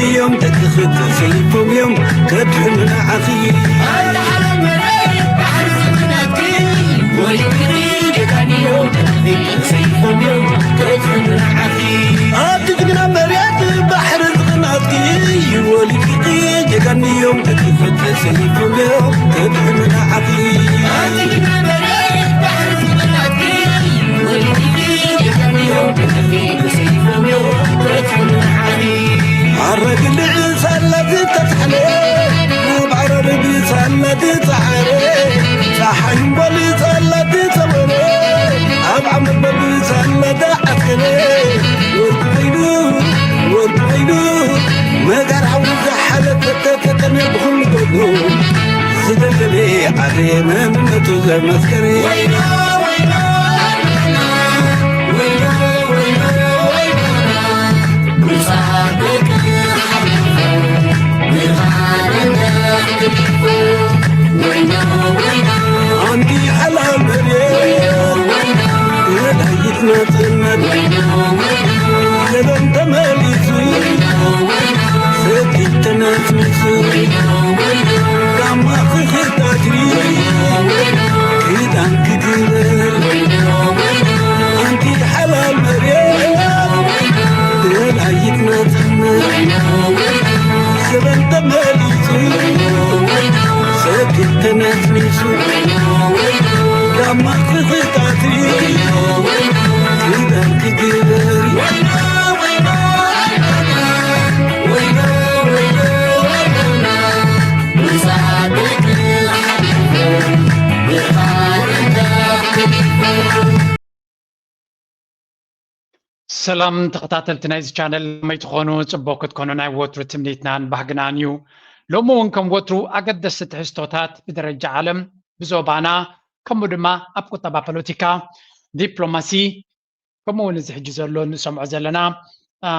እዮም ደቅኺ ተሰይፎም እዮም ከድሕኑ ንዓኺ። ኣቲ ጅግና መሬት ባሕሪ ዝቕናትኪ ወሊድኪ ጀጋኑ እዮም ደቅኺ ተሰይፎም እዮም ከድሕኑ ንዓኺ። ኣረግልዕ ሳላ ዝተትሓለ ኣብ ዓረር ብሳላ ዝፀዓረ ፀሓይ እምበል ሳላ ዝፀወረ ኣብ ዓመት በብሳላ ዝዓስከረ ወዲ ኮይኑ ወዲ ኮይኑ መጋር ሓዊ ዝሓለፈ ተፈተነ ብኹሉ ገዱ ዝደለለ ዓደ መንነቱ ዘመስከረ ኣንቲ ሓላል መሬት ወላይት ናጽነት ዘበን ተመሊሱ ሰቲት ተነስኒሱ ጋማ ክኽታትሪ ክዳን ክግበር ኣንቲ ሓላል መሬት ወላይት ናጽነት ዘበን ተመሊሱ ሰቲት ተነስኒሱ ጋማ ክኽታትሪ ክዳን ክግበር ሰላም ተኸታተልቲ ናይዚ ቻነል፣ ከመይ ትኾኑ? ጽቡቕ ክትኮኑ ናይ ወትሩ ትምኒትናን ባህግናን እዩ። ሎሚ እውን ከም ወትሩ ኣገደስቲ ትሕዝቶታት ብደረጃ ዓለም፣ ብዞባና፣ ከምኡ ድማ ኣብ ቁጠባ፣ ፖለቲካ፣ ዲፕሎማሲ፣ ከምኡ እውን እዚ ሕጂ ዘሎ ንሰምዖ ዘለና፣ ኣ፣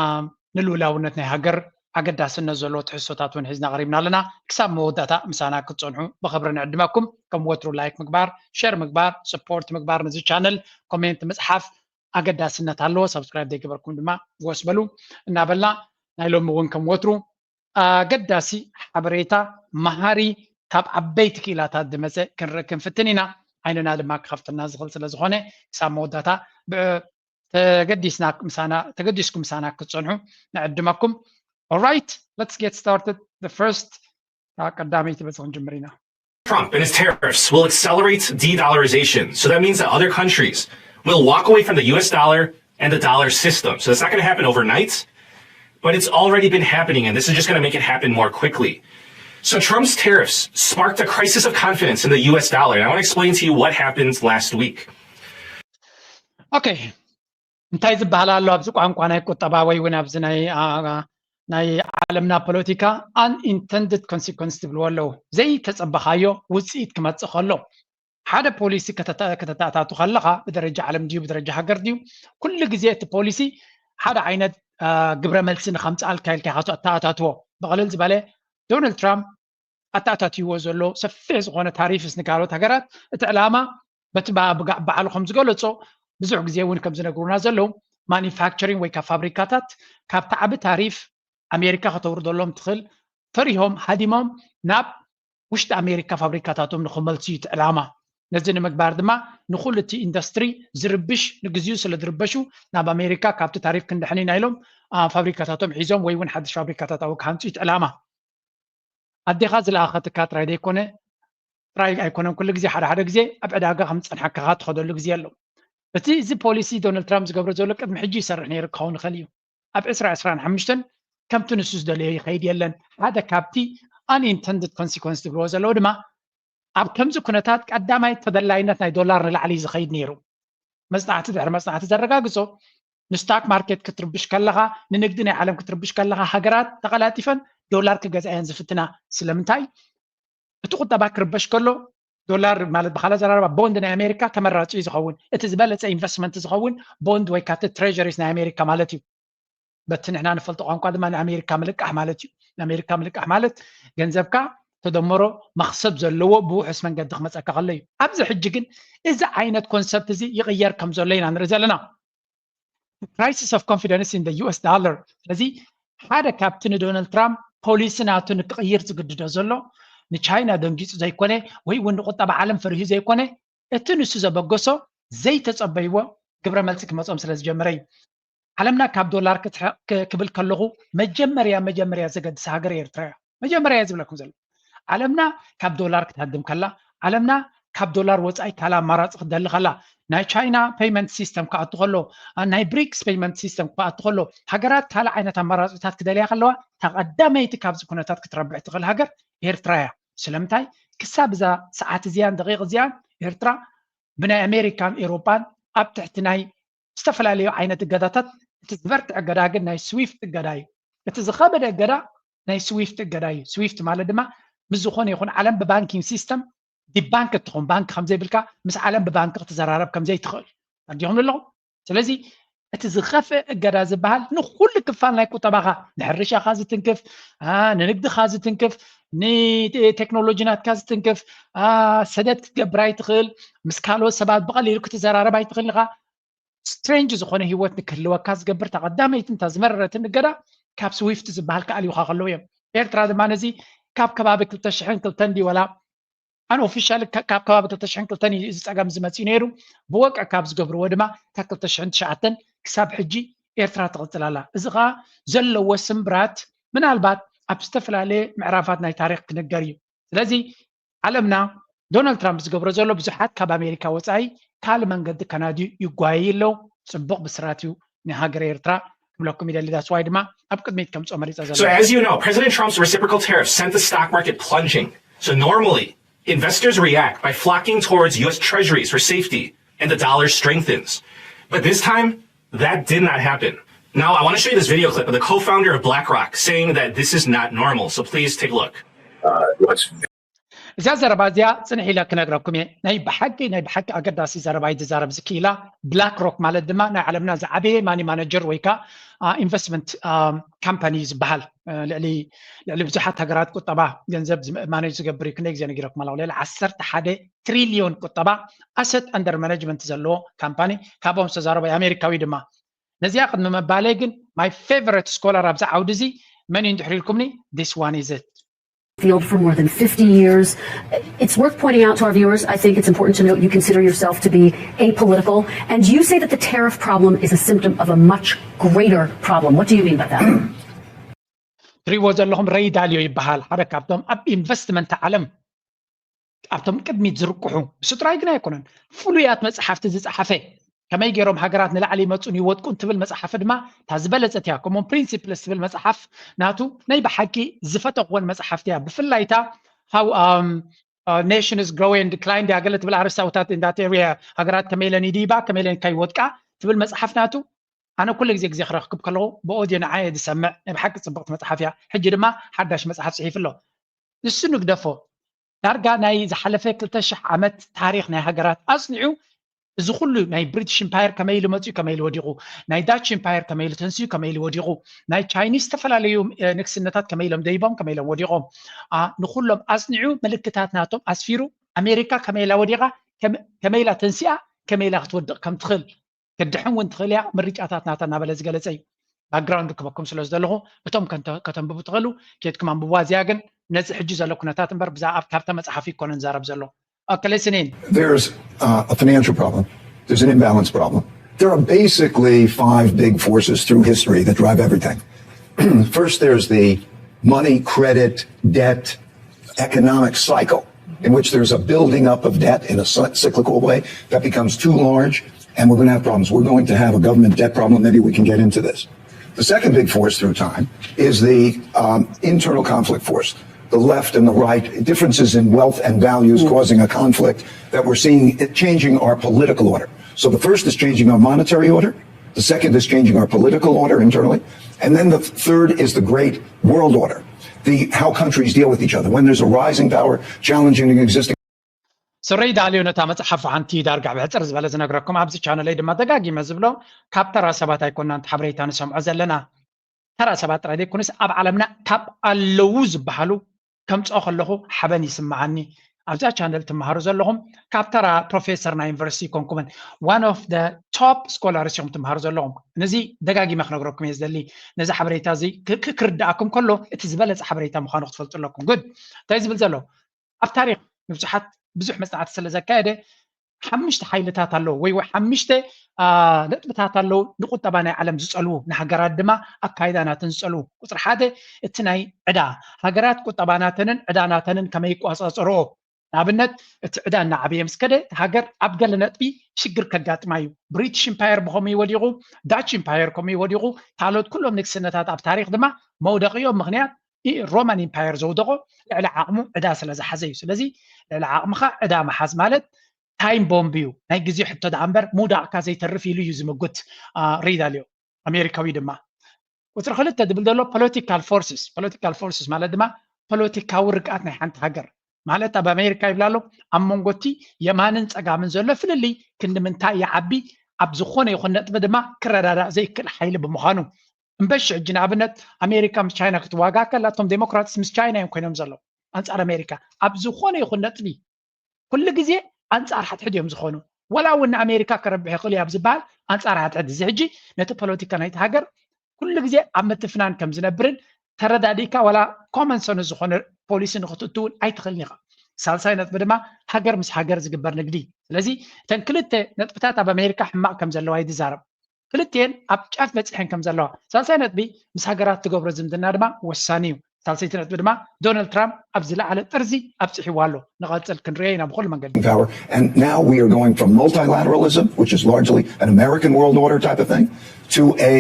ንልኡላውነት ናይ ሃገር ኣገዳስነት ዘለዎ ትሕዝቶታት እውን ሒዝና ቀሪብና ኣለና። ክሳብ መወዳእታ ምሳና ክትጸንሑ ብኽብሪ ንዕድመኩም። ከም ወትሩ ላይክ ምግባር፣ ሸር ምግባር፣ ሰፖርት ምግባር ነዚ ቻነል፣ ኮሜንት ምጽሓፍ ኣገዳስነት ኣለዎ። ሳብስክራይብ ዘይገበርኩም ድማ ጎስ በሉ እናበልና ናይ ሎሚ እውን ከም ወትሩ ኣገዳሲ ሓበሬታ መሃሪ ካብ ዓበይቲ ክኢላታት ዝመፀ ክንርኢ ክንፍትን ኢና። ዓይንና ድማ ክኸፍተልና ዝኽእል ስለ ዝኾነ ክሳብ መወዳእታ ብ- ተገዲስና ምሳና ተገዲስኩም ምሳና ክትፀንሑ ንዕድመኩም። Alright, let's get started. The first ቀዳመይቲ በዚ ክንጅምር ኢና። Trump and his tariffs will accelerate de-dollarization. So that means that other countries will walk away from the U S dollar and the dollar system. So that's not going to happen overnight, but it's already been happening, and this is just going to make it happen more quickly. So Trump's tariffs sparked a crisis of confidence in the U S dollar. And I want to explain to you what happened last week. Okay. እንታይ ዝበሃል ኣሎ ኣብዚ ቋንቋ ናይ ቁጠባ ወይ እውን ኣብዚ ናይ አ- ናይ ዓለምና ፖለቲካ unintended consequence ትብልዎ ኣለዉ። ዘይተጸበኻዮ ውጽኢት ክመጽእ ከሎ ሓደ ፖሊሲ ከተተ- ከተተኣታቱ ከለኻ ብደረጃ ዓለም ድዩ ብደረጃ ሃገር ድዩ ኩሉ ግዜ እቲ ፖሊሲ ሓደ ዓይነት አ፣ ግብረ መልሲ ንኸምጽኣልካ ኢልካ ኢኻ ተኣታትዎ። ብቕልል ዝበለ ዶናልድ ትራምፕ ኣተኣታትይዎ ዘሎ ሰፊሕ ዝኾነ ታሪፍስ ንካልኦት ሃገራት እቲ ዕላማ በቲ በዓሉ ከም ዝገለጾ ብዙሕ ግዜ እውን ከም ዝነግሩና ዘለዉ ማኒፋክቸሪንግ ወይ ካብ ፋብሪካታት ካብቲ ዓቢ ታሪፍ ኣሜሪካ ከተውርደሎም ትኽእል ፈሪሆም ሃዲሞም ናብ ውሽጢ ኣሜሪካ ፋብሪካታቶም ንክመልሱ እዩ እቲ ዕላማ። ነዚ ንምግባር ድማ ንኩሉ እቲ ኢንዱስትሪ ዝርብሽ ንግዚኡ ስለ ዝርበሹ ናብ ኣሜሪካ ካብቲ ታሪፍ ክንድሕን ኢና ኢሎም ፋብሪካታቶም ሒዞም ወይ እውን ሓድሽ ፋብሪካታት ኣብኡ ክሃንፁ እዩ እቲ ዕላማ። ኣዴኻ ዝለኣኸትካ ጥራይ ዘይኮነ ጥራይ ኣይኮነን ኩሉ ግዜ ሓደ ሓደ ግዜ ኣብ ዕዳጋ ከም ዝፀንሓካኻ ትኸደሉ ግዜ ኣሎ። እቲ እዚ ፖሊሲ ዶናልድ ትራምፕ ዝገብሮ ዘሎ ቅድሚ ሕጂ ይሰርሕ ነይሩ ክኸውን ይኽእል እዩ። ኣብ ዕስራ ዕስራን ሓሙሽተን ከምቲ ንሱ ዝደለዮ ይኸይድ የለን። ሓደ ካብቲ unintended consequence ዝብልዎ ዘለዉ ድማ ኣብ ከምዚ ኩነታት ቀዳማይ ተደላይነት ናይ ዶላር ንላዕሊ እዩ ዝኸይድ ነይሩ። መፅናዕቲ ድሕሪ መፅናዕቲ ዘረጋግፆ ንስታክ ማርኬት ክትርብሽ ከለኻ ንንግዲ ናይ ዓለም ክትርብሽ ከለኻ ሃገራት ተቐላጢፈን ዶላር ክገዝኣየን ዝፍትና ስለምንታይ እቲ ቁጠባ ክርበሽ ከሎ ዶላር ማለት ብካላ ዘራርባ ቦንድ ናይ ኣሜሪካ ተመራፂ እዩ ዝኸውን እቲ ዝበለፀ ኢንቨስትመንት ዝኸውን ቦንድ ወይ ካብቲ ትሬጀሪስ ናይ ኣሜሪካ ማለት እዩ በቲ ንሕና ንፈልጦ ቋንቋ ድማ ንኣሜሪካ ምልቃሕ ማለት እዩ ንኣሜሪካ ምልቃሕ ማለት ገንዘብካ ተደመሮ መክሰብ ዘለዎ ብውሑስ መንገዲ ክመፀካ ከሎ እዩ ኣብዚ ሕጂ ግን እዚ ዓይነት ኮንሰፕት እዚ ይቕየር ከም ዘሎ ኢና ንርኢ ዘለና crisis of confidence in the U S dollar ስለዚ ሓደ ካብቲ ንዶናልድ ትራምፕ ፖሊሲ ናቱ ንክቕይር ዝግድዶ ዘሎ ንቻይና ደንጊፁ ዘይኮነ ወይ እውን ንቁጠባ ዓለም ፈሪሁ ዘይኮነ፣ እቲ ንሱ ዘበገሶ ዘይተፀበይዎ ግብረ መልሲ ክመፅኦም ስለ ዝጀመረ እዩ። ዓለምና ካብ ዶላር ክትረ- ክ- ክብል ከለኹ መጀመርያ መጀመርያ ዘገድስ ሃገር ኤርትራ እያ። መጀመርያ እየ ዝብለኩም ዘሎ። ዓለምና ካብ ዶላር ክትሃድም ከላ፣ ዓለምና ካብ ዶላር ወፃኢ ካልእ ኣማራፂ ክትደሊ ከላ፣ ናይ ቻይና ፔይመንት ሲስተም ክኣቱ ከሎ፣ አ፣ ናይ ብሪክስ ፔይመንት ሲስተም ክኣቱ ከሎ፣ ሃገራት ካልእ ዓይነት ኣማራፂታት ክደልያ ከለዋ፣ እታ ቀዳመይቲ ካብዚ ኩነታት ክትረብሕ ትኽእል ሃገር ኤርትራ እያ። ስለምንታይ? ክሳብ እዛ ሰዓት እዚኣን ደቂቕ እዚኣን ኤርትራ ብናይ ኣሜሪካን ኤውሮጳን ኣብ ትሕቲ ናይ ዝተፈላለዩ ዓይነት እገዳታት፣ እቲ ዝበርትዕ እገዳ ግን ናይ ስዊፍት እገዳ እዩ። እቲ ዝኸበደ እገዳ ናይ ስዊፍት እገዳ እዩ። ስዊፍት ማለት ድማ ምስ ዝኾነ ይኹን ዓለም ብባንኪንግ ሲስተም ዲባንክ እትኾን፣ ባንክ ከምዘይብልካ፣ ምስ ዓለም ብባንክ ክትዘራረብ ከምዘይትኽእል ተረዲኹም ኣለኹም። ስለዚ እቲ ዝኸፍእ እገዳ ዝበሃል ንኹሉ ክፋል ናይ ቁጠባኻ፣ ንሕርሻኻ ዝትንክፍ፣ አ፣ ንንግድኻ ዝትንክፍ፣ ንቴክኖሎጂ ናትካ ዝትንክፍ፣ አ፣ ሰደድ ክትገብር ኣይትኽእል፣ ምስ ካልኦት ሰባት ብቐሊሉ ክትዘራረብ ኣይትኽእል ኢኻ። ስትሬንጅ ዝኾነ ህይወት ንክህልወካ ዝገብር እታ ቀዳመይትን እታ ዝመረረትን እገዳ ካብ ስዊፍት ዝበሃል ክኣልዩኻ ከለዉ እዮም። ኤርትራ ድማ ነዚ ካብ ከባቢ ክልተ ሽሕን ክልተን ድዩ ወላ ኣን ኦፊሻል ካብ ከባቢ ክልተ ሽሕን ክልተን እዩ እዚ ፀገም ዝመፅእ ነይሩ። ብወግዒ ካብ ዝገብርዎ ድማ ካብ ክልተ ሽሕን ትሽዓተን ክሳብ ሕጂ ኤርትራ ትቕፅል ኣላ። እዚ ከዓ ዘለዎ ስምብራት ምናልባት ኣብ ዝተፈላለየ ምዕራፋት ናይ ታሪክ ክንገር እዩ። ስለዚ ዓለምና ዶናልድ ትራምፕ ዝገብሮ ዘሎ ብዙሓት ካብ ኣሜሪካ ወፃኢ ካልእ መንገዲ ከናድዩ ይጓየዩ ኣለዉ። ፅቡቕ ብስራት እዩ ንሃገር ኤርትራ ክብለኩም ይደሊ። ዳስዋይ ድማ ኣብ ቅድሚት ከምፅኦ መሪፀ ዘሎ። So as you know, President Trump's reciprocal tariffs sent the stock market plunging. So normally, investors react by flocking towards U S treasuries for safety, and the dollar strengthens. But this time, that did not happen. Now, I want to show you this video clip of the co-founder of BlackRock saying that this is not normal. So please take a look. Uh, what's እዛ ዘረባ እዚኣ ፅንሕ ኢለ ክነግረኩም እየ። ናይ ብሓቂ ናይ ብሓቂ ኣገዳሲ ዘረባ እዩ ዝዛረብ ዝክኢላ። ብላክ ሮክ ማለት ድማ ናይ ዓለምና ዝዓበየ ማኒ ማነጀር ወይ ከዓ ኢንቨስትመንት ካምፓኒ ዝበሃል፣ አ፣ ልዕሊ ልዕሊ ብዙሓት ሃገራት ቁጠባ ገንዘብ ዝም- ማኔጅ ዝገብር እዩ። ክንደይ ግዜ ነጊረኩም ኣለኹ? ልዕሊ ዓሰርተ ሓደ ትሪልዮን ቁጠባ ኣሰት ኣንደር ማኔጅመንት ዘለዎ ካምፓኒ ካብኦም ዝተዛረበ ኣሜሪካዊ ድማ። ነዚኣ ቅድሚ መባለይ ግን ማይ ፌቨረት ስኮላር ኣብዚ ዓውዲ እዚ መን እዩ እንድሕር ኢልኩምኒ? This one is it. Field for more than fifty years. It's worth pointing out to our viewers, I think it's important to note you consider yourself to be apolitical. And you say that the tariff problem is a symptom of a much greater problem. What do you mean by that? ትሪእዎ ዘለኹም ሬይ ዳልዮ ይበሃል። ሓደ ካብቶም ኣብ ኢንቨስትመንት ዓለም ኣብቶም ቅድሚት ዝርቅሑ፣ እሱ ጥራይ ግን ኣይኮነን፣ ፍሉያት መፅሓፍቲ ዝፀሓፈ፣ ከመይ ገይሮም ሃገራት ንላዕሊ ይመፁን ይወድቁን ትብል መፅሓፍ ድማ እታ ዝበለፀት እያ። ኮሞን ፕሪንሲፕልስ ትብል መፅሓፍ ናቱ ናይ ብሓቂ ዝፈተኽወን መፅሓፍቲ እያ። ብፍላይ እታ how nations grow and decline ድያ ገለ ትብል ኣርእስቲ ኣውታት እንዳተርያ፣ ሃገራት ከመይ ኢለን ይድይባ ከመይ ኢለን ከይወድቃ ትብል መፅሓፍ ናቱ ኣነ ኩሉ ግዜ ግዜ ክረክብ ከለኹ ብኦድዮ ንዓየ ዝሰምዕ ናይ ብሓቂ ፅብቕቲ መፅሓፍ እያ። ሕጂ ድማ ሓዳሽ መፅሓፍ ፅሒፉ ኣሎ። ንሱ ንግደፎ፣ ዳርጋ ናይ ዝሓለፈ ክልተ ሽሕ ዓመት ታሪክ ናይ ሃገራት ኣፅኒዑ፣ እዚ ኩሉ ናይ ብሪቲሽ ኢምፓየር ከመይ ኢሉ መፅኡ ከመይ ኢሉ ወዲቑ፣ ናይ ዳች ኢምፓየር ከመይ ኢሉ ተንስኡ ከመይ ኢሉ ወዲቑ፣ ናይ ቻይኒስ ዝተፈላለዩ እ፣ ንግስነታት ከመይ ኢሎም ደይቦም ከመይ ኢሎም ወዲቖም፣ ኣ፣ ንኩሎም ኣፅኒዑ ምልክታት ናቶም ኣስፊሩ፣ ኣሜሪካ ከመይ ኢላ ወዲቓ፣ ከመ- ከመይ ኢላ ተንሲኣ፣ ከመይ ኢላ ክትወድቕ ከም ትኽእል፣ ክትድሕን እውን ትኽእል እያ፣ ምርጫታት ናታ እናበለ ዝገለፀ እዩ። ባክግራውንድ ክበኩም ስለ ዝደለኹ እቶም ከንተ- ከተንብቡ ትኽእሉ ኬድኩም ኣንብብዋ። እዚኣ ግን ነዚ ሕጂ ዘሎ ኩነታት እምበር ብዛዕባ ካብታ መፅሓፍ ይኮነ ንዛረብ ዘሎ። Okay, listening. There's uh, a financial problem. There's an imbalance problem. There are basically five big forces through history that drive everything. First, there's the money, credit, debt, economic cycle in which there's a building up of debt in a cy- cyclical way that becomes too large, and we're going to have problems. We're going to have a government debt problem. Maybe we can get into this. The second big force through time is the um, internal conflict force. The left and the right, differences in wealth and values causing a conflict that we're seeing it changing our political order. So the first is changing our monetary order. The second is changing our political order internally. And then the third is the great world order, the how countries deal with each other. When there's a rising power challenging an existing ስረይ ዳልዮ ነታ መፅሓፍ ሓንቲ ዳርጋ ብሕፅር ዝበለ ዝነግረኩም፣ ኣብዚ ቻነለይ ድማ ደጋጊመ ዝብሎ ካብ ተራ ሰባት ኣይኮናን ሓበሬታ ንሰምዖ ዘለና። ተራ ሰባት ጥራይ ዘይኮነስ ኣብ ዓለምና ካብ ኣለዉ ዝበሃሉ ከምፅኦ ከለኹ ሓበን ይስምዓኒ። ኣብዛ ቻነል ትመሃሩ ዘለኹም ካብ ተራ ፕሮፌሰር ናይ ዩኒቨርሲቲ ኮንኩምን one of the top scholars ኢኹም ትመሃሩ ዘለኹም። ነዚ ደጋጊመ ክነግረኩም እየ ዝደሊ። ነዚ ሓበሬታ እዚ ክርዳእኩም ከሎ እቲ ዝበለፀ ሓበሬታ ምዃኑ ክትፈልጡ ኣለኩም። ጉድ እንታይ ዝብል ዘሎ ኣብ ታሪክ ንብዙሓት ብዙሕ መፅናዕቲ ስለ ዘካየደ ሓሙሽተ ሓይልታት ኣለዉ ወይ ሓሙሽተ ነጥብታት ኣለዉ ንቁጠባ ናይ ዓለም ዝፀልዉ ንሃገራት ድማ ኣካይዳ ናተን ዝፀልዉ። ቁፅሪ ሓደ እቲ ናይ ዕዳ፣ ሃገራት ቁጠባ ናተንን ዕዳ ናተንን ከመይ ይቋፃፀርኦ። ንኣብነት እቲ ዕዳ እናዓበየ ምስ ከደ እቲ ሃገር ኣብ ገለ ነጥቢ ሽግር ከጋጥማ እዩ። ብሪቲሽ ኢምፓየር ብከምኡ ወዲቑ፣ ዳች ኢምፓየር ከምኡ ወዲቑ፣ ካልኦት ኩሎም ንግስነታት ኣብ ታሪክ ድማ መውደቂኦም ምክንያት ሮማን ኢምፓየር ዘውደቆ ልዕሊ ዓቕሙ ዕዳ ስለ ዝሓዘ እዩ። ስለዚ ልዕሊ ዓቕምኻ ዕዳ ምሓዝ ማለት ታይም ቦምብ እዩ። ናይ ግዜ ሕቶ ደኣ እምበር ምውዳቕካ ዘይተርፍ ኢሉ እዩ ዝምጉት ሬይ ዳሊዮ ኣሜሪካዊ ድማ። ቁፅሪ ክልተ ዝብል ዘሎ ፖለቲካል ፎርስስ። ፖለቲካል ፎርስስ ማለት ድማ ፖለቲካዊ ርግኣት ናይ ሓንቲ ሃገር ማለት ኣብ ኣሜሪካ ይብላ ኣሎ ኣብ መንጎቲ የማንን ፀጋምን ዘሎ ፍልልይ ክንዲ ምንታይ ይዓቢ ኣብ ዝኾነ ይኹን ነጥቢ ድማ ክረዳዳእ ዘይክእል ሓይሊ ብምዃኑ እምበሽ ሕጂ ንኣብነት ኣሜሪካ ምስ ቻይና ክትዋጋ ከላ እቶም ዴሞክራትስ ምስ ቻይና እዮም ኮይኖም ዘለዉ ኣንፃር ኣሜሪካ ኣብ ዝኾነ ይኹን ነጥቢ ኩሉ ግዜ ኣንፃር ሓድሕድ እዮም ዝኾኑ። ወላ እውን ንኣሜሪካ ከረብሕ ይኽእል እዩ ኣብ ዝበሃል ኣንፃር ሓድሕድ እዚ ሕጂ ነቲ ፖለቲካ ናይቲ ሃገር ኩሉ ግዜ ኣብ ምትፍናን ከም ዝነብርን ተረዳዲእካ ዋላ ኮመን ሰንስ ዝኾነ ፖሊሲ ንክትእትውን ኣይትኽእልን ኢኻ። ሳልሳይ ነጥቢ ድማ ሃገር ምስ ሃገር ዝግበር ንግዲ። ስለዚ እተን ክልተ ነጥብታት ኣብ ኣሜሪካ ሕማቕ ከም ዘለዋ ይዛረብ። ክልቲኤን ኣብ ጫፍ በፂሐን ከም ዘለዋ። ሳልሳይ ነጥቢ ምስ ሃገራት ትገብሮ ዝምድና ድማ ወሳኒ እዩ። ሳልሰይቲ ነጥቢ ድማ ዶናልድ ትራምፕ ኣብ ዝለዓለ ጥርዚ ኣብፅሕዋ ኣሎ። ንቐፅል ክንሪኦ ኢና ብኩሉ መንገዲ። Power. And now we are going from multilateralism, which is largely an American world order type of thing, to a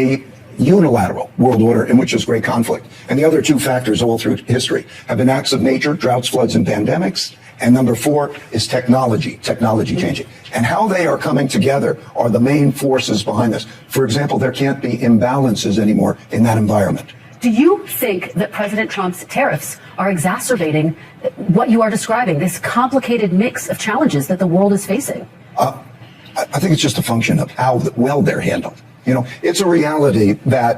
unilateral world order in which there's great conflict. And the other two factors all through history have been acts of nature, droughts, floods, and pandemics. And number four is technology, technology changing. And how they are coming together are the main forces behind this. For example, there can't be imbalances anymore in that environment. Do you think that President Trump's tariffs are exacerbating what you are describing, this complicated mix of challenges that the world is facing? Uh, I think it's just a function of how well they're handled. You know, it's a reality that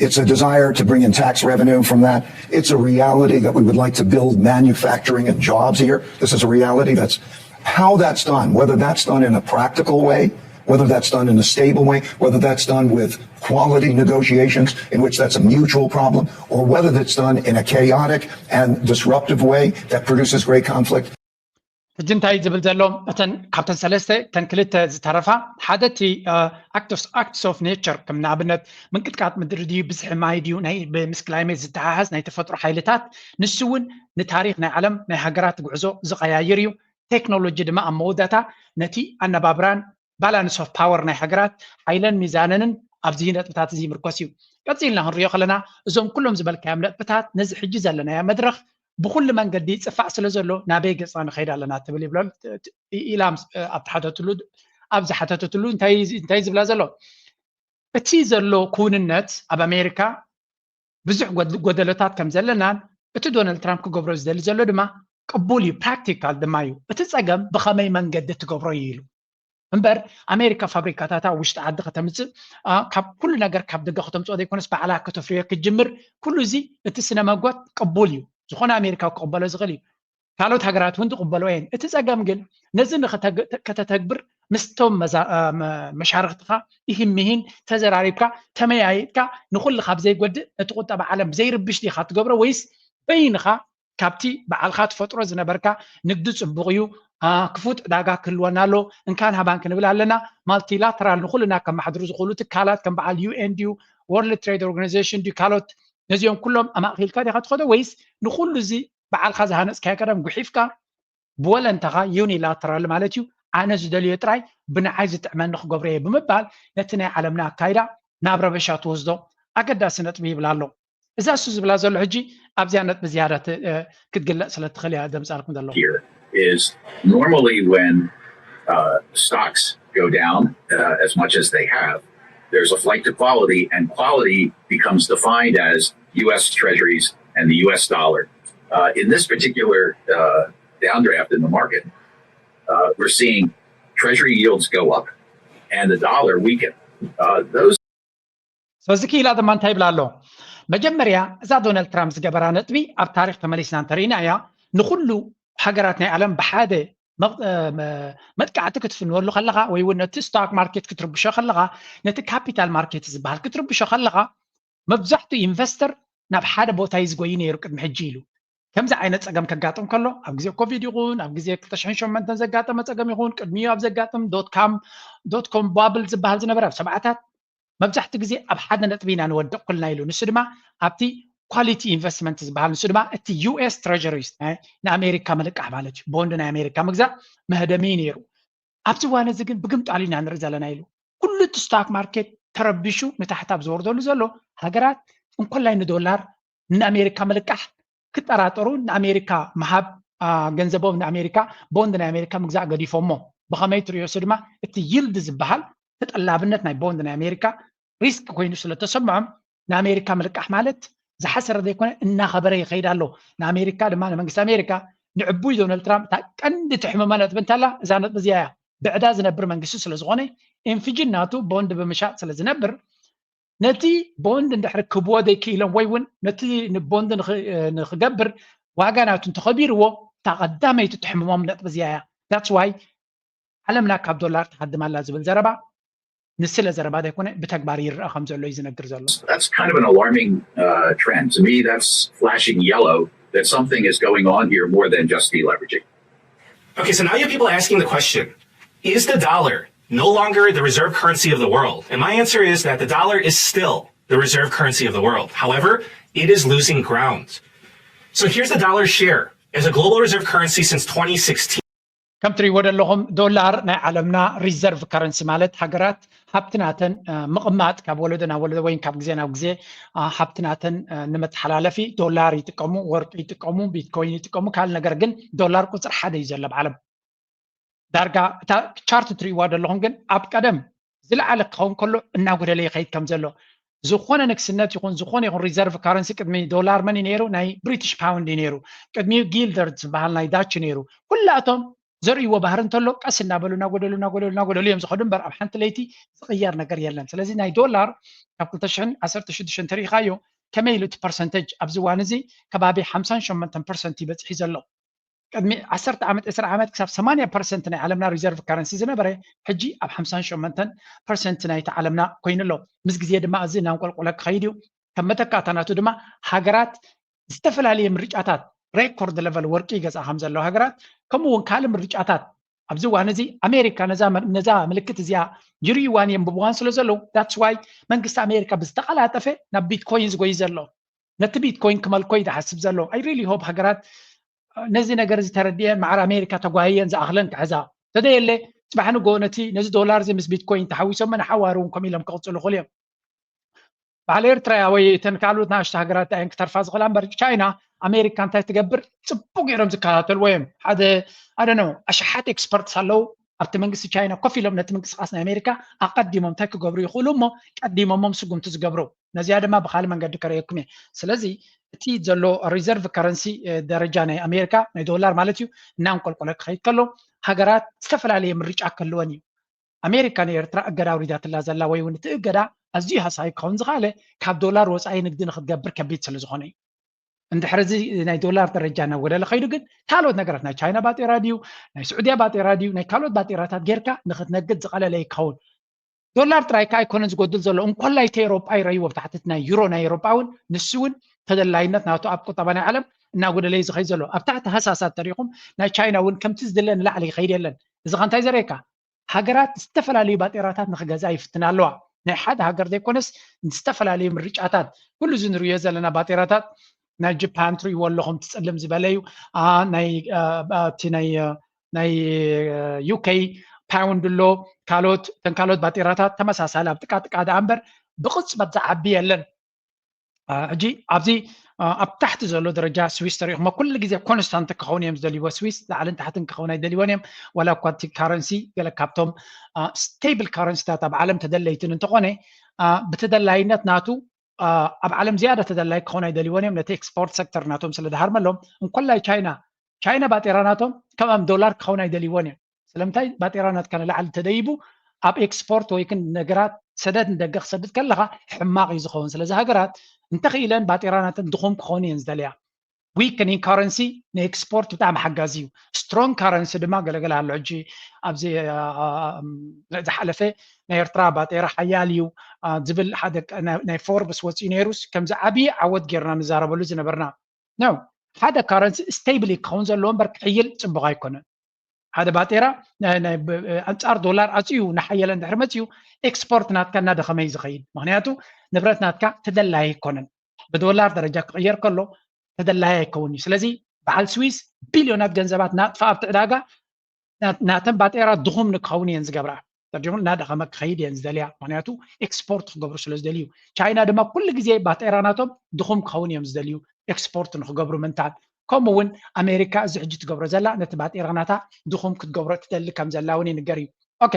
it's a desire to bring in tax revenue from that. It's a reality that we would like to build manufacturing and jobs here. This is a reality. That's how that's done, whether that's done in a practical way, whether that's done in a stable way, whether that's done with quality negotiations in which that's a mutual problem, or whether that's done in a chaotic and disruptive way that produces great conflict. ሕጂ እንታይ ዝብል ዘሎ እተን ካብተን ሰለስተ እተን ክልተ ዝተረፋ ሓደ እቲ ኣክትስ ኦፍ ኔቸር ከም ንኣብነት ምንቅጥቃጥ ምድሪ ድዩ ብዝሒ ማይ ድዩ ናይ ምስ ክላይሜት ዝተሓሓዝ ናይ ተፈጥሮ ሓይልታት ንሱ እውን ንታሪክ ናይ ዓለም ናይ ሃገራት ጉዕዞ ዝቀያይር እዩ። ቴክኖሎጂ ድማ ኣብ መወዳእታ ነቲ ኣነባብራን ባላንስ ኦፍ ፓወር ናይ ሃገራት ሓይለን ሚዛነንን ኣብዚ ነጥብታት እዚ ይምርኮስ እዩ። ቀፂልና ክንሪኦ ከለና እዞም ኩሎም ዝበልካዮም ነጥብታት ነዚ ሕጂ ዘለናዮ መድረክ ብኩሉ መንገዲ ፅፋዕ ስለ ዘሎ ናበይ ገፅና ንኸይድ ኣለና ትብል ይብሎ ኢላም ኣብ ዝሓተትሉ እንታይ ዝብላ ዘሎ እቲ ዘሎ ክውንነት ኣብ ኣሜሪካ ብዙሕ ጎደሎታት ከም ዘለናን እቲ ዶናልድ ትራምፕ ክገብሮ ዝደሊ ዘሎ ድማ ቅቡል እዩ ፕራክቲካል ድማ እዩ እቲ ፀገም ብኸመይ መንገዲ ትገብሮ እዩ ኢሉ እምበር ኣሜሪካ ፋብሪካታታ ውሽጢ ዓዲ ከተምፅእ ካብ ኩሉ ነገር ካብ ደገ ከተምፅኦ ዘይኮነስ ባዕላ ከተፍርዮ ክትጅምር ኩሉ እዚ እቲ ስነ መጎት ቅቡል እዩ ዝኾነ ኣሜሪካዊ ክቕበሎ ዝኽእል እዩ ካልኦት ሃገራት እውን ዝቕበልኦ እየን እቲ ፀገም ግን ነዚ ከተተግብር ምስቶም መሻርክትኻ ይህን ምሂን ተዘራሪብካ ተመያይጥካ ንኹሉ ካብ ዘይጎድእ ነቲ ቁጠባ ዓለም ዘይርብሽ ዲኻ ትገብሮ ወይስ በይንኻ ካብቲ በዓልኻ ትፈጥሮ ዝነበርካ ንግዲ ፅቡቕ እዩ ክፉት ዕዳጋ ክህልወና ኣሎ እንካን ሃባን ክንብል ኣለና ማልቲላተራል ንኩልና ከማሓድሩ ዝኽእሉ ትካላት ከም በዓል ዩኤን ድዩ ወርልድ ትሬድ ኦርጋናይዜሽን ድዩ ካልኦት ነዚኦም ኩሎም ኣማእኪልካ ዲኻ ትኸዶ ወይስ ንኩሉ እዚ በዓልካ ዝሃነፅካዮ ቀደም ጉሒፍካ ብወለንታኻ ዩኒላተራል ማለት እዩ ኣነ ዝደልዮ ጥራይ ብንዓይ ዝጥዕመኒ ክገብሮ እየ ብምባል ነቲ ናይ ዓለምና ኣካይዳ ናብ ረበሻ ትወስዶ ኣገዳሲ ነጥቢ ይብል ኣሎ እዛ እሱ ዝብላ ዘሎ ሕጂ ኣብዚኣ ነጥቢ ዝያዳ ክትግለፅ ስለ ትኽእል እያ ደምፃልኩም ዘሎ here is normally when uh, stocks go down uh, as much as they have, there's a flight to quality, and quality becomes defined as U S treasuries and the U S dollar. Uh, in this particular uh, downdraft in the market, uh, we're seeing treasury yields go up and the dollar weaken. Uh, those ስለዚ ክኢላ ድማ እንታይ ይብላ ኣሎ መጀመርያ እዛ ዶናልድ ትራምፕ ዝገበራ ነጥቢ ኣብ ታሪክ ተመሊስና እንተርኢና እያ ንኩሉ ሃገራት ናይ ዓለም ብሓደ መጥቃዕቲ ክትፍንወሉ ከለኻ ወይ እውን ነቲ ስቶክ ማርኬት ክትርብሾ ከለኻ፣ ነቲ ካፒታል ማርኬት ዝበሃል ክትርብሾ ከለኻ፣ መብዛሕትኡ ኢንቨስተር ናብ ሓደ ቦታ እዩ ዝጎይ ነይሩ ቅድሚ ሕጂ ኢሉ። ከምዚ ዓይነት ፀገም ከጋጥም ከሎ፣ ኣብ ግዜ ኮቪድ ይኹን ኣብ ግዜ ክልተ ሽሕን ሸሞንተን ዘጋጠመ ፀገም ይኹን ቅድሚኡ ኣብ ዘጋጥም ዶት ካም ዶት ኮም ባብል ዝበሃል ዝነበረ ኣብ ሰብዓታት፣ መብዛሕትኡ ግዜ ኣብ ሓደ ነጥቢ ኢና ንወድቕ ኩልና ኢሉ። ንሱ ድማ ኣብቲ ኳሊቲ ኢንቨስትመንት ዝበሃል፣ ንሱ ድማ እቲ ዩ ኤስ ትሬጀሪስ፣ ንኣሜሪካ ምልቃሕ ማለት እዩ። ቦንድ ናይ ኣሜሪካ ምግዛእ መህደሚ ነይሩ። ኣብዚ እዋን እዚ ግን ብግምጣሉ ኢና ንርኢ ዘለና ኢሉ። ኩሉ እቲ ስቶክ ማርኬት ተረቢሹ ንታሕቲ ኣብ ዝወርደሉ ዘሎ፣ ሃገራት እንኮላይ ንዶላር ንኣሜሪካ ምልቃሕ ክጠራጠሩ፣ ንኣሜሪካ ምሃብ ገንዘቦም ንኣሜሪካ፣ ቦንድ ናይ ኣሜሪካ ምግዛእ ገዲፎሞ። ብኸመይ ትርእዮ? እሱ ድማ እቲ ይልድ ዝበሃል ተጠላብነት ናይ ቦንድ ናይ ኣሜሪካ ሪስክ ኮይኑ ስለተሰምዖም፣ ንኣሜሪካ ምልቃሕ ማለት ዝሓሰረ ዘይኮነ እናኸበረ ይኸይድ ኣሎ። ንኣሜሪካ ድማ፣ ንመንግስቲ ኣሜሪካ ንዕቡይ ዶናልድ ትራምፕ እታ ቀንዲ ትሕምሞ ነጥቢ እንተላ እዛ ነጥቢ እዚኣ እያ። ብዕዳ ዝነብር መንግስቲ ስለዝኾነ፣ ኢንፍጅን ናቱ ቦንድ ብምሻጥ ስለዝነብር፣ ነቲ ቦንድ እንድሕር ክብዎ ዘይክኢሎም ወይ እውን ነቲ ንቦንድ ንኽገብር ዋጋ ናቱ እንተኸቢርዎ፣ እታ ቀዳመይቲ ትሕምሞም ነጥቢ እዚኣ እያ። That's why ዓለምና ካብ ዶላር ትሃድም ኣላ ዝብል ዘረባ ንስለ ዘረባ ዘይኮነ ብተግባር ይረኣ ከም ዘሎ እዩ ዝነግር ዘሎ። That's kind of an alarming uh, trend. To me, that's flashing yellow that something is going on here more than just deleveraging. Okay, so now you have people asking the question, is the dollar no longer the reserve currency of the world? And my answer is that the dollar is still the reserve currency of the world. However, it is losing ground. So here's the dollar's share as a global reserve currency since twenty sixteen. ከም ትሪእዎ ዘለኹም፣ ዶላር ናይ ዓለምና ሪዘርቭ ከረንሲ ማለት ሃገራት ሃብቲ ናተን ምቕማጥ፣ ካብ ወለዶ ናብ ወለዶ ወይ ካብ ግዜ ናብ ግዜ ሃብቲ ናተን ንመተሓላለፊ ዶላር ይጥቀሙ፣ ወርቂ ይጥቀሙ፣ ቢትኮይን ይጥቀሙ፣ ካልእ ነገር ግን ዶላር ቁፅሪ ሓደ እዩ ዘሎ ኣብ ዓለም። ዳርጋ እታ ቻርት ትሪእዋ ዘለኹም ግን ኣብ ቀደም ዝለዓለ ክኸውን ከሎ እናጎደለ ይኸይድ ከም ዘሎ፣ ዝኾነ ንግስነት ይኹን ዝኾነ ይኹን ሪዘርቭ ካረንሲ ቅድሚ ዶላር መን እዩ ነይሩ? ናይ ብሪቲሽ ፓውንድ እዩ ነይሩ። ቅድሚኡ ጊልደር ዝበሃል ናይ ዳች ነይሩ። ኩላቶም ዘርእይዎ ባህሪ እንተሎ ቀስ እናበሉ እናጎደሉ እናጎደሉ እናጎደሉ እዮም ዝኸዱ እምበር ኣብ ሓንቲ ለይቲ ዝቕየር ነገር የለን። ስለዚ ናይ ዶላር ካብ ክልተ ሽሕን ዓሰርተ ሽዱሽተን እንተሪኢኻዮ ከመይ ኢሉ እቲ ፐርሰንተጅ ኣብዚ እዋን እዚ ከባቢ ሓምሳን ሸሞንተን ፐርሰንት እዩ በፂሑ ዘሎ። ቅድሚ ዓሰርተ ዓመት፣ ዕስራ ዓመት ክሳብ ሰማንያ ፐርሰንት ናይ ዓለምና ሪዘርቭ ካረንሲ ዝነበረ ሕጂ ኣብ ሓምሳን ሸሞንተን ፐርሰንት ናይቲ ዓለምና ኮይኑ ኣሎ። ምስ ግዜ ድማ እዚ እናንቆልቆለ ክኸይድ እዩ። ከም መተካእታ ናቱ ድማ ሃገራት ዝተፈላለየ ምርጫታት ሬኮርድ ለቨል ወርቂ ይገዝኣ ከም ዘለዋ ሃገራት ከምኡ እውን ካልእ ምርጫታት ኣብዚ እዋን እዚ ኣሜሪካ ነዛ ነዛ ምልክት እዚኣ ይርእይዋን የንብብዋን ስለ ዘለዉ that's why መንግስቲ ኣሜሪካ ብዝተቐላጠፈ ናብ ቢትኮይን ዝጎይ ዘሎ ነቲ ቢትኮይን ክመልኮ እዩ ዝሓስብ ዘሎ። I really hope ሃገራት ነዚ ነገር እዚ ተረዲአን ማዕረ ኣሜሪካ ተጓይየን ዝኣኽለን ክሕዛ ተደየለ ጽባሕ ንጎ ነቲ ነዚ ዶላር እዚ ምስ ቢትኮይን ተሓዊሶም ንሓዋሩ እውን ከምኡ ኢሎም ክቕፅሉ ይኽእሉ እዮም። በዓል ኤርትራ ወይ እተን ካልኦት ናሽቶ ሃገራት እየን ክተርፋ ዝኽእላ እምበር ቻይና ኣሜሪካ እንታይ ትገብር ፅቡቅ ገይሮም ዝከታተልዎ እዮም። ሓደ ኣደነው ኣሽሓት ኤክስፐርትስ ኣለዉ ኣብቲ መንግስቲ ቻይና ኮፍ ኢሎም ነቲ ምንቅስቃስ ናይ ኣሜሪካ ኣቀዲሞም እንታይ ክገብሩ ይኽእሉ እሞ ቀዲሞሞም ስጉምቲ ዝገብሩ። ነዚኣ ድማ ብካልእ መንገዲ ከርእየኩም እየ። ስለዚ እቲ ዘሎ ሪዘርቭ ከረንሲ ደረጃ ናይ ኣሜሪካ ናይ ዶላር ማለት እዩ እናንቆልቆለ ክኸይድ ከሎ ሃገራት ዝተፈላለየ ምርጫ ክህልወን እዩ። ኣሜሪካ ንኤርትራ እገዳ ኣውሪዳትላ ዘላ ወይ እውን እቲ እገዳ ኣዝዩ ሃሳዪ ክኸውን ዝኸኣለ ካብ ዶላር ወፃኢ ንግዲ ንክትገብር ከቢድ ስለ ዝኾነ እዩ። እንድሕር እዚ ናይ ዶላር ደረጃ እናጎደለ ከይዱ ግን ካልኦት ነገራት ናይ ቻይና ባጤራ ድዩ ናይ ስዑድያ ባጤራ ድዩ ናይ ካልኦት ባጤራታት ጌርካ ንክትነግድ ዝቐለለ ይከውን። ዶላር ጥራይ ከዓ ኣይኮነን ዝጎድል ዘሎ እንኮላይ እቲ ኤሮጳ ይረይዎ ብታሕቲ ናይ ዩሮ ናይ ኤሮጳ እውን ንሱ እውን ተደላይነት ናቱ ኣብ ቁጠባ ናይ ዓለም እናጎደለ እዩ ዝኸይድ ዘሎ። ኣብ ታሕቲ ሃሳሳት ተሪኹም ናይ ቻይና እውን ከምቲ ዝድለ ንላዕሊ ይኸይድ የለን። እዚ ከ እንታይ ዘርእየካ? ሃገራት ዝተፈላለዩ ባጤራታት ንክገዝኣ ይፍትና ኣለዋ። ናይ ሓደ ሃገር ዘይኮነስ ዝተፈላለዩ ምርጫታት ኩሉ እዚ ንሪኦ ዘለና ባጤራታት ናይ ጃፓን ትሪእዎ ኣለኹም ትፅልም ዝበለ እዩ። ናይ እቲ ናይ ናይ ዩኬ ፓውንድ ኣሎ ካልኦት እተን ካልኦት ባጤራታት ተመሳሳሊ ኣብ ጥቃ ጥቃ ደኣ እምበር ብቕፅበት ዝዓቢ የለን። ሕጂ ኣብዚ ኣብ ታሕቲ ዘሎ ደረጃ ስዊስ ተሪእኹሞ ኩሉ ግዜ ኮንስታንት ክኸውን እዮም ዝደልይዎ ስዊስ ላዕልን ታሕትን ክኸውን ኣይደልይዎን እዮም። ዋላ እኳ እቲ ካረንሲ ገለ ካብቶም ስቴብል ካረንሲታት ኣብ ዓለም ተደለይትን እንተኾነ ብተደላይነት ናቱ ኣብ ዓለም ዝያዳ ተደላይ ክኸውን ኣይደልይዎን እዮም። ነቲ ኤክስፖርት ሴክተር ናቶም ስለ ዝሃርመሎም እንኮላይ ቻይና ቻይና ባጤራ ናቶም ከምኣም ዶላር ክኸውን ኣይደልይዎን እዮም። ስለምንታይ ባጤራ ናትካ ንላዕሊ ተደይቡ ኣብ ኤክስፖርት ወይ ግን ነገራት ሰደድ ንደገ ክሰድድ ከለኻ ሕማቕ እዩ ዝኸውን። ስለዚ ሃገራት እንተኽኢለን ባጤራ ናተን ድኹም ክኾኑ እየን ዝደልያ። weakening currency ንኤክስፖርት ብጣዕሚ ሓጋዚ እዩ። Strong currency ድማ ገለገለ ኣሎ። ሕጂ ኣብዚ ዝሓለፈ ናይ ኤርትራ ባጤራ ሓያል እዩ ዝብል ሓደ ናይ ፎርብስ ወፂኡ ነይሩስ ከምዚ ዓብዪ ዓወት ጌርና ንዛረበሉ ዝነበርና ነው። ሓደ currency stable ክኸውን ዘለዎ እምበር ክሕይል ፅቡቕ ኣይኮነን። ሓደ ባጤራ ኣንፃር ዶላር ኣፅዩ እናሓየለ እንድሕር መፅዩ ኤክስፖርት ናትካ እናደኸመ እዩ ዝኸይድ። ምክንያቱ ንብረት ናትካ ተደላይ ኣይኮነን። ብዶላር ደረጃ ክቕየር ከሎ ተደላይ ኣይከውን እዩ። ስለዚ በዓል ስዊስ ቢልዮናት ገንዘባት ናጥፋ ኣብቲ ዕዳጋ ናተን ባጤራ ድኹም ንክኸውን እየን ዝገብራ። ተርዲኹም እናደኸመ ክኸይድ እየን ዝደልያ። ምክንያቱ ኤክስፖርት ክገብሩ ስለ ዝደልዩ። ቻይና ድማ ኩሉ ግዜ ባጤራ ናቶም ድኹም ክኸውን እዮም ዝደልዩ ኤክስፖርት ንክገብሩ ምንታን። ከምኡ እውን ኣሜሪካ እዚ ሕጂ ትገብሮ ዘላ ነቲ ባጤራ ናታ ድኹም ክትገብሮ ትደሊ ከም ዘላ እውን ይንገር እዩ። ኦኬ፣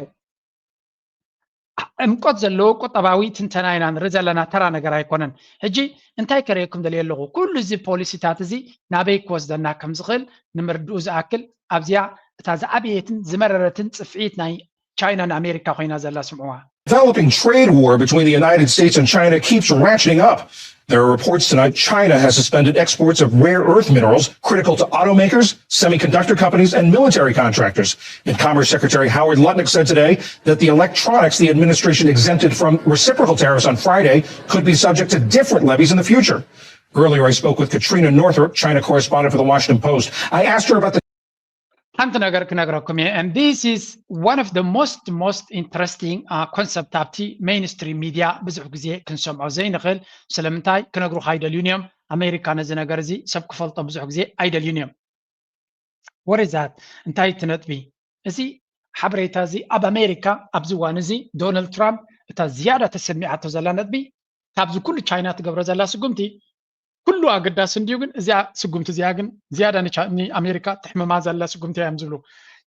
ዕምቆት ዘለዎ ቁጠባዊ ትንተና ኢና ንርኢ ዘለና፣ ተራ ነገር ኣይኮነን። ሕጂ እንታይ ከርእየኩም ደልየ ኣለኹ፣ ኩሉ እዚ ፖሊሲታት እዚ ናበይ ክወስደና ከም ዝኽእል ንምርድኡ ዝኣክል ኣብዚኣ እታ ዝዓበየትን ዝመረረትን ጽፍዒት ናይ ቻይናን ኣሜሪካ ኮይና ዘላ ስምዕዋ። Developing trade war between the United States and China keeps ratcheting up. There are reports tonight China has suspended exports of rare earth minerals critical to automakers, semiconductor companies, and military contractors. And Commerce Secretary Howard Lutnick said today that the electronics the administration exempted from reciprocal tariffs on Friday could be subject to different levies in the future. Earlier, I spoke with Katrina Northrup, China correspondent for the Washington Post. I asked her about the ሓንቲ ነገር ክነግረኩም እየ። And this is one of the most most interesting concept ኣብቲ mainstream media ብዙሕ ግዜ ክንሰምዖ ዘይንኽእል። ስለምንታይ ክነግሩኻ ኣይደልዩን እዮም። ኣሜሪካ ነዚ ነገር እዚ ሰብ ክፈልጦ ብዙሕ ግዜ ኣይደልዩን እዮም። What is that? እንታይ እቲ ነጥቢ? እዚ ሓበሬታ እዚ ኣብ ኣሜሪካ ኣብዚ እዋን እዚ ዶናልድ ትራምፕ እታ ዝያዳ ተሰሚዓቶ ዘላ ነጥቢ ካብዚ ኩሉ ቻይና ትገብሮ ዘላ ስጉምቲ ኩሉ ኣገዳሲ እንድዩ፣ ግን እዚኣ ስጉምቲ እዚኣ ግን ዝያዳ ንኣሜሪካ ትሕምማ ዘላ ስጉምቲ እዮም ዝብሉ።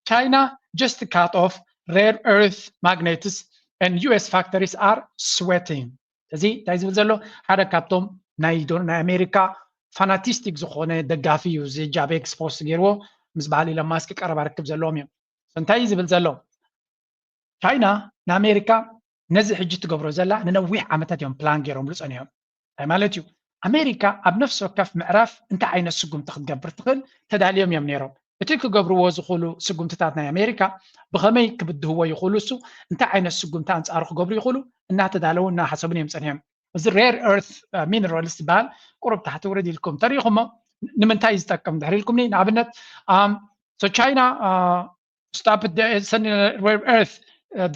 China just cut off rare earth magnets and U S factories are sweating። እዚ እንታይ ዝብል ዘሎ ሓደ ካብቶም ናይ ናይ ኣሜሪካ ፋናቲስቲክ ዝኾነ ደጋፊ እዩ። እዚ ጃብ ኤክስ ፖስት ገይርዎ ምስ በዓል ኢሎን ማስክ ቀረባ ርክብ ዘለዎም እዮም። እንታይ ዝብል ዘሎ ቻይና ንኣሜሪካ ነዚ ሕጂ ትገብሮ ዘላ ንነዊሕ ዓመታት እዮም ፕላን ገይሮምሉ ጸኒሖም። እንታይ ማለት እዩ? ኣሜሪካ ኣብ ነፍሲ ወከፍ ምዕራፍ እንታይ ዓይነት ስጉምቲ ክትገብር ትኽእል ተዳልዮም እዮም ነይሮም። እቲ ክገብርዎ ዝኽእሉ ስጉምትታት ናይ ኣሜሪካ ብኸመይ ክብድህዎ ይኽእሉ፣ እሱ እንታይ ዓይነት ስጉምቲ ኣንጻሩ ክገብሩ ይኽእሉ እናተዳለዉ እናሓሰቡን እዮም ጸኒሖም። እዚ rare earth minerals ዝበሃል ቁሩብ ታሕቲ ውርድ ኢልኩም ተሪኢኹሞ ንምንታይ እዩ ዝጠቅም ድሕሪ ኢልኩምኒ ንኣብነት so China stop sending rare earth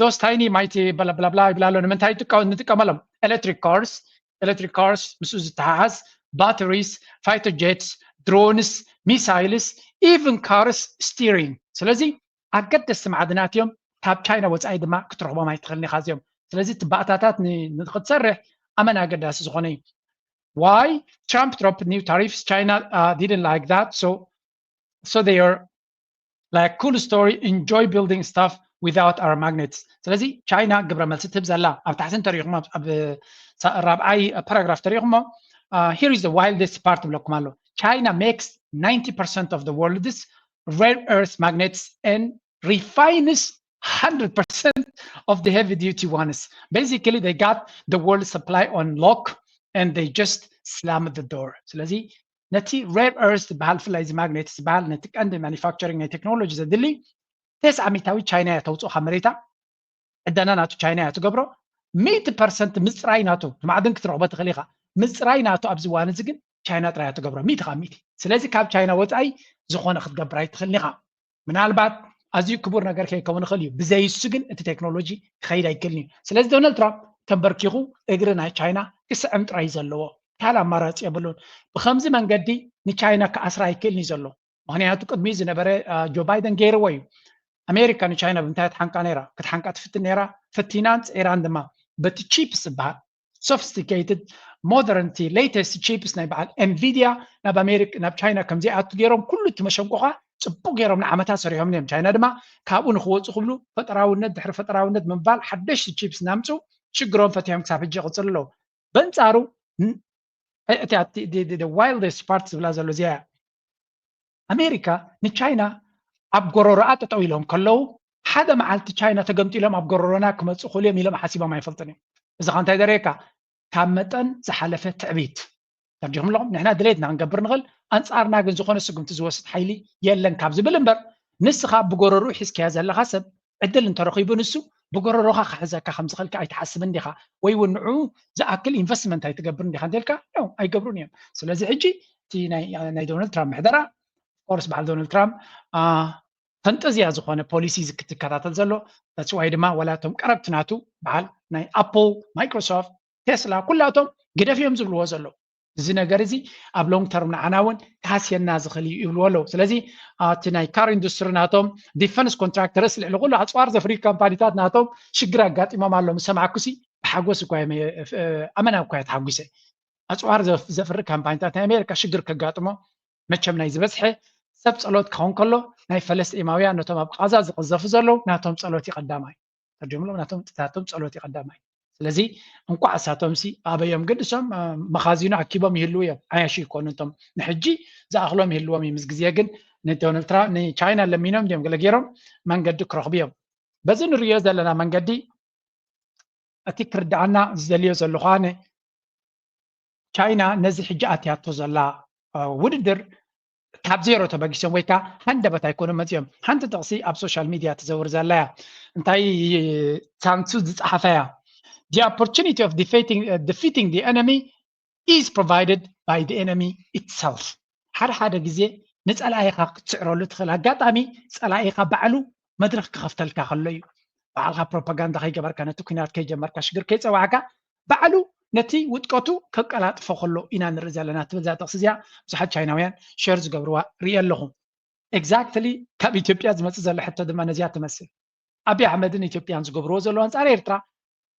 those tiny mighty blah blah blah ይብላ ኣሎ። ንምንታይ ንጥቀመሎም? Electric cars, electric cars ምስኡ ዝተሓሓዝ batteries, fighter jets, drones, missiles, even cars steering። ስለዚ ኣገደስቲ ማዕድናት እዮም። ካብ ቻይና ወፃኢ ድማ ክትረኽቦም ኣይትኽእልን ኢኻ እዚኦም። ስለዚ እቲ ባእታታት ንክትሰርሕ ኣመን ኣገዳሲ ዝኾነ እዩ። Why Trump dropped new tariffs? China didn't like that, so so they are like cool story, enjoy building stuff without our magnets. ስለዚ ቻይና ግብረ መልሲ ትህብ ዘላ ኣብ ታሕቲ እንተሪኢኹም ኣብ ራብዓይ ፓራግራፍ ተሪኢኹሞ here is the wildest part ብለኩም ኣሎ። China makes ninety percent of the world's rare earth magnets and refines hundred percent of the heavy duty ones. Basically, they got the world supply on lock and they just slammed the door. ስለዚ ነቲ rare earth ዝበሃል ብፍላይ እዚ ማግኔት ዝበሃል ነቲ ቀንዲ ማኒፋክቸሪንግ ናይ ቴክኖሎጂ ዘድሊ ተስዓ ሚታዊ ቻይና እያ ተውፅኦ ካብ መሬታ። ዕደና ናቱ ቻይና እያ ትገብሮ። ሚእቲ ፐርሰንት ምፅራይ ናቱ ማዕድን ክትረኽቦ ትኽእል ኢኻ። ምፅራይ ናቱ ኣብዚ እዋን እዚ ግን ቻይና ጥራይ እያ ትገብሮ ሚእቲ ካብ ሚእቲ። ስለዚ ካብ ቻይና ወፃኢ ዝኾነ ክትገብር ኣይትኽእልን ኢኻ። ምናልባት ኣዝዩ ክቡር ነገር ከይከውን ይኽእል እዩ። ብዘይ እሱ ግን እቲ ቴክኖሎጂ ክኸይድ ኣይክእልን እዩ። ስለዚ ዶናልድ ትራምፕ ተንበርኪኹ እግሪ ናይ ቻይና ክስዕም ጥራይ ዘለዎ ካልእ ኣማራፂ የብሉን። ብከምዚ መንገዲ ንቻይና ክኣስራ ኣይክእልን እዩ ዘሎ። ምክንያቱ ቅድሚ ዝነበረ ጆ ባይደን ገይርዎ እዩ። ኣሜሪካ ንቻይና ብምንታይ ትሓንቃ ነይራ? ክትሓንቃ ትፍትን ነይራ። ፈቲናን ፅዒራን ድማ በቲ ቺፕስ ዝበሃል sophisticated modernity latest chips ናይ በዓል ኤንቪዲያ ናብ ኣሜሪካ ናብ ቻይና ከም ዘይኣቱ ገይሮም ኩሉ እቲ መሸንቆኻ ፅቡቅ ገይሮም ንዓመታት ሰሪሖም እዮም። ቻይና ድማ ካብኡ ንክወፁ ክብሉ ፈጠራውነት ድሕሪ ፈጠራውነት ምባል ሓደሽቲ ቺፕስ እናምፁ ሽግሮም ፈቲሖም ክሳብ ሕጂ ይቕፅሉ ኣለዉ። በንፃሩ wildest part ዝብላ ዘሎ እዚኣ እያ። ኣሜሪካ ንቻይና ኣብ ጎረሮኣ ጠጠው ኢሎም ከለዉ ሓደ መዓልቲ ቻይና ተገምጢሎም ኣብ ጎረሮና ክመፁ ክእሉ እዮም ኢሎም ሓሲቦም ኣይፈልጡን እዮም። እዚ ኸ እንታይ ዘርእየካ? ካብ መጠን ዝሓለፈ ትዕቢት። ተርዲኹም ኣለኹም። ንሕና ድሌትና ክንገብር ንኽእል፣ ኣንጻርና ግን ዝኾነ ስጉምቲ ዝወስድ ሓይሊ የለን ካብ ዝብል እምበር፣ ንስኻ ብጎረርኡ ሒዝካዮ ዘለኻ ሰብ ዕድል እንተረኺቡ ንሱ ብጎረሮኻ ክሕዘካ ከም ዝኽእልካ ኣይትሓስብን ዲኻ? ወይ እውን ንዕኡ ዝኣክል ኢንቨስትመንት ኣይትገብርን ዲኻ እንተልካ፣ ኖ፣ ኣይገብሩን እዮም። ስለዚ ሕጂ እቲ ናይ፣ ናይ ዶናልድ ትራምፕ ምሕደራ፣ ኦፍኮርስ በዓል ዶናልድ ትራምፕ ፈንጠዝያ ዝኾነ ፖሊሲ ክትከታተል ዘሎ። ተስዋይ ድማ ዋላ እቶም ቀረብቲ ናቱ በዓል ናይ ኣፕል፣ ማይክሮሶፍት፣ ቴስላ ኩላቶም ግደፍ እዮም ዝብልዎ ዘለዉ። እዚ ነገር እዚ ኣብ ሎንግ ተርም ንዓና እውን ክሃስየና ዝኽእል እዩ ይብልዎ ኣለዉ። ስለዚ እቲ ናይ ካር ኢንዱስትሪ ናቶም፣ ዲፈንስ ኮንትራክተርስ፣ ልዕሊ ኩሉ ኣፅዋር ዘፍርዩ ካምፓኒታት ናቶም ሽግር ኣጋጢሞም ኣሎ። ምስ ሰማዕኩሲ ብሓጎስ እኳ ኣመና እኳ ተሓጒሰ። ኣፅዋር ዘፍሪ ካምፓኒታት ናይ ኣሜሪካ ሽግር ከጋጥሞ መቸም ናይ ዝበዝሐ ሰብ ጸሎት ክኸውን ከሎ ናይ ፈለስጢማውያን ነቶም ኣብ ቃዛ ዝቕዘፉ ዘለዉ ናቶም ጸሎት ይቐዳማይ። ተርዲምሎም ናቶም ናቶም ጸሎት ይቐዳማይ። ስለዚ እንኳዕ እሳቶም ሲ ኣበዮም ግን እሶም መኻዚኑ ኣኪቦም ይህልው እዮም። ዓያሹ ይኮኑ እቶም ንሕጂ ዝኣኽሎም ይህልዎም እዩ። ምስ ግዜ ግን ንዶናልድ ትራምፕ ንቻይና ለሚኖም ድዮም ገለ ገይሮም መንገዲ ክረኽቡ እዮም። በዚ ንሪዮ ዘለና መንገዲ እቲ ክርዳኣና ዝደልዮ ዘለኹ ኣነ ቻይና ነዚ ሕጂ ኣትያቶ ዘላ ውድድር ካብ ዜሮ ተበጊሶም ወይ ከዓ ሃንደበት ኣይኮኑ መፂኦም። ሓንቲ ጥቕሲ ኣብ ሶሻል ሚድያ ትዘውር ዘላ እያ። እንታይ ሳንሱ ዝፀሓፈ እያ? The opportunity of defeating, uh, defeating the enemy is provided by the enemy itself። ሓደ ሓደ ግዜ ንፀላኢኻ ክትስዕረሉ ትኽእል ኣጋጣሚ ፀላኢኻ ባዕሉ መድረክ ክኸፍተልካ ከሎ እዩ። ባዕልኻ ፕሮፓጋንዳ ከይገበርካ ነቲ ኩናት ከይጀመርካ ሽግር ከይፀዋዕካ ባዕሉ ነቲ ውጥቀቱ ከቀላጥፎ ከሎ ኢና ንርኢ ዘለና ትብል እዛ ጥቕሲ እዚኣ። ብዙሓት ቻይናውያን ሸር ዝገብርዋ ርኢ ኣለኹ። ኤግዛክትሊ ካብ ኢትዮጵያ ዝመፅእ ዘሎ ሕቶ ድማ ነዚኣ ትመስል። ኣብይ ኣሕመድን ኢትዮጵያን ዝገብርዎ ዘለዉ ኣንፃር ኤርትራ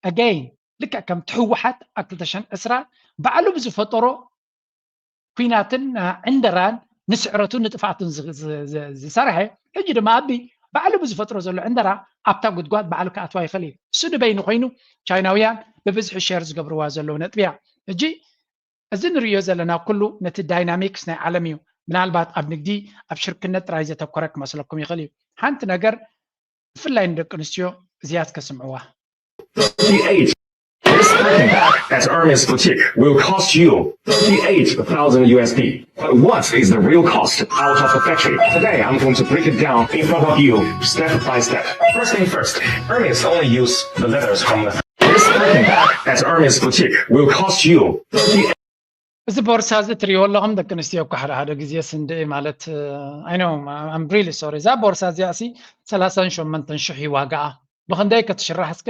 ኣገይን ልክዕ ከምቲ ህወሓት ኣብ ክልተ ሽሕን ዕስራን ባዕሉ ብዝፈጠሮ ኩናትን ዕንደራን ንስዕረቱን ንጥፍኣቱን ዝሰርሐ ሕጂ ድማ ኣቢ ባዕሉ ብዝፈጥሮ ዘሎ ዕንደራ ኣብታ ጉድጓድ ባዕሉ ክኣትዋ ይኽእል እዩ። እሱ ንበይኑ ኮይኑ ቻይናውያን ብብዝሒ ሸር ዝገብርዋ ዘለዉ ነጥቢ እያ። ሕጂ እዚ ንርእዮ ዘለና ኩሉ ነቲ ዳይናሚክስ ናይ ዓለም እዩ። ምናልባት ኣብ ንግዲ ኣብ ሽርክነት ጥራይ ዘተኮረ ክመስለኩም ይኽእል እዩ። ሓንቲ ነገር ብፍላይ ንደቂ ኣንስትዮ እዚኣ እስከ ስምዕዋ። This packing bag at Hermes Boutique will cost you thirty-eight thousand U S D. But what is the real cost out of the factory? Today I'm going to break it down in front of you, step by step. First thing first, Hermes only use the leathers from the... This packing bag at Hermes Boutique will cost you thirty-eight... እዚ ቦርሳ እዚ ትሪእዎ ኣለኹም ደቂ ኣንስትዮ እኮ ሓደ ሓደ ግዜ ስንድኢ ማለት I know, I'm really sorry። እዛ ቦርሳ እዚኣ ሲ ሰላሳን ሸሞንተን ሽሕ እዩ ዋጋኣ። ብኽንደይ ከትሽራሕ እስከ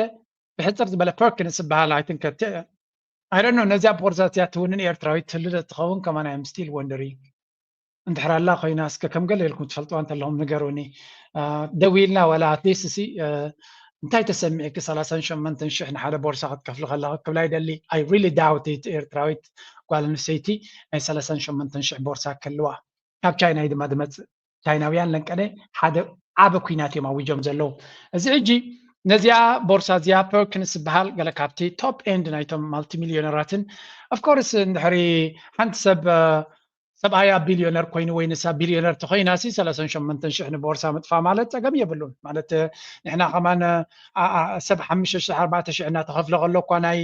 ብሕፅር ዝበለ ፐርኪንስ ዝበሃል ኣይትንከት I don't know ነዚኣ ቦርሳ እዚኣ ትውንን ኤርትራዊት ትህሉ ዶ ትኸውን ከማን I'm still wondering። እንድሕር ኣላ ኮይና እስከ ከም ገለ ኢልኩም ትፈልጥዋ እንተለኹም ንገሩኒ። ደዊልና ዋላ ኣትሊስት ሲ እንታይ ተሰሚዕኪ ሰላሳን ሸሞንተን ሽሕ ንሓደ ቦርሳ ክትከፍሊ ከለኺ ክብላ ይደሊ። I really doubt it ኤርትራዊት ጓል ኣንስተይቲ ናይ ሰላሳን ሸሞንተን ሽሕ ቦርሳ ክህልዋ ካብ ቻይና እዩ ድማ ዝመፅእ። ቻይናውያን ለንቀነ ሓደ ዓበ ኩናት እዮም ኣዊጆም ዘለዉ። እዚ ሕጂ ነዚኣ ቦርሳ እዚኣ ፐርኪንስ ዝበሃል ገለ ካብቲ ቶፕ ኤንድ ናይቶም ማልቲ ሚሊዮነራትን ኦፍኮርስ እንድሕሪ ሓንቲ ሰብ ሰብኣያ ቢልዮነር ኮይኑ ወይ ንሳ ቢልዮነር ተኮይና ሲ ሰላሳን ሸሞንተን ሽሕ ንቦርሳ ምጥፋ ማለት ፀገም የብሉን ማለት ንሕና ከማን ሰብ ሓሙሽተ ሽሕ ኣርባዕተ ሽሕ እናተኸፍለ ከሎ እኳ ናይ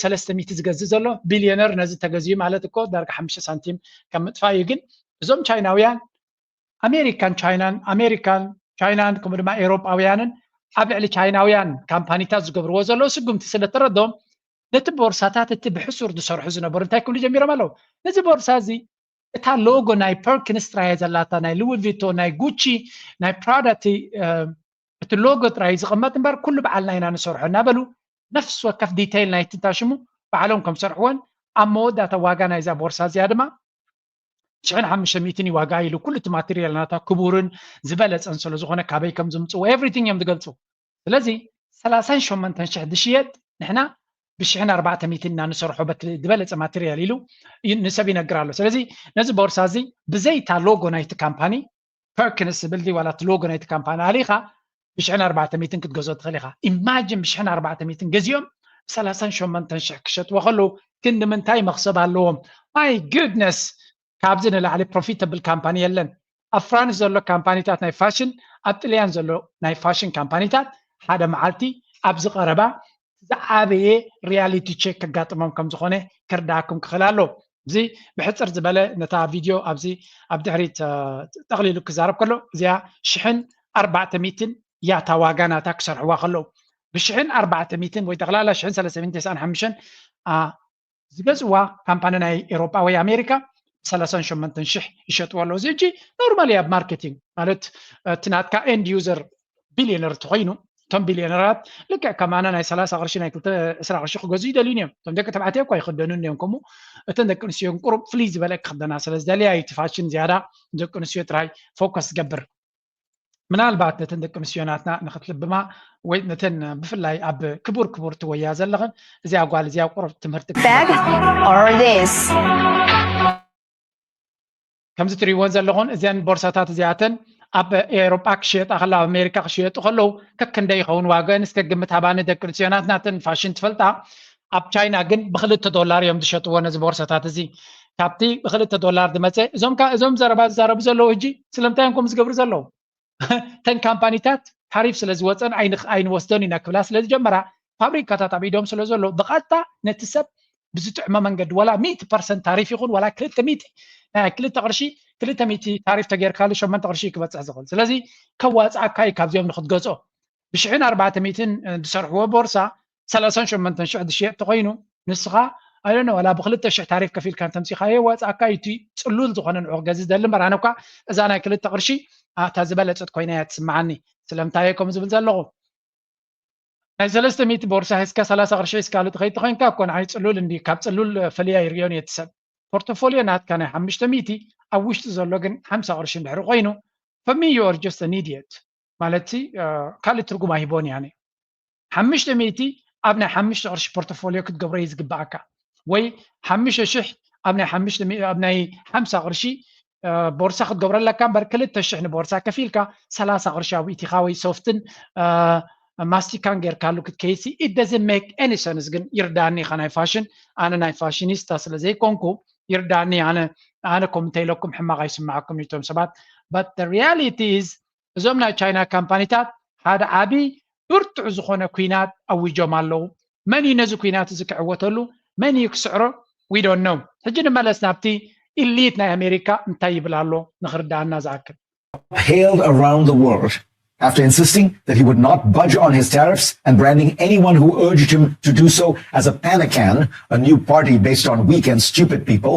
ሰለስተ ሚእቲ ዝገዝእ ዘሎ ቢልዮነር ነዚ ተገዝዩ ማለት እኮ ዳርጋ ሓሙሽተ ሳንቲም ከም ምጥፋ እዩ ግን እዞም ቻይናውያን ኣሜሪካን ቻይናን ኣሜሪካን ቻይናን ከምኡ ድማ ኤውሮጳውያንን ኣብ ልዕሊ ቻይናውያን ካምፓኒታት ዝገብርዎ ዘለዉ ስጉምቲ ስለ ተረዶም ነቲ ቦርሳታት እቲ ብሕሱር ዝሰርሑ ዝነበሩ እንታይ ክብሉ ጀሚሮም ኣለዉ ነዚ ቦርሳ እዚ እታ ሎጎ ናይ ፐርኪንስ ጥራይ ዘላታ ናይ ሉዊ ቪቶ ናይ ጉቺ ናይ ፕራዳ እቲ ሎጎ ጥራይ ዝቕመጥ እምበር ኩሉ በዓልና ኢና ንሰርሖ እናበሉ ነፍሲ ወከፍ ዲተይል ናይ ትንታሽሙ ባዕሎም ከም ሰርሕዎን ኣብ መወዳእታ ዋጋ ናይዛ ቦርሳ እዚኣ ድማ ሽሕን ሓሙሽተ ሚእትን እዩ ዋጋ ኢሉ ኩሉ እቲ ማቴሪያል ናታ ክቡርን ዝበለፀን ስለ ዝኾነ ካበይ ከም ዝምፅዎ ኤቭሪቲንግ እዮም ዝገልፁ ስለዚ ሰላሳን ሸሞንተን ሽሕ ዝሽየጥ ንሕና ብሽሕን ኣርባዕተ ሚእትን ኢና ንሰርሖ በቲ ዝበለፀ ማቴሪያል ኢሉ ንሰብ ይነግር ኣሎ ስለዚ ነዚ ቦርሳ እዚ ብዘይታ ሎጎ ናይቲ ካምፓኒ ፐርኪንስ ዝብል ዋላ እቲ ሎጎ ናይቲ ካምፓኒ ኣሊኻ ብሽሕን ኣርባዕተ ሚእትን ክትገዝኦ ትኽእል ኢኻ ኢማጂን ብሽሕን ኣርባዕተ ሚእትን ገዚኦም ብሰላሳን ሸሞንተን ሽሕ ክሸጥዎ ከለዉ ግን ንምንታይ መኽሰብ ኣለዎም my goodness ካብዚ ንላዕሊ ፕሮፊተብል ካምፓኒ የለን ኣብ ፍራንስ ዘሎ ካምፓኒታት ናይ ፋሽን ኣብ ጥልያን ዘሎ ናይ ፋሽን ካምፓኒታት ሓደ መዓልቲ ኣብዚ ቀረባ ዝዓበየ ሪያሊቲ ቼክ ከጋጥሞም ከም ዝኾነ ክርዳኣኩም ክኽእል ኣሎ እዚ ብሕፅር ዝበለ ነታ ቪድዮ ኣብዚ ኣብ ድሕሪት ጠቕሊሉ ክዛረብ ከሎ እዚኣ ሽሕን ኣርባዕተ ሚትን ያታ ዋጋ ናታ ክሰርሕዋ ከለዉ ብሽሕን ኣርባዕተ ሚትን ወይ ጠቕላላ ሽሕን ሰለስተ ሚትን ተስዓን ሓሙሽተን ዝገዝእዋ ካምፓኒ ናይ ኤሮጳ ወይ ኣሜሪካ ሰላሳን ሸሞንተን ሽሕ ይሸጥዎ ኣለዉ። እዚ ሕጂ ኖርማሊ ኣብ ማርኬቲንግ ማለት እቲ ናትካ ኤንድ ዩዘር ቢልዮነር እንተኾይኑ እቶም ቢልዮነራት ልክዕ ከማና ናይ ሰላሳ ቅርሺ ናይ ክልተ ዕስራ ቅርሺ ክገዝኡ ይደልዩን እዮም። እቶም ደቂ ተባዕትዮ እኳ ይኽደኑን እዮም ከምኡ። እተን ደቂ ኣንስትዮ ግን ቁሩብ ፍልይ ዝበለ ክኽደና ስለ ዝደልያ እዩ እቲ ፋሽን ዝያዳ ንደቂ ኣንስትዮ ጥራይ ፎከስ ዝገብር። ምናልባት ነተን ደቂ ኣንስትዮ ናትና ንኽትልብማ ወይ ነተን ብፍላይ ኣብ ክቡር ክቡር ትወያ ዘለኽን እዚኣ ጓል እዚኣ ቁሩብ ትምህርቲ bag or this ከምዚ ትሪእወን ዘለኹን እዚኣን ቦርሳታት እዚኣተን ኣብ ኤሮጳ ክሽየጣ ከላ ኣብ ኣሜሪካ ክሽየጡ ከለዉ ከክንደይ ይኸውን ዋጋን እስከ ግምት ሃባኒ ደቂ ኣንስትዮ ናትናተን ፋሽን ትፈልጣ ኣብ ቻይና ግን ብክልተ ዶላር እዮም ዝሸጥዎ ነዚ ቦርሳታት እዚ ካብቲ ብክልተ ዶላር ዝመፀ እዞም እዞም ዘረባ ዝዛረቡ ዘለዉ ሕጂ ስለምንታይ እዮም ከምኡ ዝገብሩ ዘለዉ ተን ካምፓኒታት ታሪፍ ስለ ዝወፀን ኣይንወስደን ኢና ክብላ ስለ ዝጀመራ ፋብሪካታት ኣብ ኢዶም ስለ ዘሎ ብቐጥታ ነቲ ሰብ ብዝጥዕሞ መንገዲ ዋላ ሚእቲ ፐርሰንት ታሪፍ ይኹን ዋላ ክልተ ሚእቲ ናይ ክልተ ቅርሺ ክልተ ሚእቲ ታሪፍ ተጌርካሉ ሸሞንተ ቅርሺ ክበፅሕ ዝኽእል ስለዚ ከዋፅኣካ እዩ ካብዚኦም ንክትገዝኦ ብሽሕን ኣርባዕተ ሚእትን ዝሰርሕዎ ቦርሳ ሰላሳን ሸሞንተን ሽሕ ዝሽየጥ ተኮይኑ ንስኻ ኣይደነ ዋላ ብክልተ ሽሕ ታሪፍ ከፊልካ እንተምፂኻዮ ዋፅኣካ እዩ እቲ ፅሉል ዝኾነ ንዑ ክገዝእ ዝደሊ እምበር ኣነ እኳ እዛ ናይ ክልተ ቅርሺ ኣታ ዝበለፀት ኮይና እያ ትስምዓኒ ስለምንታይ እየ ከምኡ ዝብል ዘለኹ ናይ ሰለስተ ሚእቲ ቦርሳ ሒዝካ ሰላሳ ቅርሺ ሒዝካሉ ትኸይድ ተኾይንካ እኮ ንዓይ ፅሉል እንዲ ካብ ፅሉል ፈልያ ይርእዮን እየ እቲ ሰብ ፖርቶፎሊዮ ናትካ ናይ ሓሙሽተ ሚእቲ ኣብ ውሽጢ ዘሎ ግን ሓምሳ ቅርሺ እንድሕሪ ኮይኑ for me you are just an idiot ማለት ካልእ ትርጉም ኣይቦን ያኔ ሓሙሽተ ሚእቲ ኣብ ናይ ሓሙሽተ ቅርሺ ፖርቶፎሊዮ ክትገብሮ እዩ ዝግባኣካ ወይ ሓሙሽተ ሽሕ ኣብ ናይ ሓሙሽተ ኣብ ናይ ሓምሳ ቅርሺ ቦርሳ ክትገብረለካ እምበር ክልተ ሽሕ ንቦርሳ ከፊልካ ሰላሳ ቅርሺ ኣብ ኢቲኻ ወይ ሶፍትን ማስቲካን ጌርካሉ ክትከይሲ it doesn't make any sense ግን ይርዳኒ ኢኻ ናይ ፋሽን ኣነ ናይ ፋሽኒስታ ስለ ዘይኮንኩ ይርዳኒ ኣነ ኣነ ከም እንተኢለኩም ሕማቕ ኣይስማዓኩም እቶም ሰባት but the reality is እዞም ናይ ቻይና ካምፓኒታት ሓደ ዓቢ ብርቱዕ ዝኾነ ኲናት ኣዊጆም ኣለዉ። መን እዩ ነዚ ኲናት እዚ ክዕወተሉ? መን እዩ ክስዕሮ? We don't know። ሕጂ ንመለስ ናብቲ ኢሊት ናይ ኣሜሪካ እንታይ ይብል ኣሎ ንኽርዳኣና ዝኣክል። Hailed around the world after insisting that he would not budge on his tariffs and branding anyone who urged him to do so as a panacan, a new party based on weak and stupid people.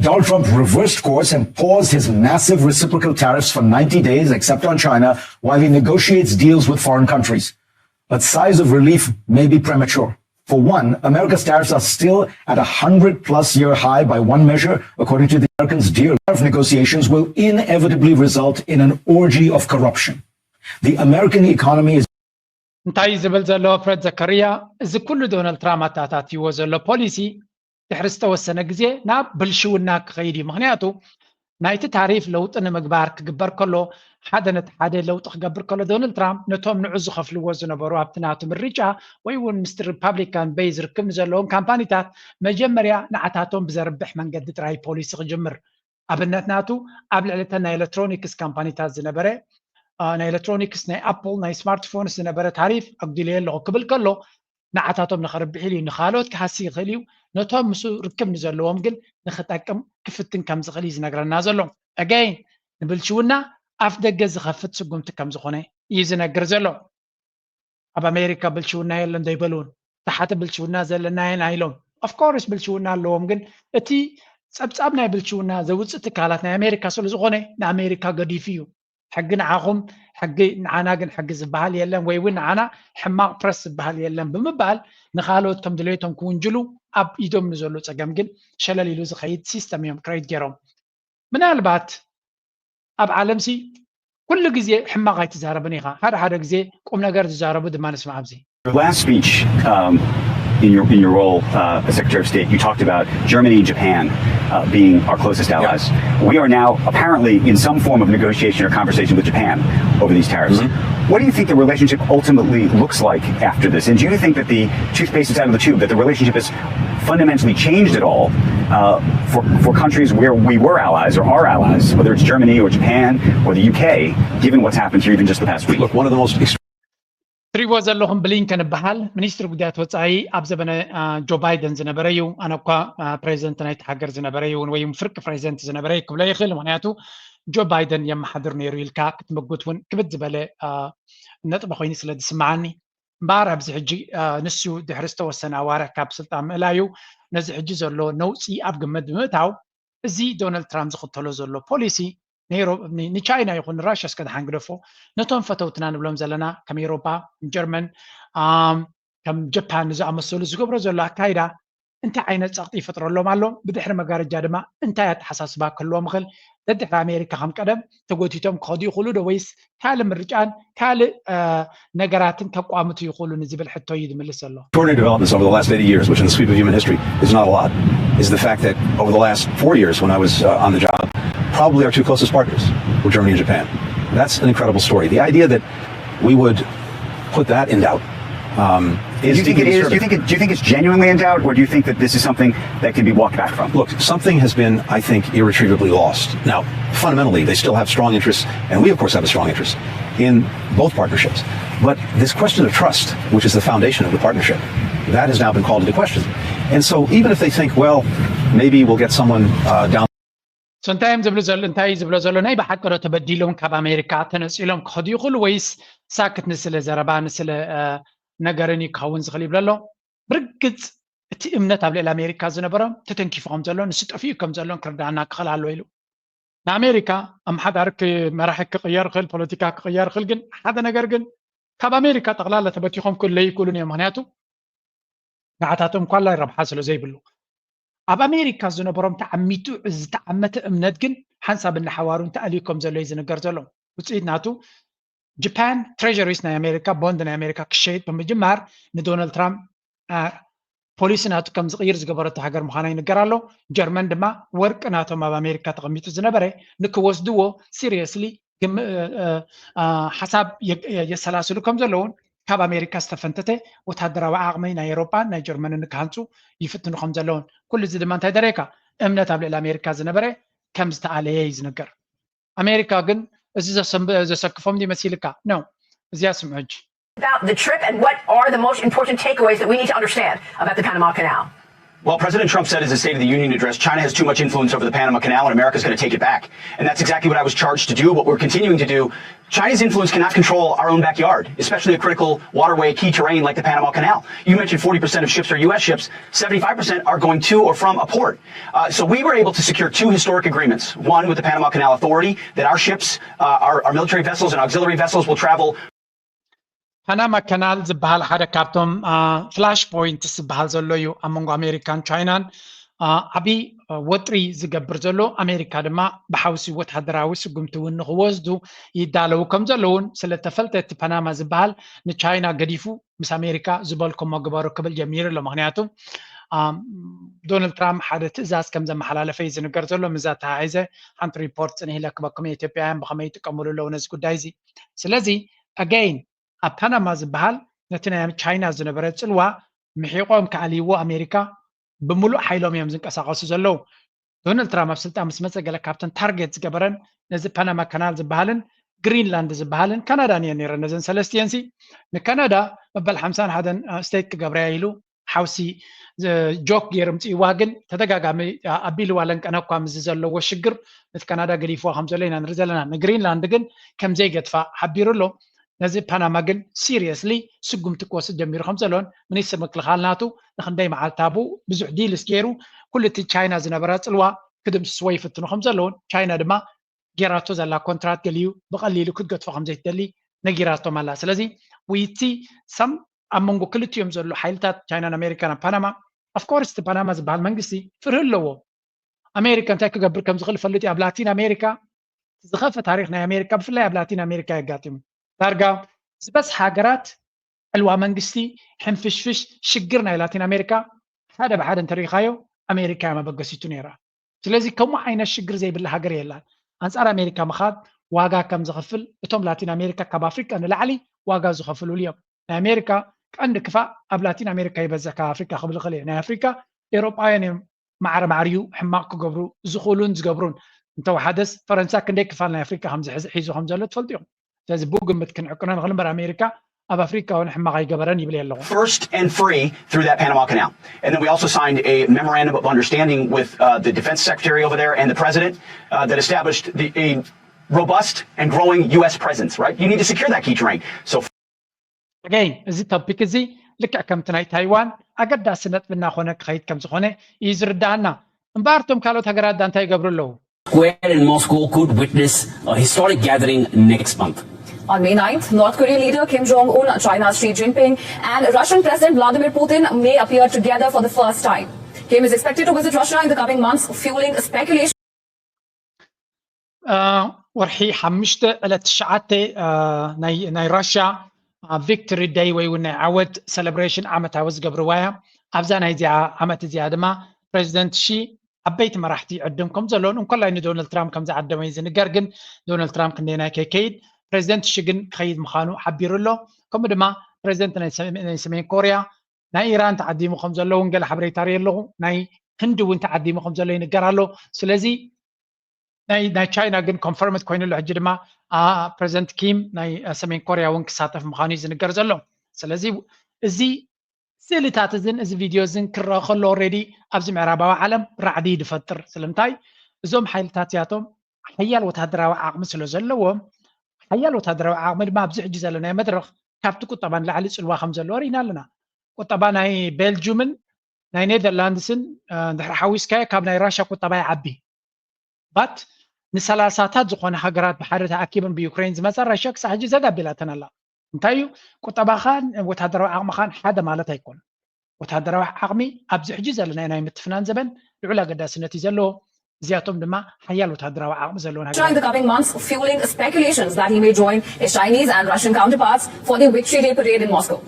Donald Trump reversed course and paused his massive reciprocal tariffs for ninety days, except on China, while he negotiates deals with foreign countries. But sighs of relief may be premature. For one, America's tariffs are still at a hundred plus year high by one measure, according to the Americans' dear tariff negotiations will inevitably result in an orgy of corruption. The American economy is እንታይ እዩ ዝብል ዘሎ ፍረድ ዘከርያ እዚ ኩሉ ዶናልድ ትራምፕ ኣተኣታትይዎ ዘሎ ፖሊሲ ድሕሪ ዝተወሰነ ግዜ ናብ ብልሽውና ክኸይድ እዩ ምክንያቱ ናይቲ ታሪፍ ለውጢ ንምግባር ክግበር ከሎ ሓደ ነቲ ሓደ ለውጢ ክገብር ከሎ ዶናልድ ትራምፕ ነቶም ንዑ ዝኸፍልዎ ዝነበሩ ኣብቲ ናቱ ምርጫ ወይ እውን ምስቲ ሪፓብሊካን በይ ዝርክብ ንዘለዎም ካምፓኒታት መጀመርያ ንዓታቶም ብዘርብሕ መንገዲ ጥራይ ፖሊሲ ክጅምር ኣብነት ናቱ ኣብ ልዕሊ እተን ናይ ኤሌክትሮኒክስ ካምፓኒታት ዝነበረ ናይ ኤሌክትሮኒክስ ናይ ኣፕል ናይ ስማርትፎንስ ዝነበረ ታሪፍ ኣጉዲለዮ ኣለኹ ክብል ከሎ ንዓታቶም ንኸርብሕ ኢሉ እዩ ንኻልኦት ክሃሲ ይኽእል እዩ ነቶም ምስ ርክብ ንዘለዎም ግን ንኽጠቅም ክፍትን ከም ዝኽእል እዩ ዝነግረና ዘሎ again ንብልሽውና ኣፍ ደገ ዝኸፍት ስጉምቲ ከም ዝኾነ እዩ ዝነግር ዘሎ ኣብ ኣሜሪካ ብልሽውና የለን ዶ ኣይበልውን ተሓተ ብልሽውና ዘለና ኢና ኢሎም of course ብልሽውና ኣለዎም ግን እቲ ፀብፃብ ናይ ብልሽውና ዘውፅእ ትካላት ናይ ኣሜሪካ ስለ ዝኾነ ንኣሜሪካ ገዲፉ እዩ ሕጊ ንዓኹም ሕጊ ንዓና ግን ሕጊ ዝበሃል የለን ወይ እውን ንዓና ሕማቕ ፕረስ ዝበሃል የለን ብምባል ንኻልኦት ከም ድሌቶም ክውንጅሉ ኣብ ኢዶም ንዘሎ ፀገም ግን ሸለል ኢሉ ዝኸይድ ሲስተም እዮም ክሬት ገይሮም ምናልባት ኣብ ዓለምሲ ኩሉ ግዜ ሕማቕ ኣይትዛረብን ኢኻ ሓደ ሓደ ግዜ ቁም ነገር ዝዛረቡ ድማ ንስማዕ ኣብዚ Your last speech um, in your in your role uh, as Secretary of State, you talked about Germany and Japan uh, being our closest allies. Yeah. We are now apparently in some form of negotiation or conversation with Japan over these tariffs. Mm-hmm. What do you think the relationship ultimately looks like after this? And do you think that the toothpaste is out of the tube, that the relationship has fundamentally changed at all uh, for, for countries where we were allies or are allies, whether it's Germany or Japan or the U K, given what's happened here even just the past week? Look, one of the most ትሪእዎ ዘለኹም ብሊንከን ይበሃል። ሚኒስትሪ ጉዳያት ወፃኢ ኣብ ዘበነ ጆ ባይደን ዝነበረ እዩ። ኣነ እኳ ፕሬዚደንት ናይቲ ሃገር ዝነበረ እዩ ወይ ፍርቂ ፕሬዚደንት ዝነበረ ክብሎ ይኽእል። ምክንያቱ ጆ ባይደን የመሓድር ነይሩ ኢልካ ክትምጉት እውን ክብድ ዝበለ ነጥቢ ኮይኑ ስለ ዝስምዓኒ። እምበኣር ኣብዚ ሕጂ ንሱ ድሕሪ ዝተወሰነ ኣዋርሕ ካብ ስልጣን ምእላዩ ነዚ ሕጂ ዘሎ ነውፂ ኣብ ግምት ብምእታው እዚ ዶናልድ ትራምፕ ዝኽተሎ ዘሎ ፖሊሲ ንቻይና ይኹን ንራሽያ እስከ ደሓን ግደፎ፣ ነቶም ፈተውትና ንብሎም ዘለና ከም ኤውሮጳ፣ ጀርመን፣ ከም ጃፓን ዝኣመሰሉ ዝገብሮ ዘሎ ኣካይዳ እንታይ ዓይነት ጸቕጢ ይፈጥረሎም ኣሎ? ብድሕሪ መጋረጃ ድማ እንታይ ኣተሓሳስባ ክህልዎም ይኽእል? ደድሕሪ ኣሜሪካ ከም ቀደም ተጎቲቶም ክኸዱ ይኽእሉ ዶ ወይስ ካልእ ምርጫን ካልእ ነገራትን ከቋምቱ ይኽእሉ ንዝብል ሕቶ እዩ ዝምልስ ዘሎ። Extraordinary developments over the last eighty years, which in the sweep of human history is not a lot, is the fact that over the last four years when I was uh, on the job, probably our two closest partners were Germany and Japan. That's an incredible story. The idea that we would put that in doubt um, is. Do you think it is? Do you think it, do you think it's genuinely in doubt, or do you think that this is something that can be walked back from? Look, something has been, I think, irretrievably lost. Now, fundamentally, they still have strong interests, and we, of course, have a strong interest in both partnerships. But this question of trust, which is the foundation of the partnership, that has now been called into question. And so, even if they think, well, maybe we'll get someone uh, down. So እንታይ እዮም ዝብሉ ዘሎ? እንታይ እዩ ዝብሎ ዘሎ? ናይ ብሓቂ ዶ ተበዲሎም ካብ ኣሜሪካ ተነፂሎም ክኸዱ ይኽእሉ ወይስ ሳክት ንስለ ዘረባ ንስለ ነገርን እዩ ክኸውን ዝኽእል ይብሎ ኣሎ። ብርግፅ እቲ እምነት ኣብ ልዕሊ ኣሜሪካ ዝነበሮም ተተንኪፉ ከም ዘሎ ንሱ ጠፊኡ ከም ዘሎን ክርዳና ክኽእል ኣለዎ ኢሉ። ንኣሜሪካ ኣመሓዳሪ መራሒ ክቕየር ይኽእል፣ ፖለቲካ ክቕየር ይኽእል፣ ግን ሓደ ነገር ግን ካብ ኣሜሪካ ጠቕላላ ተበቲኾም ክለዩ ይኽእሉን እዮም። ምክንያቱ ንዓታቶም ኳላይ ረብሓ ስለ ዘይብሉ ኣብ ኣሜሪካ ዝነበሮም ተዓሚቱ ዝተዓመተ እምነት ግን ሓንሳብ እናሓዋሩ እንተኣልዩ ከም ዘሎ እዩ ዝንገር ዘሎ። ውፅኢት ናቱ ጃፓን ትሬጀሪስ ናይ ኣሜሪካ ቦንድ ናይ ኣሜሪካ ክሸይጥ ብምጅማር ንዶናልድ ትራምፕ ፖሊሲ ናቱ ከም ዝቕይር ዝገበረቶ ሃገር ምዃና ይንገር ኣሎ። ጀርመን ድማ ወርቂ ናቶም ኣብ ኣሜሪካ ተቐሚጡ ዝነበረ ንክወስድዎ ሲሪየስሊ ሓሳብ የሰላስሉ ከም ዘለውን ካብ ኣሜሪካ ዝተፈንተተ ወታደራዊ ዓቕሚ ናይ ኤሮጳን ናይ ጀርመንን ንክሃንፁ ይፍትኑ ከም ዘለውን ኩሉ እዚ ድማ እንታይ ደረካ እምነት ኣብ ልዕሊ ኣሜሪካ ዝነበረ ከም ዝተኣለየ እዩ ዝንገር። ኣሜሪካ ግን እዚ ዘሰክፎም ዲ መሲልካ ነው። እዚኣ ስምዑ ሕጂ። About the trip and what are the most important takeaways that we need to understand about the Panama Canal? Well, President Trump said in his State of the Union address, China has too much influence over the Panama Canal and America's going to take it back. And that's exactly what I was charged to do, what we're continuing to do. China's influence cannot control our own backyard, especially a critical waterway, a key terrain like the Panama Canal. You mentioned forty percent of ships are U S ships, seventy-five percent are going to or from a port. Uh, so we were able to secure two historic agreements, one with the Panama Canal Authority, that our ships, uh, our, our military vessels and auxiliary vessels will travel ፓናማ ካናል ዝበሃል ሓደ ካብቶም ፍላሽ ፖይንትስ ዝበሃል ዘሎ እዩ ኣብ መንጎ ኣሜሪካን ቻይናን ዓብዪ ወጥሪ ዝገብር ዘሎ። ኣሜሪካ ድማ ብሓውሲ ወታደራዊ ስጉምቲ እውን ንክወስዱ ይዳለዉ ከም ዘለውን ስለተፈልጠ እቲ ፓናማ ዝበሃል ንቻይና ገዲፉ ምስ ኣሜሪካ ዝበልኩሞ ግበሩ ክብል ጀሚሩ ኣሎ። ምክንያቱ ዶናልድ ትራምፕ ሓደ ትእዛዝ ከም ዘመሓላለፈ እዩ ዝንገር ዘሎ። ምስዛ ተሓሒዘ ሓንቲ ሪፖርት ፅንሕ ኢለ ክበኩም ኢትዮጵያውያን ብከመይ ይጥቀምሉ ኣለዉ ነዚ ጉዳይ እዚ። ስለዚ ኣገይን ኣብ ፓናማ ዝበሃል ነቲ ናይ ቻይና ዝነበረ ፅልዋ ምሒቖም ክኣልይዎ ኣሜሪካ ብምሉእ ሓይሎም እዮም ዝንቀሳቐሱ ዘለዉ። ዶናልድ ትራምፕ ኣብ ስልጣን ምስ መፀ ገለ ካብተን ታርጌት ዝገበረን ነዚ ፓናማ ካናል ዝበሃልን ግሪንላንድ ዝበሃልን ካናዳን እየን ነይረን። ነዘን ሰለስቲአን ሲ ንካናዳ መበል ሓምሳን ሓደን ስቴት ክገብረያ ኢሉ ሓውሲ ጆክ ገይሩ ምፅእዋ ግን ተደጋጋሚ ኣቢልዋ ለንቀነ እኳ ምስዚ ዘለዎ ሽግር ነቲ ካናዳ ገዲፍዋ ከም ዘሎ ኢና ንርኢ ዘለና። ንግሪንላንድ ግን ከም ዘይገድፋ ሓቢሩ ኣሎ። ነዚ ፓናማ ግን ሲሪየስሊ ስጉምቲ ክወስድ ጀሚሩ ከም ዘሎን ሚኒስትር ምክልኻል ናቱ ንክንደይ መዓልቲ ኣብኡ ብዙሕ ዲልስ ገይሩ ኩሉ እቲ ቻይና ዝነበራ ፅልዋ ክድምስስዎ ይፍትኑ ከም ዘለውን ቻይና ድማ ጌራቶ ዘላ ኮንትራት ገሊዩ ብቐሊሉ ክትገድፎ ከም ዘይትደሊ ነጊራቶም ኣላ። ስለዚ ውይቲ ሰም ኣብ መንጎ ክልቲኦም ዘሎ ሓይልታት ቻይናን ኣሜሪካን ኣብ ፓናማ ኣፍኮርስ እቲ ፓናማ ዝበሃል መንግስቲ ፍርሂ ኣለዎ። ኣሜሪካ እንታይ ክገብር ከም ዝኽእል ፈልጥ እዩ። ኣብ ላቲን ኣሜሪካ ዝኸፈ ታሪክ ናይ ኣሜሪካ ብፍላይ ኣብ ላቲን ኣሜሪካ የጋጢሙ። ዳርጋ ዝበዝሕ ሃገራት ዕልዋ መንግስቲ ሕንፍሽፍሽ ሽግር ናይ ላቲን ኣሜሪካ ሓደ ብሓደ እንተሪኢኻዮ ኣሜሪካ እያ መበገሲቱ ነይራ። ስለዚ ከምኡ ዓይነት ሽግር ዘይብላ ሃገር የላን። ኣንፃር ኣሜሪካ ምኻድ ዋጋ ከም ዝኸፍል እቶም ላቲን ኣሜሪካ ካብ ኣፍሪቃ ንላዕሊ ዋጋ ዝኸፍልሉ እዮም። ናይ ኣሜሪካ ቀንዲ ክፋእ ኣብ ላቲን ኣሜሪካ ይበዝሕ ካብ ኣፍሪካ ክብል ይኽእል እየ። ናይ ኣፍሪካ ኤውሮጳውያን እዮም ማዕረ ማዕርዩ ሕማቕ ክገብሩ ዝኽእሉን ዝገብሩን። እንተወሓደስ ፈረንሳ ክንደይ ክፋል ናይ ኣፍሪካ ከም ዝሕዝ ሒዙ ከም ዘሎ ትፈልጡ ኢኹም። ስለዚ ብኡ ግምት ክንዕቅኖ ንኽእል እምበር ኣሜሪካ ኣብ ኣፍሪካ እውን ሕማቕ ኣይገበረን ይብል ኣለኹ። First and free through that Panama Canal. And then we also signed a memorandum of understanding with uh, the defense secretary over there and the president uh, that established the, a robust and growing U S presence, right? You need to secure that key terrain. So ኣገይን እዚ ቶፒክ እዚ ልክዕ ከምቲ ናይ ታይዋን ኣገዳሲ ነጥቢ እናኾነ ክኸይድ ከም ዝኾነ እዩ ዝርዳኣና። እምበኣር እቶም ካልኦት ሃገራት ዳ እንታይ ይገብሩ ኣለዉ? Square in Moscow could witness a historic gathering next month. On May ninth, North Korean leader Kim Jong un, China's Xi Jinping, and Russian President Vladimir Putin may appear together for the first time. Kim is expected to visit Russia in the coming months, fueling speculation. ወርሒ ሓሙሽተ ዕለት ትሽዓተ ናይ ራሽያ ቪክቶሪ ደይ ወይ እውን ናይ ዓወት ሰለብሬሽን ዓመታዊ ዝገብርዋ እያ። ኣብዛ ናይ እዚኣ ዓመት እዚኣ ድማ ፕሬዚደንት ሺ ዓበይቲ መራሕቲ ይዕድም ከም ዘለውን እንኮላይ ንዶናልድ ትራምፕ ከም ዝዓደመ እዩ ዝንገር። ግን ዶናልድ ትራምፕ ክንደየናይ ከይከይድ ፕሬዚደንት ሺ ግን ክኸይድ ምዃኑ ሓቢሩ ኣሎ። ከምኡ ድማ ፕሬዚደንት ናይ ሰሜን ኮርያ ናይ ኢራን ተዓዲሙ ከም ዘሎ እውን ገለ ሓበሬታ ርኢ ኣለኹ። ናይ ህንዲ እውን ተዓዲሙ ከም ዘሎ ይንገር ኣሎ። ስለዚ ናይ ናይ ቻይና ግን ኮንፈርምድ ኮይኑ ኣሎ። ሕጂ ድማ ፕሬዚደንት ኪም ናይ ሰሜን ኮርያ እውን ክሳተፍ ምዃኑ እዩ ዝንገር ዘሎ። ስለዚ እዚ ስእልታት እዝን እዚ ቪድዮ እዝን ክረአ ከሎ ኦልሬዲ ኣብዚ ምዕራባዊ ዓለም ራዕዲ ድፈጥር። ስለምንታይ እዞም ሓይልታት እዚኣቶም ሓያል ወታደራዊ ዓቕሚ ስለ ዘለዎም ሓያል ወታደራዊ ዓቕሚ ድማ ኣብዚ ሕጂ ዘለናዮ መድረኽ ካብቲ ቁጠባ ንላዕሊ ፅልዋ ከም ዘለዎ ርኢና ኣለና። ቁጠባ ናይ ቤልጁምን ናይ ኔዘርላንድስን ድሕሪ ሓዊስካዮ ካብ ናይ ራሽያ ቁጠባ ይዓቢ። ባት ንሰላሳታት ዝኾነ ሃገራት ብሓደ ተኣኪበን ብዩክሬን ዝመፃ ራሽያ ክሳብ ሕጂ ዘጋቢላተን ኣላ። እንታይ እዩ ቁጠባኻን ወታደራዊ ዓቕምኻን ሓደ ማለት ኣይኮን። ወታደራዊ ዓቕሚ ኣብዚ ሕጂ ዘለና ናይ ምትፍናን ዘበን ልዑል ኣገዳስነት እዩ ዘለዎ። እዚኣቶም ድማ ሓያል ወታደራዊ ዓቕሚ ዘለወን Russia in the coming months, fueling speculations that he may join his Chinese and Russian counterparts for the Victory Day parade in Moscow.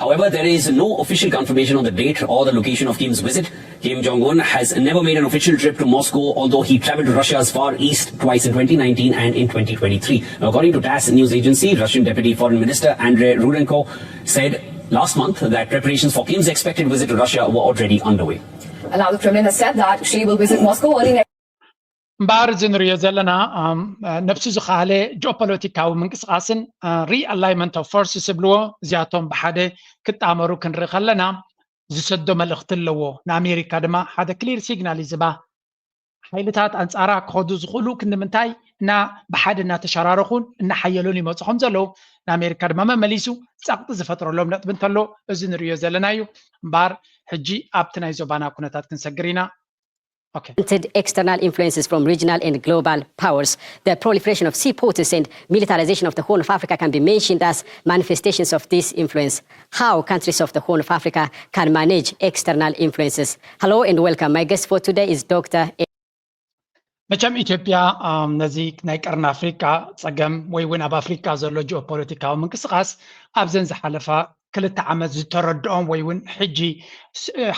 However, there is no official confirmation on the date or the location of Kim's visit. Kim Jong un has never made an official trip to Moscow, although he traveled to Russia's Far East twice in twenty nineteen and in twenty twenty-three. Now, according to TASS news agency, Russian Deputy Foreign Minister Andrei Rudenko said last month that preparations for Kim's expected visit to Russia were already underway. And now the Kremlin has said that Xi will visit Moscow early next እምበኣር እዚ ንሪኦ ዘለና ነብሱ ዝኸኣለ ጂኦፖለቲካዊ ምንቅስቃስን ሪኣላይመንት ኦፍ ፎርስ ዝብልዎ እዚኣቶም ብሓደ ክጣመሩ ክንርኢ ከለና ዝሰዶ መልእኽቲ ኣለዎ። ንኣሜሪካ ድማ ሓደ ክሊር ሲግናል እዩ ዝባ። ሓይልታት ኣንፃራ ክኸዱ ዝኽእሉ ክንዲ ምንታይ እና ብሓደ እናተሸራረኹን እናሓየሉን ይመፁ ከም ዘለዉ ንኣሜሪካ ድማ መመሊሱ ፀቕጢ ዝፈጥረሎም ነጥቢ እንተሎ እዚ ንሪኦ ዘለና እዩ። እምበኣር ሕጂ ኣብቲ ናይ ዞባና ኩነታት ክንሰግር ኢና። External influences from regional and global powers. The proliferation of seaports and militarization of the Horn of Africa can be mentioned as manifestations of this influence. How countries of the Horn of Africa can manage external influences. Hello and welcome. My guest for today is Doctor መቸም ኢትዮጵያ ነዚ ናይ ቀርኒ ኣፍሪቃ ጸገም ወይ እውን ኣብ ኣፍሪቃ ዘሎ ጂኦፖለቲካዊ ምንቅስቃስ ኣብዘን ዝሓለፋ ክልተ ዓመት ዝተረድኦም ወይ እውን ሕጂ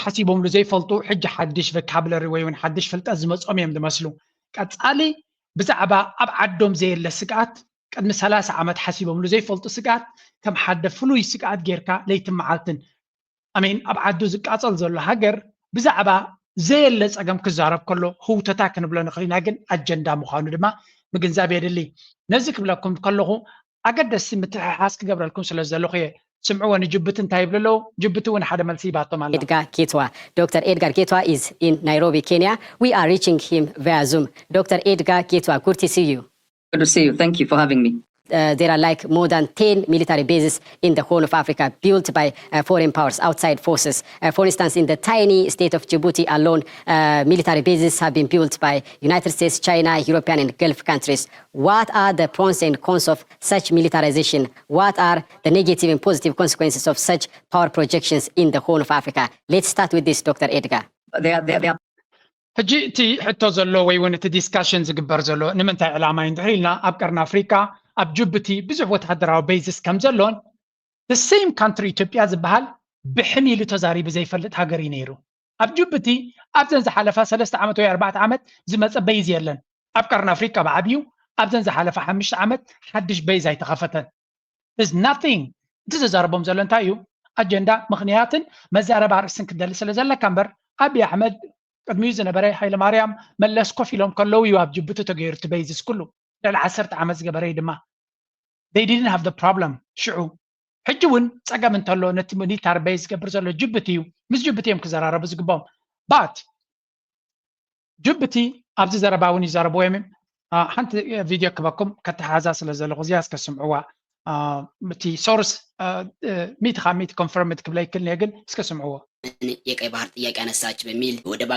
ሓሲቦምሉ ዘይፈልጡ ሕጂ ሓድሽ ቨካብለሪ ወይ እውን ሓድሽ ፍልጠት ዝመፅኦም እዮም ዝመስሉ። ቀፃሊ ብዛዕባ ኣብ ዓዶም ዘየለ ስግኣት ቅድሚ ሰላሳ ዓመት ሓሲቦምሉ ዘይፈልጡ ስግኣት ከም ሓደ ፍሉይ ስግኣት ጌርካ ለይትን መዓልትን ኣሜን ኣብ ዓዱ ዝቃፀል ዘሎ ሃገር ብዛዕባ ዘየለ ፀገም ክዛረብ ከሎ ህውተታ ክንብሎ ንኽእል ኢና። ግን ኣጀንዳ ምዃኑ ድማ ምግንዛብ የድሊ። ነዚ ክብለኩም ከለኹ ኣገደስቲ ምትሕሓዝ ክገብረልኩም ስለ ዘለኹ እየ። ስምዕዎ ንጅቡቲ እንታይ ይብሉ ኣለዉ? ጅቡቲ እውን ሓደ መልሲ ሂባቶም ኣላ። Edgar Kitwa. Doctor Edgar Kitwa is in Nairobi, Kenya. We are reaching him via Zoom. Doctor Edgar Kitwa, good to see you. Good to see you. Thank you for having me. Uh, there are like more than ten military bases in the Horn of Africa built by uh, foreign powers, outside forces. Uh, for instance, in the tiny state of Djibouti alone, uh, military bases have been built by United States, China, European, and Gulf countries. What are the pros and cons of such militarization? What are the negative and positive consequences of such power projections in the Horn of Africa? Let's start with this, Doctor Edgar. They are, they are, they are ሕጂ እቲ ሕቶ ዘሎ ወይ እውን እቲ ዲስካሽን ዝግበር ዘሎ ንምንታይ ዕላማ እዩ እንድሕር ኢልና ኣብ ቀርኒ ኣፍሪካ ኣብ ጅቡቲ ብዙሕ ወታደራዊ ቤዝስ ከም ዘሎን the same country ኢትዮጵያ ዝበሃል ብሕም ኢሉ ተዛሪቡ ዘይፈልጥ ሃገር እዩ ነይሩ። ኣብ ጅቡቲ ኣብዘን ዝሓለፋ ሰለስተ ዓመት ወይ ኣርባዕተ ዓመት ዝመፀ ቤዝ የለን። ኣብ ቀርኒ ኣፍሪካ ብዓብዩ ኣብዘን ዝሓለፋ ሓሙሽተ ዓመት ሓድሽ ቤዝ ኣይተኸፈተን። There's nothing። እቲ ዘዛረቦም ዘሎ እንታይ እዩ? ኣጀንዳ ምኽንያትን መዛረባ ኣርእስትን ክደሊ ስለ ዘለካ እምበር ኣብይ ኣሕመድ ቅድሚኡ ዝነበረ ሃይለማርያም መለስ ኮፍ ኢሎም ከለዉ እዩ ኣብ ጅቡቲ ተገይሩ እቲ ቤዝስ ኩሉ ልዕሊ ዓሰርተ ዓመት ዝገበረ እዩ ድማ they didn't have the problem ሽዑ ሕጂ እውን ጸገም እንተሎ ነቲ ሚሊታሪ ቤዝ ዝገብር ዘሎ ጅቡቲ እዩ። ምስ ጅቡቲ እዮም ክዘራረቡ ዝግባኦም። ባት ጅቡቲ ኣብዚ ዘረባ እውን ይዛረብዎ እዮም። ሓንቲ ቪድዮ ክበኩም ከተሓዛ ስለ ዘለኹ እዚኣ እስከ ስምዕዋ። እቲ ሶርስ ሚእቲ ካብ ሚእቲ ኮንፈርም ክብለ ይክእል እየ፣ ግን እስከ ስምዕዎ። የቀይ ባህር ጥያቄ አነሳች በሚል የወደብ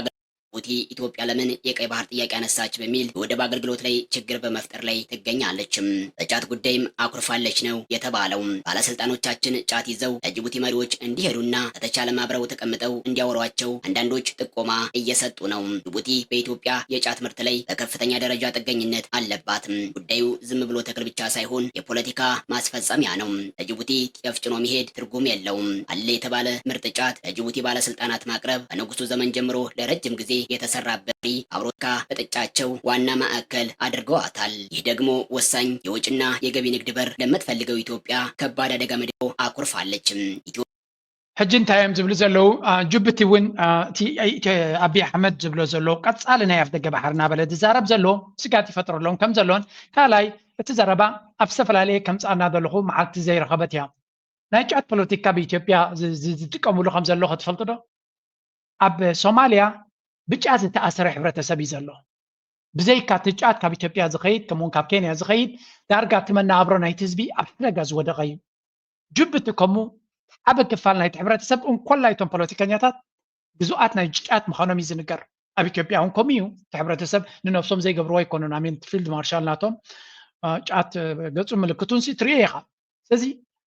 ጅቡቲ ኢትዮጵያ ለምን የቀይ ባህር ጥያቄ አነሳች በሚል የወደብ አገልግሎት ላይ ችግር በመፍጠር ላይ ትገኛለችም። በጫት ጉዳይም አኩርፋለች ነው የተባለው። ባለስልጣኖቻችን ጫት ይዘው ለጅቡቲ መሪዎች እንዲሄዱና ከተቻለም አብረው ተቀምጠው እንዲያወሯቸው አንዳንዶች ጥቆማ እየሰጡ ነው። ጅቡቲ በኢትዮጵያ የጫት ምርት ላይ በከፍተኛ ደረጃ ጥገኝነት አለባትም። ጉዳዩ ዝም ብሎ ተክል ብቻ ሳይሆን የፖለቲካ ማስፈጸሚያ ነው። ለጅቡቲ ጤፍ ጭኖ መሄድ ትርጉም የለውም። አለ የተባለ ምርጥ ጫት ለጅቡቲ ባለስልጣናት ማቅረብ ከንጉሱ ዘመን ጀምሮ ለረጅም ጊዜ የተሰራበት አውሮፓ ፍጥጫቸው ዋና ማዕከል አድርገዋታል። ይህ ደግሞ ወሳኝ የወጭና የገቢ ንግድ በር ለምትፈልገው ኢትዮጵያ ከባድ አደጋ መድሮ አኩርፋለች። ሕጂ እንታይ እዮም ዝብሉ ዘለዉ? ጅቡቲ እውን እቲ ኣቢ ኣሕመድ ዝብሎ ዘሎ ቀፃሊ ናይ ኣፍደገ ባሕሪ እናበለ ዝዛረብ ዘሎ ስጋት ይፈጥረሎም ከም ዘሎን ካልኣይ እቲ ዘረባ ኣብ ዝተፈላለየ ከምፃና ዘለኹ መዓልቲ ዘይረኸበት እያ። ናይ ጫት ፖለቲካ ብኢትዮጵያ ዝጥቀምሉ ከም ዘሎ ክትፈልጡ ዶ? ኣብ ሶማልያ ብጫት ዝተኣሰረ ሕብረተሰብ እዩ ዘሎ። ብዘይካ እቲ ጫት ካብ ኢትዮጵያ ዝኸይድ ከምኡውን ካብ ኬንያ ዝኸይድ ዳርጋ እቲ መነባብሮ ናይቲ ህዝቢ ኣብ ሓደጋ ዝወደቐ እዩ። ጅቡቲ ከምኡ ዓቢ ክፋል ናይቲ ሕብረተሰብ እንኮላይ እቶም ፖለቲከኛታት ግዙኣት ናይ ጫት ምዃኖም እዩ ዝንገር። ኣብ ኢትዮጵያ እውን ከምኡ እዩ። እቲ ሕብረተሰብ ንነብሶም ዘይገብርዎ ኣይኮኑን። ኣሜን ፊልድ ማርሻል ናቶም ጫት ገጹ ምልክቱን ሲ ትሪኦ ኢኻ። ስለዚ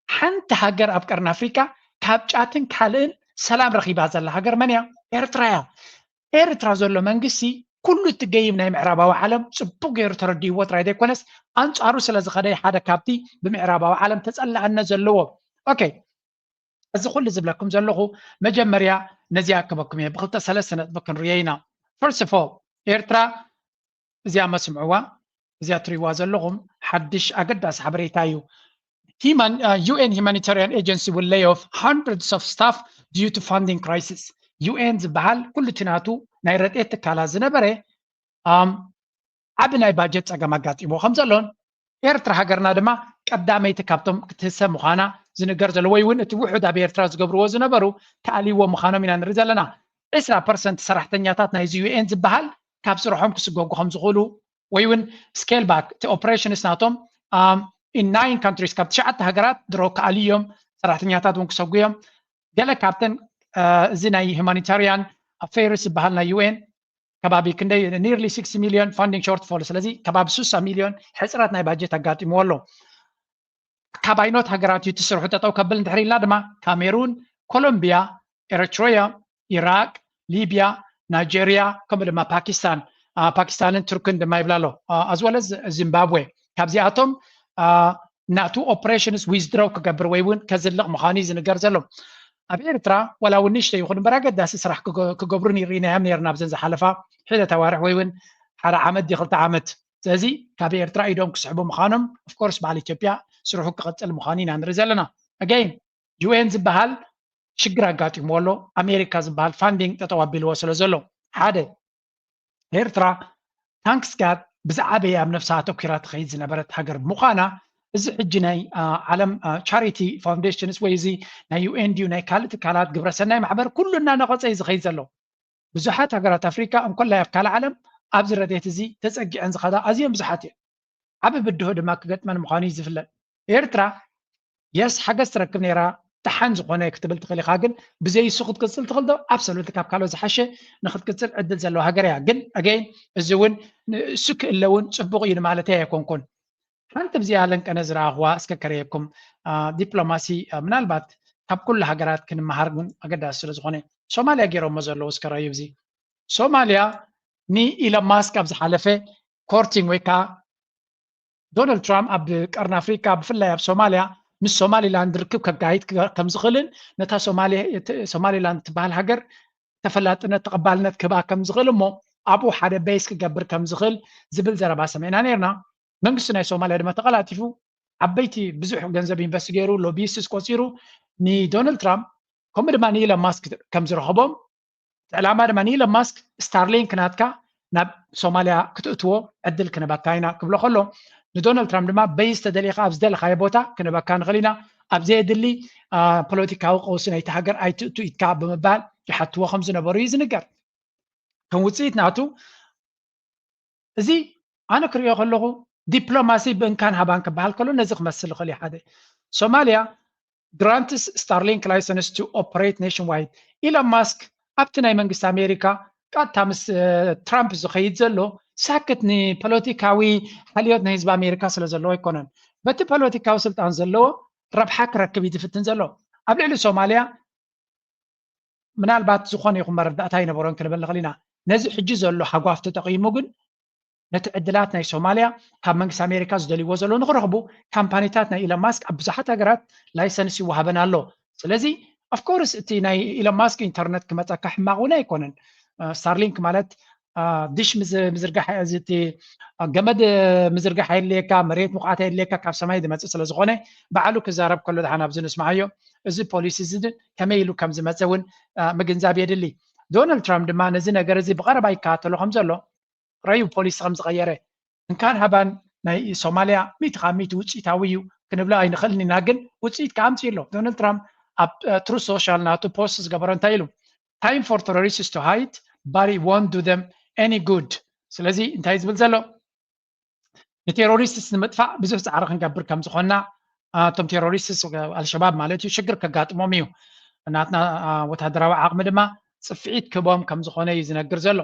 ሓንቲ ሃገር ኣብ ቀርኒ ኣፍሪካ ካብ ጫትን ካልእን ሰላም ረኺባ ዘላ ሃገር መን እያ? ኤርትራ እያ። ኤርትራ ዘሎ መንግስቲ ኩሉ እቲ ገይም ናይ ምዕራባዊ ዓለም ጽቡቅ ገይሩ ተረዲእዎ ጥራይ ዘይኮነስ ኣንጻሩ ስለ ዝኸደ ሓደ ካብቲ ብምዕራባዊ ዓለም ተጸላእነት ዘለዎ። ኦኬ፣ እዚ ኩሉ ዝብለኩም ዘለኹ መጀመርያ ነዚኣ ክበኩም እየ። ብክልተ ሰለስተ ነጥቢ ክንርዮ ኢና። ፈርስት ኦፍ ኦል ኤርትራ እዚኣ መስምዕዋ፣ እዚኣ ትሪእዋ ዘለኹም ሓድሽ ኣገዳሲ ሓበሬታ እዩ። UN humanitarian agency will lay off hundreds of staff due to funding crisis። ዩኤን ዝበሃል ኩሉ እቲ ናቱ ናይ ረድኤት ትካላት ዝነበረ ዓቢ ናይ ባጀት ጸገም ኣጋጢሞ ከም ዘሎን ኤርትራ ሃገርና ድማ ቀዳመይቲ ካብቶም ክትህሰ ምዃና ዝንገር ዘሎ ወይ እውን እቲ ውሑድ ኣብ ኤርትራ ዝገብርዎ ዝነበሩ ተኣልይዎ ምዃኖም ኢና ንርኢ ዘለና። ዕስራ ፐርሰንት ሰራሕተኛታት ናይዚ ዩኤን ዝበሃል ካብ ስርሖም ክስጎጉ ከም ዝኽእሉ ወይ እውን ስኬል ባክ እቲ ኦፕሬሽንስ ናቶም ኢን ናይን ካንትሪስ ካብ ትሽዓተ ሃገራት ድሮ ክኣልዩ እዮም። ሰራሕተኛታት እውን ክሰጉ እዮም። ገለ ካብተን እዚ ናይ ሁማኒታሪያን ኣፌርስ ዝበሃል ናይ ዩኤን ከባቢ ክንደይ ኒርሊ ሲክስቲ ሚሊዮን ፋንዲንግ ሾርትፎል፣ ስለዚ ከባቢ ስሳ ሚሊዮን ሕፅረት ናይ ባጀት ኣጋጢምዎ ኣሎ። ካብ ኣይኖት ሃገራት እዩ እቲ ስርሑ ጠጠው ከብል እንድሕር ኢልና ድማ ካሜሩን፣ ኮሎምቢያ፣ ኤረትሮያ፣ ኢራቅ፣ ሊብያ፣ ናይጀርያ ከምኡ ድማ ፓኪስታን ፓኪስታንን ቱርክን ድማ ይብላ ኣሎ ኣዝወለስ ዚምባብዌ። ካብዚኣቶም ናቱ ኦፕሬሽንስ ዊዝድሮው ክገብር ወይ እውን ከዝልቕ ምዃኑ እዩ ዝንገር ዘሎ። ኣብ ኤርትራ ዋላ እውን ንእሽተይ ይኹን እምበር ኣገዳሲ ስራሕ ክገብሩ ርኢናዮም ነርና ኣብዘን ዝሓለፋ ሒደት ኣዋርሕ ወይ እውን ሓደ ዓመት ዲ ክልተ ዓመት። ስለዚ ካብ ኤርትራ ኢዶም ክስሕቡ ምዃኖም ኦፍኮርስ በዓል ኢትዮጵያ ስርሑ ክቕፅል ምዃኑ ኢና ንርኢ ዘለና። ኣገይን ዩኤን ዝበሃል ሽግር ኣጋጢምዎ ኣሎ። ኣሜሪካ ዝበሃል ፋንዲንግ ጠጠው ኣቢልዎ ስለ ዘሎ ሓደ ኤርትራ ታንክስ ጋድ ብዝዓበየ ኣብ ነፍሳ ኣተኪራ ትኸይድ ዝነበረት ሃገር ምዃና እዚ ሕጂ ናይ ዓለም ቻሪቲ ፋውንዴሽንስ ወይ እዚ ናይ ዩኤን ድዩ ናይ ካልእ ትካላት ግብረሰናይ ማሕበር ኩሉ እናነቐፀ እዩ ዝኸይድ ዘሎ። ብዙሓት ሃገራት ኣፍሪካ እንኮላይ ኣብ ካልእ ዓለም ኣብዚ ረድኤት እዚ ተፀጊዐን ዝኸዳ ኣዝዮም ብዙሓት እየን። ዓቢ ብድሆ ድማ ክገጥመን ምዃኑ እዩ ዝፍለጥ። ኤርትራ የስ ሓገዝ ትረክብ ነይራ ደሓን ዝኾነ ክትብል ትኽእል ኢኻ፣ ግን ብዘይ እሱ ክትቅፅል ትኽእል ዶ? ኣብሶሉት ካብ ካልኦት ዝሓሸ ንክትቅፅል ዕድል ዘለዋ ሃገር እያ። ግን ኣገይን እዚ እውን እሱ ክእለ እውን ፅቡቕ እዩ ንማለተይ ኣይኮንኩን። ሓንቲ ብዚኣ ለንቀነ ዝረኣኽዋ እስከ ከረየኩም። ዲፕሎማሲ ምናልባት ካብ ኩሉ ሃገራት ክንመሃር እውን ኣገዳሲ ስለ ዝኾነ ሶማልያ ገይሮሞ ዘለዉ እስከ ረዩ። እዚ ሶማልያ ንኢሎን ማስክ ኣብ ዝሓለፈ ኮርቲንግ ወይ ከዓ ዶናልድ ትራምፕ ኣብ ቀርኒ ኣፍሪካ ብፍላይ ኣብ ሶማልያ ምስ ሶማሊላንድ ርክብ ከጋይድ ከም ዝኽእልን ነታ ሶማሊላንድ ትበሃል ሃገር ተፈላጥነት ተቐባልነት ክህባ ከም ዝኽእል እሞ ኣብኡ ሓደ ቤስ ክገብር ከም ዝኽእል ዝብል ዘረባ ሰሚዕና ነርና። መንግስቲ ናይ ሶማልያ ድማ ተቐላጢፉ ዓበይቲ ብዙሕ ገንዘብ ኢንቨስት ገይሩ ሎቢስትስ ቆፂሩ ንዶናልድ ትራምፕ ከምኡ ድማ ንኢሎን ማስክ ከም ዝረኸቦም እቲ ዕላማ ድማ ንኢሎን ማስክ ስታርሊንክ ናትካ ናብ ሶማልያ ክትእትዎ ዕድል ክንበካ ኢና ክብሎ ከሎ ንዶናልድ ትራምፕ ድማ በይስ ተደሊኻ ኣብ ዝደለኻዮ ቦታ ክንበካ ንኽእል ኢና ኣብ ዘየድሊ ፖለቲካዊ ቀውሲ ናይቲ ሃገር ኣይትእቱ ኢትካ ብምባል ይሓትዎ ከም ዝነበሩ እዩ ዝንገር። ከም ውፅኢት ናቱ እዚ ኣነ ክሪኦ ከለኹ ዲፕሎማሲ ብእንካን ሃባን ክበሃል ከሎ ነዚ ክመስል ይኽእል እዩ። ሓደ ሶማሊያ grants Starlink license to operate nationwide። ኢሎን ማስክ ኣብቲ ናይ መንግስቲ ኣሜሪካ ቀጥታ ምስ ትራምፕ ዝኸይድ ዘሎ ሳክት ንፖለቲካዊ ሓልዮት ናይ ህዝቢ ኣሜሪካ ስለ ዘለዎ ኣይኮነን። በቲ ፖለቲካዊ ስልጣን ዘለዎ ረብሓ ክረክብ እዩ ዝፍትን ዘሎ። ኣብ ልዕሊ ሶማሊያ ምናልባት ዝኾነ ይኹን መረዳእታ ይነበሮን ክንብል ንኽእል ኢና። ነዚ ሕጂ ዘሎ ሃጓፍ ተጠቒሙ ግን ነቲ ዕድላት ናይ ሶማሊያ ካብ መንግስቲ ኣሜሪካ ዝደልይዎ ዘለዉ ንክረኽቡ ካምፓኒታት ናይ ኢሎን ማስክ ኣብ ብዙሓት ሃገራት ላይሰንስ ይወሃበን ኣሎ። ስለዚ ኦፍኮርስ እቲ ናይ ኢሎን ማስክ ኢንተርነት ክመፀካ ሕማቕ እውን ኣይኮነን። ስታርሊንክ ማለት ዲሽ ምዝርጋሕ እቲ ገመድ ምዝርጋሕ የድልየካ፣ መሬት ምኹዓት የድልየካ፣ ካብ ሰማይ ዝመፅእ ስለዝኾነ ባዕሉ ክዛረብ ከሎ ድሓን ኣብዚ ንስምዓዮ። እዚ ፖሊሲ እዚ ከመይ ኢሉ ከም ዝመፀ እውን ምግንዛብ የድሊ። ዶናልድ ትራምፕ ድማ ነዚ ነገር እዚ ብቐረባ ይከታተሎ ከም ዘሎ ረዩ ፖሊሲ ከም ዝቐየረ። እንካን ሃባን ናይ ሶማሊያ ሚእቲ ካብ ሚእቲ ውፅኢታዊ እዩ ክንብሎ ኣይንኽእልን ኢና፣ ግን ውፅኢት ከኣምፅእ ኣሎ። ዶናልድ ትራምፕ ኣብ ትሩዝ ሶሻል ናቱ ፖስት ዝገበሮ እንታይ ኢሉ? Time for terrorists to hide, but it won't do them any good። ስለዚ እንታይ ዝብል ዘሎ? ንቴሮሪስትስ ንምጥፋእ ብዙሕ ፃዕሪ ክንገብር ከም ዝኾንና፣ እቶም ቴሮሪስትስ ኣልሸባብ ማለት እዩ ሽግር ከጋጥሞም እዩ። ናትና ወታደራዊ ዓቕሚ ድማ ፅፍዒት ክህቦም ከም ዝኾነ እዩ ዝነግር ዘሎ።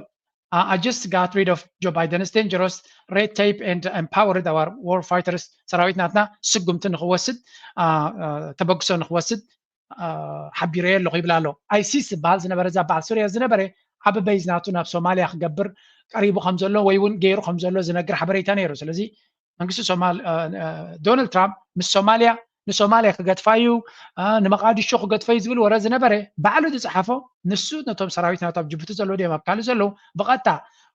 I just got rid of Joe Biden's dangerous red tape and empowered our war fighters። ሰራዊት ናትና ስጉምቲ ንክወስድ ተበግሶ ንክወስድ ሓቢረዮ ኣለኹ ይብል ኣሎ። ኣይሲስ ዝበሃል ዝነበረ እዛ በዓል ሱርያ ዝነበረ ዓቢ በይዝ ናቱ ናብ ሶማልያ ክገብር ቀሪቡ ከም ዘሎ ወይ እውን ገይሩ ከም ዘሎ ዝነግር ሓበሬታ ነይሩ። ስለዚ መንግስቲ ሶማል ዶናልድ ትራምፕ ምስ ሶማልያ ንሶማልያ ክገድፋ እዩ፣ ንመቃዲሾ ክገድፎ እዩ ዝብል ወረ ዝነበረ ባዕሉ ዝፀሓፎ ንሱ ነቶም ሰራዊት ናቱ ኣብ ጅቡቲ ዘለዉ ድዮም ኣብ ካልእ ዘለዉ ብቐጥታ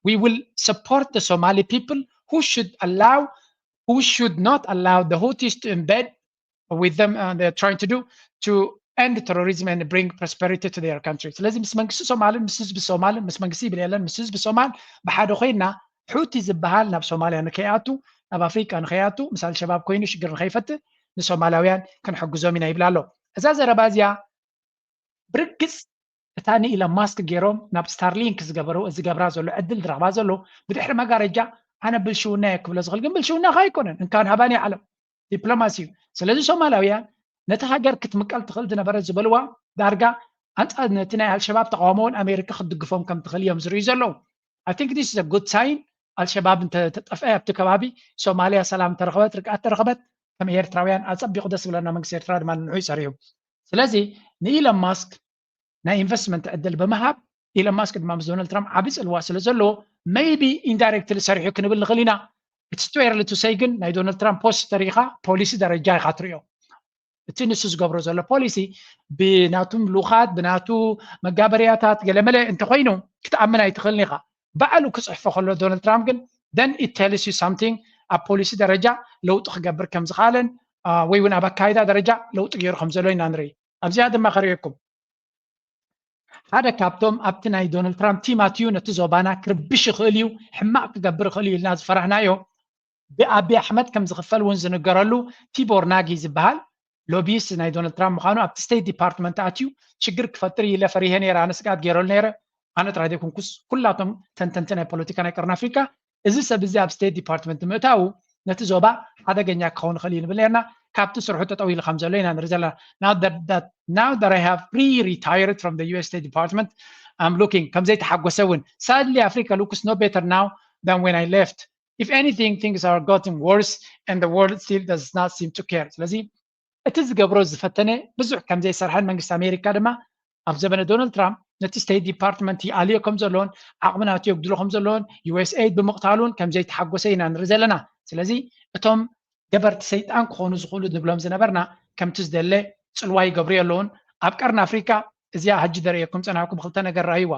we will support the Somali people who should allow who should not allow the Houthis to embed with them uh, they're trying to do to end terrorism and bring prosperity to their country። ስለዚ ምስ መንግስቲ ሶማልን ምስ ህዝቢ ሶማልን ምስ መንግስቲ ይብል የለን ምስ ህዝቢ ሶማል ብሓደ ኮይና ሑቲ ዝበሃል ናብ ሶማልያ ንከይኣቱ ናብ ኣፍሪቃ ንከይኣቱ ምስ ኣልሸባብ ኮይኑ ሽግር ንከይፈትህ ንሶማላውያን ክንሕግዞም ኢና ይብል ኣሎ። እዛ ዘረባ እዚኣ ብርግፅ እታ ንኢሎን ማስክ ገይሮም ናብ ስታርሊንክ ዝገበሩ ዝገብራ ዘሎ ዕድል ዝረኽባ ዘሎ ብድሕሪ መጋረጃ ኣነ ብልሽውና እየ ክብሎ ዝኽእል ግን ብልሽውናኻ ኣይኮነን እንካን ሃባን ዓለም ዲፕሎማሲ እዩ። ስለዚ ሶማላውያን ነቲ ሃገር ክትምቀል ትኽእል ዝነበረት ዝበልዋ ዳርጋ ኣንፃር ነቲ ናይ ኣልሸባብ ተቃውሞ እውን ኣሜሪካ ክትድግፎም ከም ትኽእል እዮም ዝርእዩ ዘለዉ። I think this is a good sign። ኣልሸባብ እንተጠፍአ ኣብቲ ከባቢ ሶማልያ ሰላም ተረኽበት ርግኣት ተረኽበት ከም ኤርትራውያን ኣፀቢቑ ደስ ዝብለና መንግስቲ ኤርትራ ድማ ንንዑ ይፀርዩ። ስለዚ ንኢሎን ማስክ ናይ ኢንቨስትመንት ዕድል ብምሃብ ኢሎን ማስክ ድማ ምስ ዶናልድ ትራምፕ ዓቢ ፅልዋ ስለ ዘለዎ maybe indirectly ሰሪሑ ክንብል ንኽእል ኢና። It's too early to say ግን ናይ ዶናልድ ትራምፕ ፖስት ተሪኢኻ ፖሊሲ ደረጃ ኢኻ ትሪኦ። እቲ ንሱ ዝገብሮ ዘሎ ፖሊሲ ብናቱ ምልኡኻት ብናቱ መጋበርያታት ገለመለ እንተኮይኑ ክትኣምን ኣይትኽእልን ኢኻ። ባዕሉ ክፅሕፎ ከሎ ዶናልድ ትራምፕ ግን then it tells you something ኣብ ፖሊሲ ደረጃ ለውጢ ክገብር ከም ዝኽኣለን ወይ እውን ኣብ ኣካይዳ ደረጃ ለውጢ ገይሩ ከም ዘሎ ኢና ንርኢ። ኣብዚኣ ድማ ከርእየኩም ሓደ ካብቶም ኣብቲ ናይ ዶናልድ ትራምፕ ቲም ኣትዩ ነቲ ዞባና ክርብሽ ይኽእል እዩ ሕማቕ ክገብር ይኽእል እዩ ኢልና ዝፈራሕናዮ ብኣቢ ኣሕመድ ከም ዝኽፈል እውን ዝንገረሉ ቲቦር ናጊ ዝበሃል ሎቢስት ናይ ዶናልድ ትራምፕ ምዃኑ ኣብቲ ስቴት ዲፓርትመንት ኣትዩ ሽግር ክፈጥር ኢለ ፈሪሄ ነይረ ኣነ ስግኣት ገይረሉ ነይረ ኣነ ጥራይ ዘይኮንኩስ ኩላቶም ተንተንቲ ናይ ፖለቲካ ናይ ቀርኒ ኣፍሪካ እዚ ሰብ እዚ ኣብ ስቴት ዲፓርትመንት ምእታዉ ነቲ ዞባ ሓደገኛ ክኸውን ይኽእል እዩ ንብል ነርና ካብቲ ስርሑ ጠጠው ኢሉ ከም ዘሎ ኢና ንርኢ ዘለና now that, that now that I have pre-retired from the U S State Department I'm looking ከም ዘይተሓጎሰ እውን sadly Africa looks no better now than when I left if anything things are gotten worse and the world still does not seem to care ስለዚ እቲ ዝገብሮ ዝፈተነ ብዙሕ ከም ዘይሰርሐን መንግስቲ ኣሜሪካ ድማ ኣብ ዘበነ ዶናልድ ትራምፕ ነቲ ስቴት ዲፓርትመንት ይኣልዮ ከም ዘለዎን ዓቕሚ ናቱ የጉድሎ ከም ዘለዎን ዩ ኤስ ኤይድ ብምቕታሉን ከም ዘይተሓጎሰ ኢና ንርኢ ዘለና። ስለዚ እቶም ገበርቲ ሰይጣን ክኾኑ ዝኽእሉ ንብሎም ዝነበርና ከምቲ ዝደለ ጽልዋ ይገብሩ የለውን። ኣብ ቀርኒ ኣፍሪካ እዚኣ ሕጂ ደርእየኩም ጸናሕኩም ክልተ ነገር ረኣይዋ።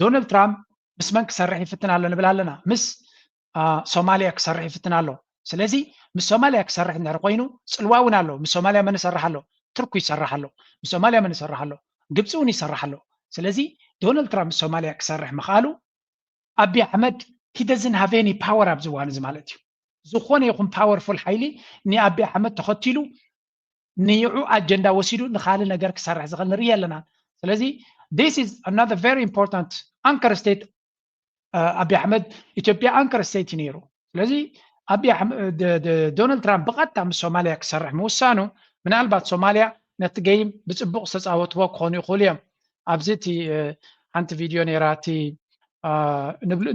ዶናልድ ትራምፕ ምስ መን ክሰርሕ ይፍትን ኣሎ ንብል ኣለና? ምስ ሶማልያ ክሰርሕ ይፍትን ኣሎ። ስለዚ ምስ ሶማልያ ክሰርሕ እንድሕር ኮይኑ ፅልዋ እውን ኣሎ። ምስ ሶማልያ መን ይሰርሕ ኣሎ? ቱርኩ ይሰርሕ ኣሎ። ምስ ሶማልያ መን ይሰርሕ ኣሎ? ግብፂ እውን ይሰርሕ ኣሎ። ስለዚ ዶናልድ ትራምፕ ምስ ሶማልያ ክሰርሕ ምኽኣሉ ኣቢ ኣሕመድ he doesn't have any power ኣብዚ እዋን እዚ ማለት እዩ። ዝኾነ ይኹን powerful ሓይሊ ንኣቢ ኣሕመድ ተኸቲሉ ንይዑ ኣጀንዳ ወሲዱ ንኻልእ ነገር ክሰርሕ ዝኽእል ንርኢ ኣለና። ስለዚ this is another very important anchor state። ኣቢ ኣሕመድ ኢትዮጵያ anchor state እዩ ነይሩ። ስለዚ ኣቢ ዶናልድ ትራምፕ ብቐጥታ ምስ ሶማልያ ክሰርሕ ምውሳኑ ምናልባት ሶማልያ ነቲ game ብፅቡቕ ዝተፃወትዎ ክኾኑ ይኽእሉ እዮም። ኣብዚ እቲ ሓንቲ ቪድዮ ነይራ፣ እቲ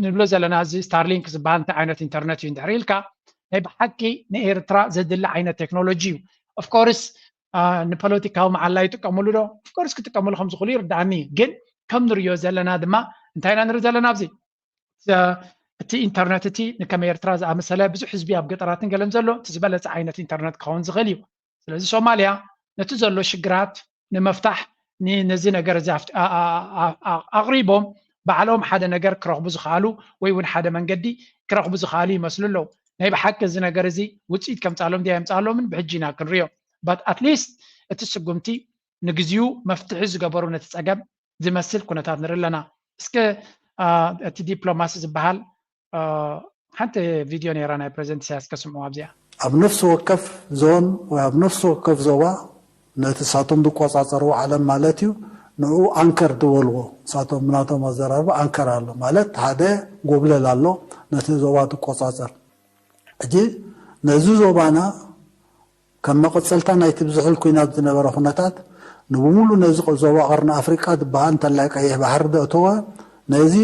ንብሎ ዘለና እዚ ስታርሊንክ ዝበሃል እንታይ ዓይነት ኢንተርነት እዩ እንድሕር ኢልካ፣ ናይ ብሓቂ ንኤርትራ ዘድሊ ዓይነት ቴክኖሎጂ እዩ። Of course ንፖለቲካዊ መዓላ ይጥቀምሉ ዶ? Of course ክጥቀምሉ ከም ዝኽእሉ ይርዳእኒ። ግን ከም ንሪኦ ዘለና ድማ እንታይ ኢና ንርኢ ዘለና ኣብዚ እቲ ኢንተርነት እቲ ንከም ኤርትራ ዝኣመሰለ ብዙሕ ህዝቢ ኣብ ገጠራትን ገለን ዘሎ እቲ ዝበለፀ ዓይነት ኢንተርነት ክኸውን ዝኽእል እዩ። ስለዚ ሶማልያ ነቲ ዘሎ ሽግራት ንምፍታሕ ነዚ ነገር እዚ ኣቕሪቦም ባዕሎም ሓደ ነገር ክረኽቡ ዝኽኣሉ ወይ እውን ሓደ መንገዲ ክረኽቡ ዝኽኣሉ ይመስሉ ኣለዉ። ናይ ብሓቂ እዚ ነገር እዚ ውፅኢት ከምፃሎም ድያ የምፃሎምን ብሕጂ ኢና ክንሪኦ። But at least እቲ ስጉምቲ ንግዚኡ መፍትሒ ዝገበሩ ነቲ ፀገም ዝመስል ኩነታት ንርኢ ኣለና። እስከ እቲ ዲፕሎማሲ ዝበሃል ሓንቲ ቪድዮ ነይራ ናይ ፕሬዚደንት ኢሳያስ ከስምዑ ኣብዚኣ። ኣብ ነፍሲ ወከፍ ዞን ወይ ኣብ ነፍሲ ወከፍ ዞባ ነቲ ሳቶም ዝቆፃፀርዎ ዓለም ማለት እዩ ንኡ ኣንከር ዝበልዎ ሳቶም ብናቶም ኣዘራርባ ኣንከር ኣሎ ማለት ሓደ ጎብለል ኣሎ ነቲ ዞባ ትቆፃፀር። ሕጂ ነዚ ዞባና ከም መቐፀልታ ናይቲ ብዝሕል ኩናት ዝነበረ ኩነታት ንብሙሉ ነዚ ዞባ ቀርኒ ኣፍሪቃ ዝበሃል እንተላይ ቀይሕ ባሕሪ ዘእተወ ነዚ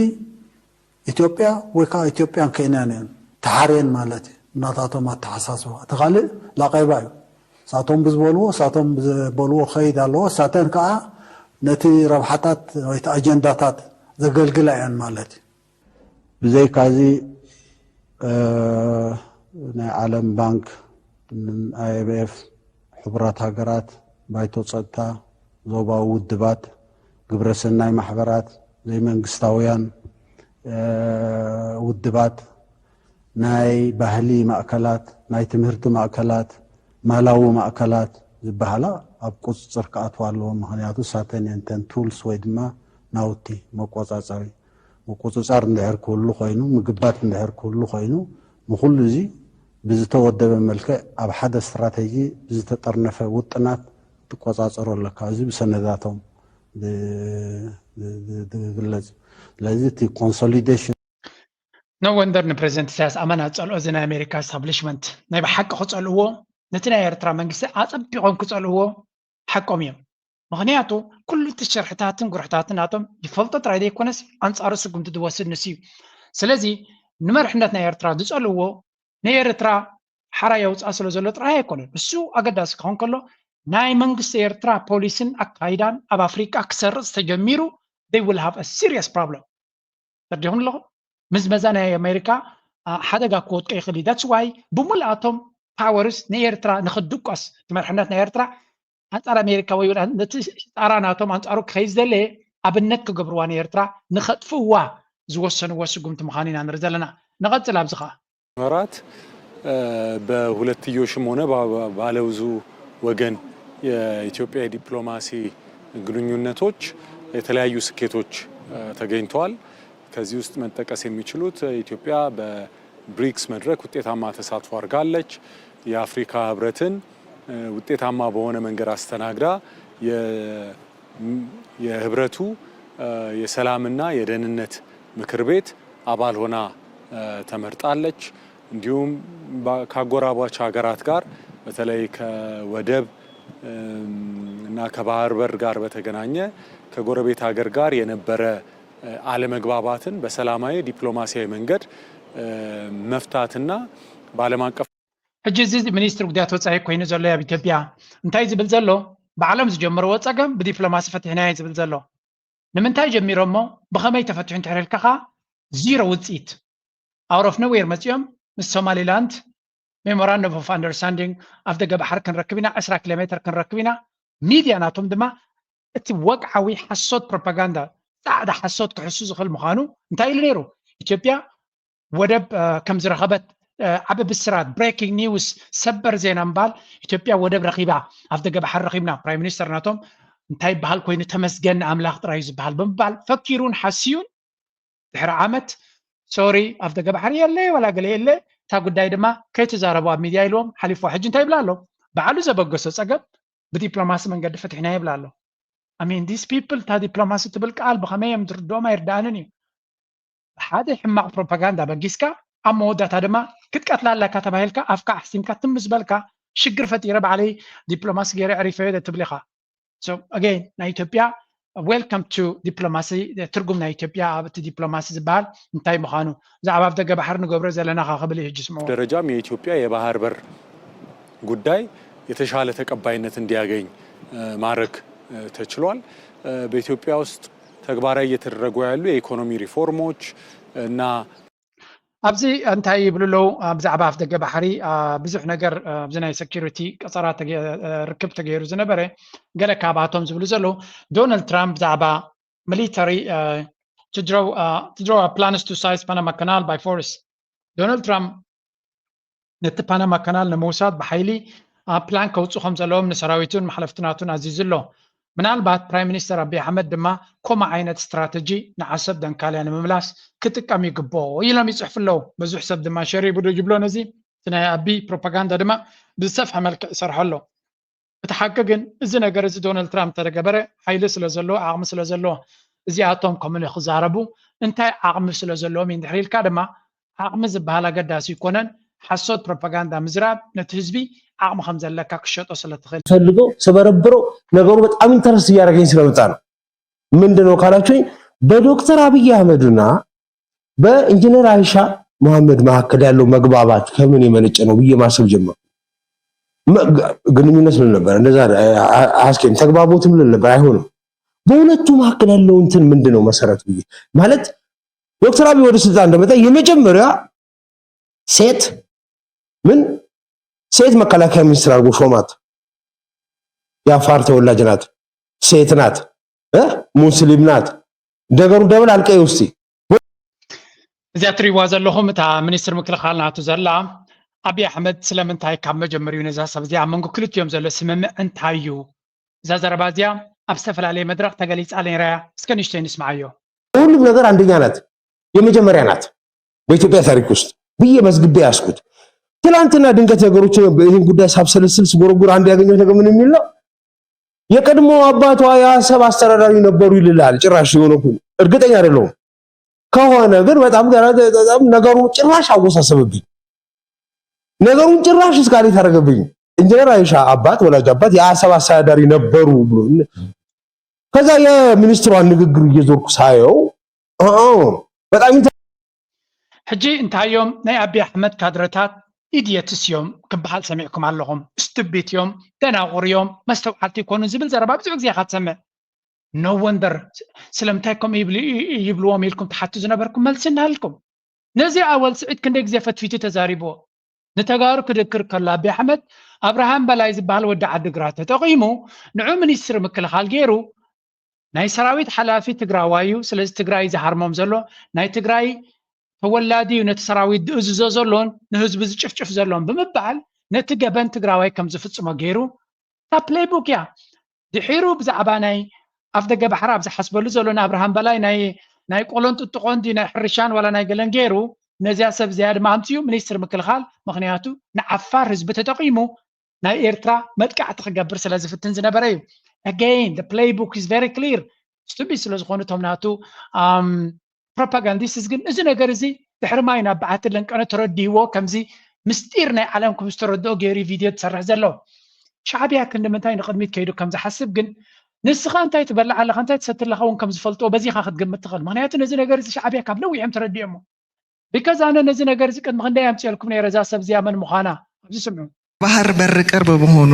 ኢትዮጵያ ወይ ከዓ ኢትዮጵያን ኬንያን እየን ተሓርየን ማለት እዩ ብናታቶም ኣተሓሳስባ እቲ ካልእ ላቀይባ እዩ ሳቶም ብዝበልዎ ሳቶም ዝበልዎ ከይድ ኣለዎ ሳተን ከዓ ነቲ ረብሓታት ወይ ኣጀንዳታት ዘገልግላ እየን ማለት እዩ ብዘይካዚ ናይ ዓለም ባንክ፣ ኣይኤምኤፍ፣ ሕቡራት ሃገራት፣ ባይቶ ጸጥታ፣ ዞባዊ ውድባት፣ ግብረሰናይ ማሕበራት፣ ዘይመንግስታውያን ውድባት፣ ናይ ባህሊ ማእከላት፣ ናይ ትምህርቲ ማእከላት፣ ማላዊ ማእከላት ዝበሃላ ኣብ ቁፅፅር ክኣትዋ ኣለዎ። ምክንያቱ ሳተን እየን እተን ቱልስ ወይ ድማ ናውቲ መቆፃፀሪ ምቁፅፃር እንድሕር ክህሉ ኮይኑ፣ ምግባት እንድሕር ክህሉ ኮይኑ፣ ንኹሉ እዚ ብዝተወደበ መልክዕ ኣብ ሓደ ስትራተጂ ብዝተጠርነፈ ውጥናት ትቆፃፀሮ ኣለካ። እዚ ብሰነዳቶም ዝግለፅ እዩ። ስለዚ እቲ ኮንሶሊዴሽን No wonder ንፕረዚደንት ኢሳያስ ኣመና ዝፀልኦ እዚ ናይ ኣሜሪካ ስታብሊሽመንት ናይ ብሓቂ ክፀልእዎ ነቲ ናይ ኤርትራ መንግስቲ ኣፀቢቖም ክፀልእዎ ሓቆም እዮም። ምኽንያቱ ኩሉ እቲ ሽርሕታትን ጉርሕታትን ናቶም ይፈልጦ ጥራይ ዘይኮነስ ኣንጻሩ ስጉምቲ ዝወስድ ንሱ እዩ። ስለዚ ንመርሕነት ናይ ኤርትራ ዝጸልእዎ ንኤርትራ ሓራ የውፅኣ ስለ ዘሎ ጥራይ ኣይኮነን። እሱ ኣገዳሲ ክኸውን ከሎ ናይ መንግስቲ ኤርትራ ፖሊስን ኣካይዳን ኣብ ኣፍሪቃ ክሰርፅ ተጀሚሩ they will have a serious problem። ተረዲኹም ኣለኹም? ምዝመዛ ናይ ኣሜሪካ ሓደጋ ክወድቀ ይኽእል እዩ። That's why ብምልኣቶም ፓወርስ ንኤርትራ ንኽድቆስ እቲ መርሕነት ናይ ኤርትራ ኣንጻር ኣሜሪካ ወይ ነቲ ጣራ ናቶም ኣንጻሩ ክኸይድ ዝደለየ ኣብነት ክገብርዋ ንኤርትራ ንኸጥፍእዋ ዝወሰንዎ ስጉምቲ ምዃኑ ኢና ንርኢ ዘለና። ንቐጽል ኣብዚ ኸኣ። መራት በሁለትዮሽም ሆነ ባለብዙ ወገን የኢትዮጵያ የዲፕሎማሲ ግንኙነቶች የተለያዩ ስኬቶች ተገኝተዋል። ከዚህ ውስጥ መጠቀስ የሚችሉት ኢትዮጵያ በብሪክስ መድረክ ውጤታማ ተሳትፎ አድርጋለች። የአፍሪካ ህብረትን ውጤታማ በሆነ መንገድ አስተናግዳ የህብረቱ የሰላምና የደህንነት ምክር ቤት አባል ሆና ተመርጣለች። እንዲሁም ከአጎራባች ሀገራት ጋር በተለይ ከወደብ እና ከባህር በር ጋር በተገናኘ ከጎረቤት ሀገር ጋር የነበረ አለመግባባትን በሰላማዊ ዲፕሎማሲያዊ መንገድ መፍታትና በዓለም አቀፍ ሕጂ እዚ ሚኒስትሪ ጉዳያት ወፃኢ ኮይኑ ዘሎ ኣብ ኢትዮጵያ እንታይ ዝብል ዘሎ ብዓለም ዝጀመርዎ ፀገም ብዲፕሎማሲ ፈቲሕናዮ ዝብል ዘሎ ንምንታይ ጀሚሮሞ ብኸመይ ተፈትሑ እንድሕር ኢልካ ከዓ ዚሮ ውፅኢት out of nowhere መፂኦም ምስ ሶማሊላንድ memorandum of understanding ኣፍ ደገ ባሕሪ ክንረክብ ኢና ዕስራ ኪሎ ሜትር ክንረክብ ኢና ሚድያ ናቶም ድማ እቲ ወግዓዊ ሓሶት ፕሮፓጋንዳ ፃዕዳ ሓሶት ክሕሱ ዝኽእል ምዃኑ እንታይ ኢሉ ነይሩ ኢትዮጵያ ወደብ ከም ዝረኸበት ዓቢ ብስራት breaking news ሰበር ዜና ምባል ኢትዮጵያ ወደብ ረኺባ ኣፍ ደገ ባሕሪ ረኺብና ፕራይም ሚኒስተር ናቶም እንታይ ይበሃል ኮይኑ ተመስገን ንኣምላኽ ጥራይ እዩ ዝበሃል ብምባል ፈኪሩን ሓስዩን ድሕሪ ዓመት sorry ኣፍ ደገ ባሕሪ የለ ዋላ ገለ የለ እታ ጉዳይ ድማ ከይትዛረቡ ኣብ ሚድያ ኢልዎም ሓሊፍዋ። ሕጂ እንታይ ይብላ ኣሎ? ባዕሉ ዘበገሶ ፀገም ብዲፕሎማሲ መንገዲ ፈቲሕና ይብላ ኣሎ። I mean, these people፣ እታ ዲፕሎማሲ ትብል ቃል ብኸመይ እዮም ዝርድኦም ኣይርዳእንን እዩ። ሓደ ሕማቕ ፕሮፓጋንዳ በጊስካ ኣብ መወዳእታ ድማ ክትቀትላ ኣለካ ተባሂልካ ኣፍካ ኣሕሲምካ ትም ዝበልካ ሽግር ፈጢረ ባዕለይ ዲፕሎማሲ ገይረ ዕሪፈዮ ትብል ኢኻ። So again፣ ናይ ኢትዮጵያ፣ welcome to ዲፕሎማሲ። ትርጉም ናይ ኢትዮጵያ ኣብ እቲ ዲፕሎማሲ ዝበሃል እንታይ ምዃኑ፣ ብዛዕባ ኣብ ደገ ባሕሪ ንገብሮ ዘለና ኸ ክብል እዩ ሕጂ ስምዑ። ደረጃም የኢትዮጵያ የባህር በር ጉዳይ የተሻለ ተቀባይነት እንዲያገኝ ማድረግ ተችሏል። በኢትዮጵያ ውስጥ ተግባራዊ እየተደረጉ ያሉ የኢኮኖሚ ሪፎርሞች እና ኣብዚ እንታይ ይብሉ ኣለዉ? ብዛዕባ ኣፍ ደገ ባሕሪ ብዙሕ ነገር ኣብዚ ናይ ሴኩሪቲ ቀፀራ ርክብ ተገይሩ ዝነበረ፣ ገለ ካብኣቶም ዝብሉ ዘለዉ፣ ዶናልድ ትራምፕ ብዛዕባ ሚሊተሪ to draw plans to seize Panama Canal by force። ዶናልድ ትራምፕ ነቲ ፓናማ ካናል ንምውሳድ ብሓይሊ ፕላን ከውፅኡ ከም ዘለዎም ንሰራዊቱን መሓለፍትናቱን ኣዚዙ ኣሎ። ምናልባት ፕራይም ሚኒስተር ኣቢይ ኣሕመድ ድማ ከምኡ ዓይነት ስትራተጂ ንዓሰብ ደንካልያ ንምምላስ ክጥቀም ይግብኦ ኢሎም ይፅሕፉ ኣለዉ። ብዙሕ ሰብ ድማ ሸር ይብሎ ነዚ እቲ ናይ ኣቢይ ፕሮፓጋንዳ ድማ ብዝሰፍሐ መልክዕ ይሰርሖ ኣሎ። እቲ ሓቂ ግን እዚ ነገር እዚ ዶናልድ ትራምፕ እንተተገበረ ሓይሊ ስለ ዘለዎ ዓቕሚ ስለ ዘለዎ እዚኣቶም ከምኡ ክዛረቡ እንታይ ዓቕሚ ስለ ዘለዎም እዩ እንድሕር ኢልካ ድማ ዓቕሚ ዝበሃል ኣገዳሲ ይኮነን። ሓሶት ፕሮፓጋንዳ ምዝራብ ነቲ ህዝቢ ዓቕሚ ከም ዘለካ ክሸጦ ስለ ትኽእል። ፈልጎ ስበረብሮ ነገሩ በጣም ኢንተረስት እያደረገኝ ስለመጣ ነው። ምንድን ነው ካላችሁኝ በዶክተር አብይ አህመድና በኢንጂነር አይሻ መሐመድ መካከል ያለው መግባባት ከምን የመነጨ ነው ብዬ ማሰብ ጀመርኩ። ግንኙነት ልል ነበር እንደዛ አስኬም ተግባቦትም ልል ነበር። አይሆንም። በሁለቱ መካከል ያለው እንትን ምንድን ነው መሰረቱ ብዬ ማለት ዶክተር አብይ ወደ ስልጣን እንደመጣ የመጀመሪያ ሴት ምን ሴት መከላከያ ሚኒስትር አድርጎ ሾማት። የአፋር ተወላጅ ናት፣ ሴት ናት፣ ሙስሊም ናት። ደገሩ ደብል አልቀይ ውስቲ እዚኣ ትሪዋ ዘለኹም እታ ሚኒስትር ምክልኻል ናቱ ዘላ ኣብይ ኣሕመድ ስለምንታይ ካብ መጀመሪኡ ነዛ ሰብ እዚኣ ኣብ መንጎ ክልቲኦም ዘሎ ስምምዕ እንታይ እዩ? እዛ ዘረባ እዚኣ ኣብ ዝተፈላለየ መድረኽ ተገሊፃ ነይራ እያ። እስከ ንእሽተይ ንስምዓዮ። በሁሉም ነገር አንደኛ ናት፣ የመጀመሪያ ናት በኢትዮጵያ ታሪክ ውስጥ ብዬ መዝግቤ ያስኩት። ትናንትና ድንገት ነገሮች ይህን ጉዳይ ሳብሰለስል ስጎረጉር አንድ ያገኘሁት ነገር ምን የሚል ነው? የቀድሞ አባቷ የአሰብ አስተዳዳሪ ነበሩ ይልላል። ጭራሽ የሆነ እርግጠኛ አይደለሁም። ከሆነ ግን በጣም ነገሩ ጭራሽ አወሳሰብብኝ። ነገሩን ጭራሽ እስካሌት አደረገብኝ። ኢንጂነር አይሻ አባት ወላጅ አባት የአሰብ አስተዳዳሪ ነበሩ ብሎ ከዛ የሚኒስትሯን ንግግር እየዞርኩ ሳየው በጣም ሕጂ እንታዮም ናይ ኣቢ ኣሕመድ ካድረታት ኢድየትስ እዮም ክበሃል ሰሚዕኩም ኣለኹም። ስቱቢት እዮም፣ ደናቑር እዮም፣ መስተውዓልቲ ይኮኑ ዝብል ዘረባ ብዙሕ ግዜ ኢኻ ትሰምዕ። No wonder ስለምንታይ ከምኡ ይብሉ ይብልዎም ኢልኩም ትሓቱ ዝነበርኩም መልሲ እናሃልኩም። ነዚ ኣወል ስዒድ ክንደይ ግዜ ፈትፊቱ ተዛሪብዎ። ንተጋሩ ክድክር ከሎ ኣቢ ኣሕመድ ኣብርሃም በላይ ዝበሃል ወዲ ዓዲግራት ተጠቒሙ ንዑ ሚኒስትሪ ምክልኻል ገይሩ ናይ ሰራዊት ሓላፊ ትግራዋይ እዩ። ስለዚ ትግራይ ዝሃርሞም ዘሎ ናይ ትግራይ ተወላዲ እዩ ነቲ ሰራዊት ዝእዝዞ ዘሎን ንህዝቢ ዝጭፍጭፍ ዘሎን ብምባል ነቲ ገበን ትግራዋይ ከም ዝፍጽሞ ገይሩ እታ ፕሌይቡክ እያ። ድሒሩ ብዛዕባ ናይ ኣፍ ደገ ባሕሪ ኣብ ዝሓስበሉ ዘሎ ንኣብርሃም በላይ ናይ ናይ ቆሎን ጥጥቆን ድዩ ናይ ሕርሻን ዋላ ናይ ገለን ገይሩ ነዚያ ሰብ እዚኣ ድማ ኣምፅኡ ሚኒስትር ምክልኻል ምክንያቱ ንዓፋር ህዝቢ ተጠቒሙ ናይ ኤርትራ መጥቃዕቲ ክገብር ስለ ዝፍትን ዝነበረ እዩ። Again, the playbook is very clear. ስቱቢድ ስለ ዝኾኑ እቶም ናቱ ፕሮፓጋንዲስትስ ግን እዚ ነገር እዚ ድሕሪ ማይ ናብ በዓቲ ለንቀነ ተረዲህዎ ከምዚ ምስጢር ናይ ዓለም ከም ዝተረድኦ ገይሩ ቪድዮ ትሰርሕ ዘሎ። ሻዕብያ ክንዲ ምንታይ ንቕድሚት ከይዱ ከም ዝሓስብ ግን ንስኻ እንታይ ትበልዕ ኣለኻ እንታይ ትሰቲ ኣለኻ እውን ከም ዝፈልጥዎ በዚኻ ክትግምት ትኽእል። ምክንያቱ ነዚ ነገር እዚ ሻዕብያ ካብ ነዊሕ እዮም ተረዲኦሞ። ቢካዝ ኣነ ነዚ ነገር እዚ ቅድሚ ክንደይ ኣምፅኤልኩም ነይረ እዛ ሰብ እዚኣ መን ምዃና ኣብዚ ስምዑ። ባህር በር ቅርብ መሆኑ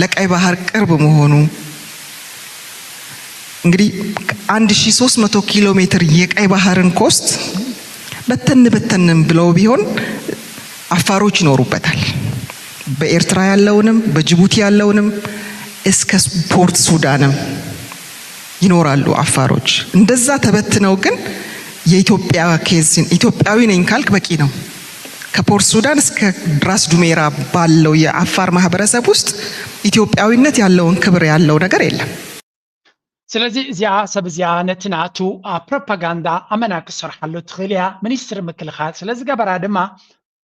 ለቀይ ባህር ቅርብ መሆኑ እንግዲህ አንድ ሺ ሶስት መቶ ኪሎ ሜትር የቀይ ባህርን ኮስት በተን በተንም ብለው ቢሆን አፋሮች ይኖሩበታል። በኤርትራ ያለውንም በጅቡቲ ያለውንም እስከ ፖርት ሱዳንም ይኖራሉ አፋሮች። እንደዛ ተበትነው ግን የኢትዮጵያ ኬዝን ኢትዮጵያዊ ነኝ ካልክ በቂ ነው። ከፖርት ሱዳን እስከ ራስ ዱሜራ ባለው የአፋር ማህበረሰብ ውስጥ ኢትዮጵያዊነት ያለውን ክብር ያለው ነገር የለም። ስለዚ እዚኣ ሰብ እዚኣ ነቲ ናቱ ፕሮፓጋንዳ ኣመና ክሰርሓሉ ትኽእል እያ። ሚኒስትሪ ምክልኻል ስለ ዝገበራ ድማ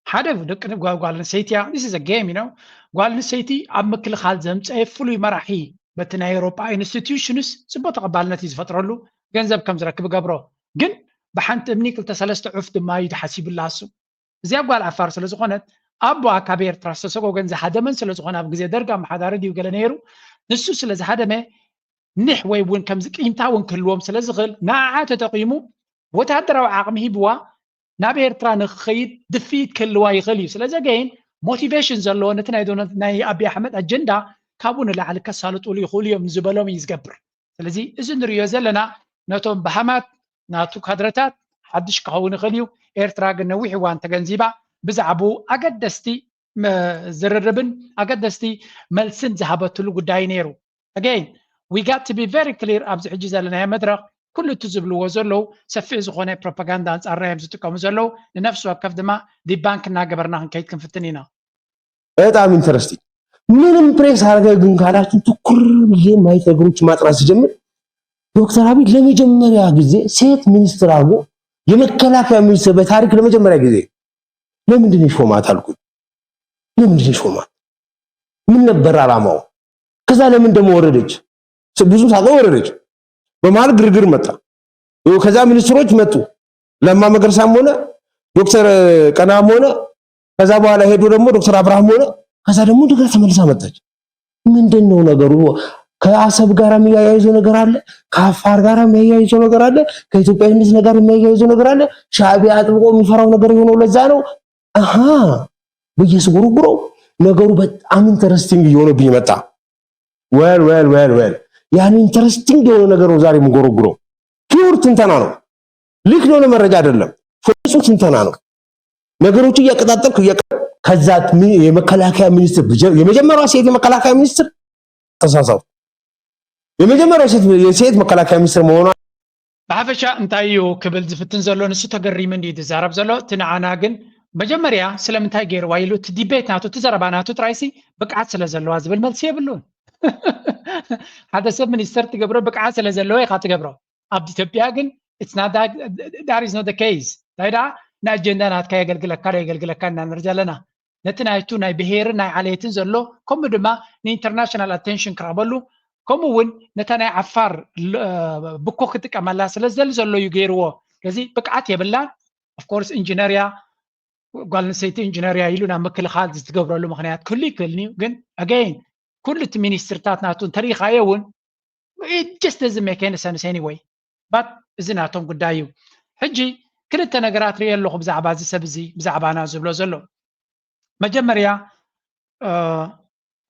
ሓደ ደቂ ጓል ኣንስተይቲ እያ። This is a game, you know። ጓል ኣንስተይቲ ኣብ ምክልኻል ዘምፀአ ፍሉይ መራሒ በቲ ናይ ኤውሮጳ ኢንስቲትዩሽንስ ፅቡቅ ተቐባልነት እዩ ዝፈጥረሉ፣ ገንዘብ ከም ዝረክብ ገብሮ። ግን ብሓንቲ እምኒ ክልተ ሰለስተ ዑፍ ድማ እዩ ተሓሲብላ እሱ። እዚኣ ጓል ዓፋር ስለ ዝኾነት ኣቦኣ ካብ ኤርትራ ዝተሰጎገን ዝሃደመን ስለ ዝኾነ ኣብ ግዜ ደርግ ኣመሓዳሪ ድዩ ገለ ነይሩ፣ ንሱ ስለ ዝሃደመ ኒሕ ወይ እውን ከምዚ ቂምታ እውን ክህልዎም ስለ ዝኽእል ንዓዓ ተጠቒሙ ወታደራዊ ዓቕሚ ሂብዋ ናብ ኤርትራ ንክኸይድ ድፍኢት ክህልዋ ይኽእል እዩ። ስለዚ ገይን ሞቲቬሽን ዘለዎ ነቲ ናይ ዶናልድ ናይ ኣቢ ኣሕመድ ኣጀንዳ ካብኡ ንላዕሊ ከሳልጡሉ ይኽእሉ እዮም ዝበሎም እዩ ዝገብር። ስለዚ እዚ ንሪኦ ዘለና ነቶም በሃማት ናቱ ካድረታት ሓድሽ ክኸውን ይኽእል እዩ። ኤርትራ ግን ነዊሕ እዋን ተገንዚባ ብዛዕባኡ ኣገደስቲ ዝርርብን ኣገደስቲ መልስን ዝሃበትሉ ጉዳይ ነይሩ። Again, we got to be very clear ኣብዚ ሕጂ ዘለናዮ መድረኽ ኩሉ እቲ ዝብልዎ ዘለዉ ሰፊሕ ዝኾነ ፕሮፓጋንዳ ኣንጻርና እዮም ዝጥቀሙ ዘለዉ። ንነፍሲ ወከፍ ድማ ዲባንክ እናገበርና ክንከይድ ክንፍትን ኢና። በጣም ኢንተረስቲንግ። ምንም ፕሬስ አረገ ግን ካላችሁ ትኩር ብዬ ማየት ነገሮች ማጥናት ሲጀምር ዶክተር አብይ ለመጀመሪያ ጊዜ ሴት ሚኒስትር አድርጎ የመከላከያ ሚኒስትር በታሪክ ለመጀመሪያ ጊዜ ለምንድን ነው ሾማት አልኩኝ። ለምንድን ነው ሾማት? ምን ነበር አላማው? ከዛ ለምን ደግሞ ወረደች? ብዙ ሳቀ ወረደች። በመሀል ግርግር መጣ። ከዛ ሚኒስትሮች መጡ። ለማ መገርሳም ሆነ ዶክተር ቀናም ሆነ ከዛ በኋላ ሄዶ ደግሞ ዶክተር አብርሃም ሆነ ከዛ ደግሞ እንደገና ተመልሳ መጣች። ምንድን ነው ነገሩ? ከአሰብ ጋር የሚያያይዘው ነገር አለ፣ ከአፋር ጋር የሚያያይዘው ነገር አለ፣ ከኢትዮጵያዊነት ነገር የሚያያይዘው ነገር አለ። ሻዕቢያ አጥብቆ የሚፈራው ነገር የሆነው ለዛ ነው። አሃ ብዬ ስጎረጉረው ነገሩ በጣም ኢንተረስቲንግ እየሆነብኝ መጣ። well well well well ያን ኢንተረስቲንግ የሆነ ነገር ነው ዛሬ የምንጎረጉረው። ፒውር ትንተና ነው። ሊክ የሆነ መረጃ አይደለም፣ ፍጹም ትንተና ነው። ነገሮችን እያቀጣጠልኩ እያቀ- ከዛ ሚ- የመከላከያ ሚኒስትር ብጀ- የመጀመሪያዋ ሴት የመከላከያ ሚኒስትር ተሳሳቱ። የመጀመሪያዋ ሴት የሴት መከላከያ ሚኒስትር መሆኗ ብሓፈሻ እንታይ እዩ ክብል ዝፍትን ዘሎ ንሱ ተገሪሙ እንዲ ዝዛረብ ዘሎ እቲ ንዓና ግን መጀመርያ ስለምንታይ ገይርዋ ኢሉ እቲ ዲቤት ናቱ እቲ ዘረባ ናቱ ጥራይሲ ብቅዓት ስለ ዘለዋ ዝብል መልሲ የብሉን። ሓደ ሰብ ሚኒስተር ትገብሮ ብቅዓት ስለ ዘለዎ ኢካ ትገብሮ። ኣብ ኢትዮጵያ ግን it's not that, that is not the case። እንታይ ደኣ ንኣጀንዳ ናትካ የገልግለካ ዶ የገልግለካ ኢና ንርኢ ዘለና። ነቲ ናይቱ ናይ ብሄርን ናይ ዓሌትን ዘሎ ከምኡ ድማ ንኢንተርናሽናል ኣቴንሽን ክረኽበሉ ከምኡ እውን ነታ ናይ ዓፋር ብኮ ክጥቀመላ ስለ ዝደሊ ዘሎ እዩ ገይርዎ። ስለዚ ብቅዓት የብላን። ኦፍኮርስ ኢንጂነር እያ፣ ጓል ኣንስተይቲ ኢንጂነር እያ ኢሉ ናብ ምክልኻል ዝትገብረሉ ምክንያት ክህሉ ይክእል እዩ። ግን ኣገይን ኩሉ እቲ ሚኒስትርታት ናቱ እንተሪኢኻዮ እውን just doesn't make any sense anyway። But እዚ ናቶም ጉዳይ እዩ። ሕጂ ክልተ ነገራት ሪኤ ኣለኹ ብዛዕባ እዚ ሰብ እዚ ብዛዕባና ዝብሎ ዘሎ። መጀመርያ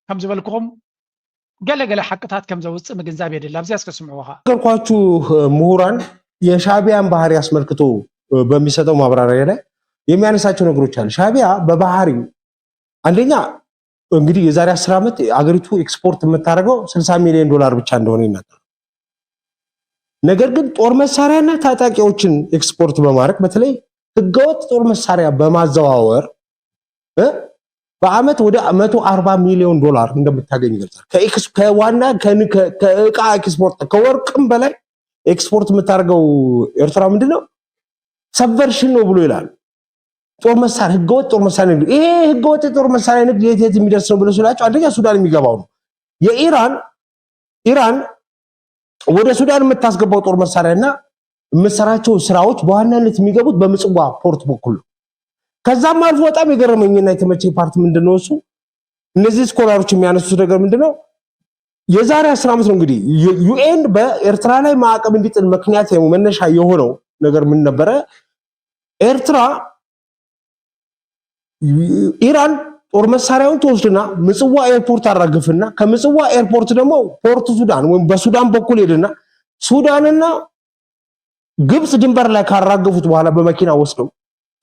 ከም ዝበልኩኹም ገለ ገለ ሓቅታት ከም ዘውፅእ ምግንዛብ የድሊ። ኣብዚኣ እስከ ስምዕዎ ኸዓ። ነገርኳችሁ ምሁራን የሻዕቢያን ባህሪ አስመልክቶ በሚሰጠው ማብራሪያ ላይ የሚያነሳቸው ነገሮች አሉ። ሻዕቢያ በባህሪው አንደኛ እንግዲህ የዛሬ አስር ዓመት አገሪቱ ኤክስፖርት የምታደርገው ስልሳ ሚሊዮን ዶላር ብቻ እንደሆነ ይናገራል። ነገር ግን ጦር መሳሪያና ታጣቂዎችን ኤክስፖርት በማድረግ በተለይ ህገወጥ ጦር መሳሪያ በማዘዋወር በአመት ወደ መቶ አርባ ሚሊዮን ዶላር እንደምታገኝ ይገልጻል። ከዋና ከእቃ ኤክስፖርት ከወርቅም በላይ ኤክስፖርት የምታደርገው ኤርትራ ምንድን ነው? ሰብቨርሽን ነው ብሎ ይላል። ጦር መሳሪያ ህገወጥ ጦር መሳሪያ ንግድ። ይሄ ህገወጥ የጦር መሳሪያ ንግድ የት የት የሚደርስ ነው ብሎ ስላቸው አንደኛ ሱዳን የሚገባው ነው። የኢራን ኢራን ወደ ሱዳን የምታስገባው ጦር መሳሪያና የምትሰራቸው ስራዎች በዋናነት የሚገቡት በምጽዋ ፖርት በኩል ነው። ከዛም አልፎ በጣም የገረመኝና የተመቸኝ ፓርት ምንድን ነው እሱ እነዚህ ስኮላሮች የሚያነሱት ነገር ምንድን ነው? የዛሬ አስር ዓመት ነው እንግዲህ ዩኤን በኤርትራ ላይ ማዕቀብ እንዲጥል ምክንያት መነሻ የሆነው ነገር ምን ነበረ? ኤርትራ ኢራን ጦር መሳሪያውን ትወስድና ምጽዋ ኤርፖርት አራግፍና ከምጽዋ ኤርፖርት ደግሞ ፖርት ሱዳን ወይም በሱዳን በኩል ሄድና ሱዳንና ግብጽ ድንበር ላይ ካራገፉት በኋላ በመኪና ወስደው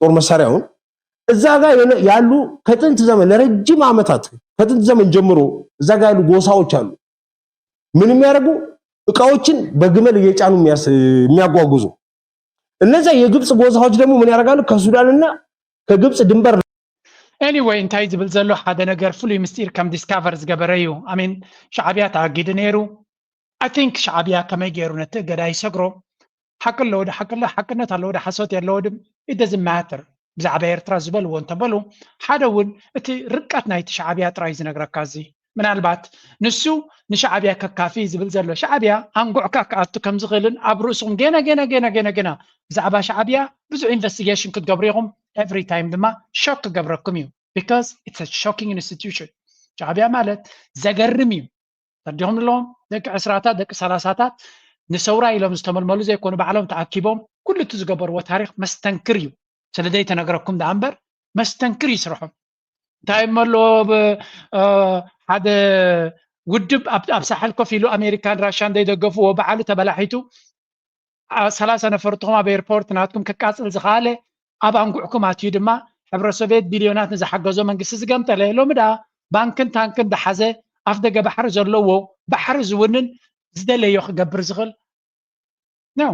ጦር መሳሪያውን እዛ ጋር ያሉ ከጥንት ዘመን ለረጅም ዓመታት ከጥንት ዘመን ጀምሮ እዛ ጋር ያሉ ጎሳዎች አሉ። ምን የሚያደርጉ እቃዎችን በግመል እየጫኑ የሚያጓጉዙ እነዛ የግብጽ ጎሳዎች ደግሞ ምን ያደርጋሉ? ከሱዳንና ከግብጽ ድንበር anyway እንታይ ዝብል ዘሎ ሓደ ነገር ፍሉይ ምስጢር ከም ዲስካቨር ዝገበረ እዩ። I mean ሻዕብያ ተኣጊዱ ነይሩ። I think ሻዕብያ ከመይ ገይሩ ነቲ እገዳ ይሰግሮ? ሓቂ ኣለዎ ዶ ሓቂ ሓቅነት ኣለዎ ዶ ሓሶት ኣለዎ ዶ it doesn't matter። ብዛዕባ ኤርትራ ዝበልዎ እንተበሉ፣ ሓደ እውን እቲ ርቀት ናይቲ ሻዕብያ ጥራይ ዝነግረካ። እዚ ምናልባት ንሱ ንሻዕብያ ከካፊ ዝብል ዘሎ፣ ሻዕብያ ኣንጉዕካ ክኣቱ ከም ዝኽእልን ኣብ ርእስኹም ገና ገና ገና ገና ገና ብዛዕባ ሻዕብያ ብዙሕ ኢንቨስቲጌሽን ክትገብሩ ኢኹም። ኤቭሪ ታይም ድማ ሾክ ክገብረኩም እዩ። Because it's a shocking institution። ሻዕብያ ማለት ዘገርም እዩ። ተረዲኹም ኣለዎም ደቂ ዕስራታት ደቂ ሰላሳታት ንሰውራ ኢሎም ዝተመልመሉ ዘይኮኑ፣ ባዕሎም ተኣኪቦም ኩሉ እቲ ዝገበርዎ ታሪኽ መስተንክር እዩ። ስለ ዘይተነግረኩም ደኣ እምበር መስተንክር እዩ ስርሖም። እንታይ እሞ ኣለዎ ብ- እ፣ ሓደ ውድብ ኣብ ኣብ ሳሕል ኮፍ ኢሉ ኣሜሪካን ራሻን ዘይደገፍዎ ባዕሉ ተበላሒቱ ኣ- ሰላሳ ነፈርትኹም ኣብ ኤርፖርት ናትኩም ከቃፅል ዝኸኣለ ኣብ ኣንጉዕኩም ኣትዩ ድማ ሕብረ ሶቪየት ቢልዮናት ንዝሓገዞ መንግስቲ ዝገምጠለ ሎሚ ደኣ ባንክን ታንክን ዝሓዘ ኣፍ ደገ ባሕሪ ዘለዎ ባሕሪ ዝውንን ዝደለዮ ክገብር ዝኽእል no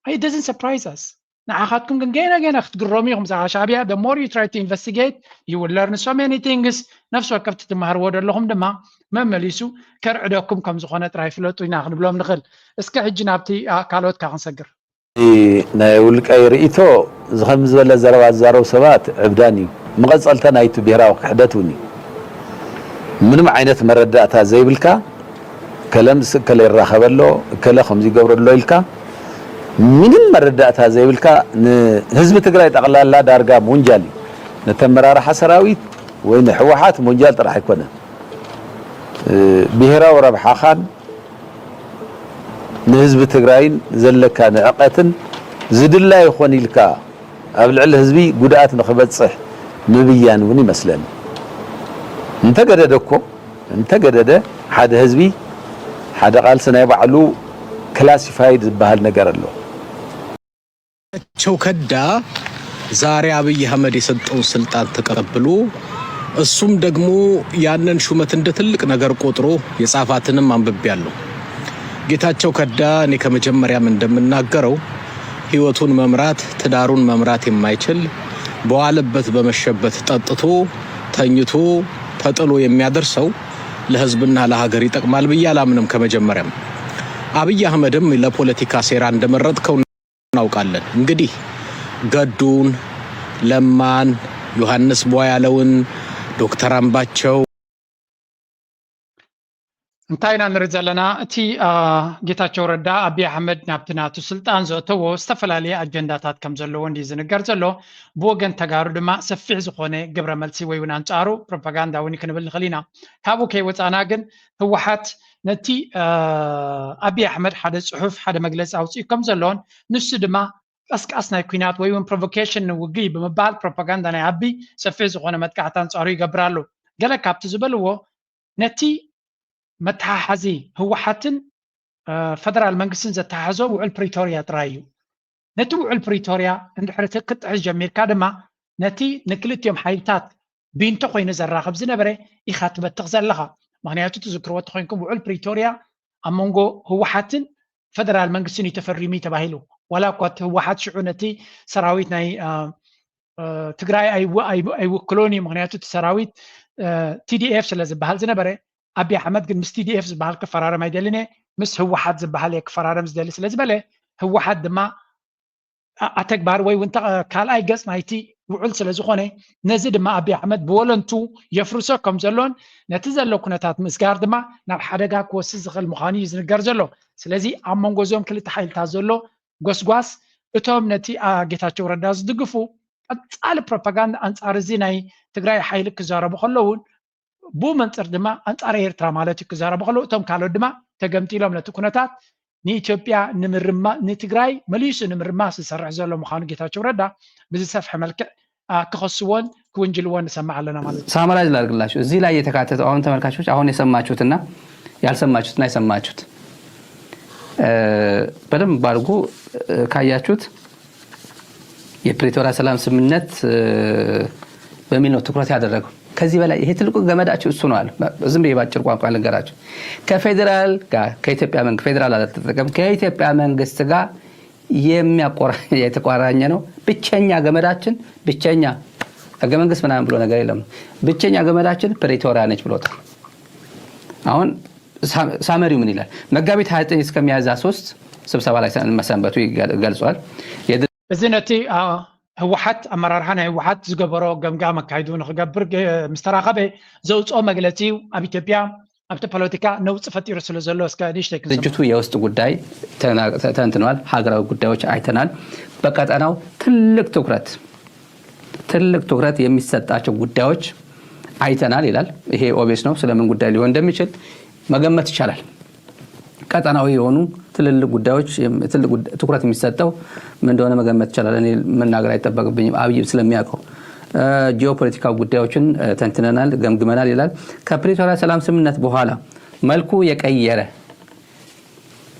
it doesn't surprise us ንዓኻትኩም ግን ገና ገና ክትግረሙ ኢኹም ብዛዕባ ሻዕብያ the more you try to investigate you will learn so many things ነፍሲ ወከፍ ትትምሃርዎ ዘለኹም ድማ መመሊሱ ከርዕደኩም ከም ዝኾነ ጥራይ ፍለጡ ኢና ክንብሎም ንኽእል እስከ ሕጂ ናብቲ ኣ- ካልኦትካ ክንሰግር ናይ ውልቀይ ርእይቶ ዝኸም ዝበለ ዘረባ ዝዛረቡ ሰባት ዕብዳን እዩ። መቐጸልታ ናይቲ ብሄራዊ ክሕደት እውን እዩ። ምንም ዓይነት መረዳእታ ዘይብልካ ከለ ምስ እከለ ይራኸበ ኣሎ እከለ ከምዚ ይገብሮ ኣሎ ኢልካ ምንም መረዳእታ ዘይብልካ ንህዝቢ ትግራይ ጠቕላላ ዳርጋ ምውንጃል እዩ። ነቲ ኣመራርሓ ሰራዊት ወይ ንሕወሓት ምውንጃል ጥራሕ ኣይኮነን። ብሄራዊ ረብሓኻን ንህዝቢ ትግራይን ዘለካ ንዕቐትን ዝድላይ ይኾን ኢልካ ኣብ ልዕሊ ህዝቢ ጉድኣት ንኽበፅሕ ምብያን እውን ይመስለኒ። እንተገደደ እኮ እንተገደደ ሓደ ህዝቢ ሓደ ቃልሲ ናይ ባዕሉ ክላሲፋይድ ዝበሃል ነገር ኣሎ። ጌታቸው ከዳ ዛሬ አብይ አህመድ የሰጠውን ስልጣን ተቀብሎ እሱም ደግሞ ያንን ሹመት እንደ ትልቅ ነገር ቆጥሮ የጻፋትንም አንብቤያለሁ። ጌታቸው ከዳ እኔ ከመጀመሪያም እንደምናገረው ህይወቱን መምራት ትዳሩን መምራት የማይችል በዋለበት በመሸበት ጠጥቶ ተኝቶ ተጥሎ የሚያደርሰው ለህዝብና ለሀገር ይጠቅማል ብዬ አላምንም። ከመጀመሪያም አብይ አህመድም ለፖለቲካ ሴራ እንደመረጥከው እናውቃለን። እንግዲህ ገዱን፣ ለማን፣ ዮሐንስ ቧያለውን፣ ዶክተር አምባቸው፣ እንታይ ኢና ንርኢ ዘለና? እቲ ጌታቸው ረዳ ኣቢይ ኣሕመድ ናብቲ ናቱ ስልጣን ዘእተዎ ዝተፈላለየ ኣጀንዳታት ከም ዘለዎ እንዲ ዝንገር ዘሎ፣ ብወገን ተጋሩ ድማ ሰፊሕ ዝኾነ ግብረ መልሲ ወይ እውን ኣንጻሩ ፕሮፓጋንዳ እውን ክንብል ንኽእል ኢና። ካብኡ ከይወፃና ግን ህወሓት ነቲ ኣቢይ ኣሕመድ ሓደ ፅሑፍ ሓደ መግለፂ ኣውፅኡ ከም ዘሎን ንሱ ድማ ቀስቃስ ናይ ኩናት ወይ እውን ፕሮቮኬሽን ንውግይ ብምባል ፕሮፓጋንዳ ናይ ኣቢይ ሰፊሕ ዝኾነ መጥቃዕቲ ኣንጻሩ ይገብር ኣሎ። ገለ ካብቲ ዝበልዎ ነቲ መተሓሓዚ ህወሓትን ፈደራል መንግስትን ዘተሓሕዞ ውዕል ፕሪቶርያ ጥራይ እዩ። ነቲ ውዕል ፕሪቶርያ እንድሕሪ ክትጥሕስ ጀሚርካ ድማ ነቲ ንክልቲኦም ሓይልታት ቢንቶ ኮይኑ ዘራኽብ ዝነበረ ኢኻ ትበትኽ ዘለኻ። ምኽንያቱ ትዝክርዎ ተኾይንኩም ውዕል ፕሪቶርያ ኣብ መንጎ ህወሓትን ፈደራል መንግስትን እዩ ተፈሪሙ ተባሂሉ። ዋላ እኳ እቲ ህወሓት ሽዑ ነቲ ሰራዊት ናይ ትግራይ ኣይውክሎን እዩ። ምክንያቱ እቲ ሰራዊት ቲዲኤፍ ስለ ዝበሃል ዝነበረ ኣቢ ኣሕመድ ግን ምስ ቲዲኤፍ ዝበሃል ክፈራረም ኣይደልን እየ ምስ ህወሓት ዝበሃል እየ ክፈራረም ዝደሊ ስለ ዝበለ ህወሓት ድማ ኣተግባር ወይ እውን ካልኣይ ገፅ ናይቲ ውዕል ስለ ዝኾነ ነዚ ድማ ኣቢ ኣሕመድ ብወለንቱ የፍርሶ ከም ዘሎን ነቲ ዘሎ ኩነታት ምስጋር ድማ ናብ ሓደጋ ክወስድ ዝኽእል ምዃኑ እዩ ዝንገር ዘሎ። ስለዚ ኣብ መንጎ እዞም ክልተ ሓይልታት ዘሎ ጎስጓስ እቶም ነቲ ጌታቸው ረዳ ዝድግፉ ቀፃሊ ፕሮፓጋንዳ ኣንፃር እዚ ናይ ትግራይ ሓይሊ ክዛረቡ ከለውን ብኡ መንፅር ድማ ኣንፃር ኤርትራ ማለት እዩ ክዛረቡ ከለዉ እቶም ካልኦት ድማ ተገምጢሎም ነቲ ኩነታት ንኢትዮጵያ ንምርማ ንትግራይ መሊሱ ንምርማስ ዝሰርሕ ዘሎ ምዃኑ ጌታቸው ረዳ ብዝሰፍሐ መልክዕ ክኸስዎን ክውንጅልዎን ንሰማዕ ኣለና ማለት እዩ። ሳመራይዝ ላድርግላችሁ። እዚህ ላይ የተካተተው አሁን ተመልካቾች አሁን የሰማችሁትና ያልሰማችሁትና የሰማችሁት በደንብ አድርጎ ካያችሁት የፕሪቶሪያ ሰላም ስምምነት በሚል ነው ትኩረት ያደረገው። ከዚህ በላይ ይሄ ትልቁ ገመዳችሁ እሱ ነው አለ። ዝም ብዬ ባጭር ቋንቋ ልንገራችሁ። ከፌዴራል ጋር ከኢትዮጵያ መንግስት ፌዴራል አልተጠቀም ከኢትዮጵያ መንግስት ጋር የሚያቆራኝ የተቆራኘ ነው። ብቸኛ ገመዳችን ብቸኛ ህገ መንግስት ምናምን ብሎ ነገር የለም። ብቸኛ ገመዳችን ፕሪቶሪያ ነች ብሎታል። አሁን ሳመሪው ምን ይላል? መጋቢት ሃያ ዘጠኝ እስከ ሚያዝያ ሶስት ስብሰባ ላይ መሰንበቱ ገልጿል። እዚ ነቲ ህወሓት ኣመራርሓ ናይ ህወሓት ዝገበሮ ገምጋም ኣካይዱ ንክገብር ገ- ምስ ተራኸበ ዘውፅኦ መግለፂ እዩ። ኣብ ኢትዮጵያ ኣብቲ ፖለቲካ ነውፂ ፈጢሩ ስለ ዘሎ እስከ ንእሽተይ ክንሰምዖ። ድርጅቱ የውስጥ ጉዳይ ተና- ተ- ተንትኗል። ሀገራዊ ጉዳዮች አይተናል። በቀጠናው ትልቅ ትኩረት ትልቅ ትኩረት የሚሰጣቸው ጉዳዮች አይተናል ይላል። ይሄ ኦቤስ ነው። ስለምን ጉዳይ ሊሆን እንደሚችል መገመት ይቻላል። ቀጠናዊ የሆኑ ትልልቅ ጉዳዮች ትልቅ ትኩረት የሚሰጠው ምን እንደሆነ መገመት ይቻላል። እኔ መናገር አይጠበቅብኝም፣ አብይ ስለሚያውቀው። ጂኦፖለቲካዊ ጉዳዮችን ተንትነናል፣ ገምግመናል ይላል። ከፕሪቶሪያ ሰላም ስምምነት በኋላ መልኩ የቀየረ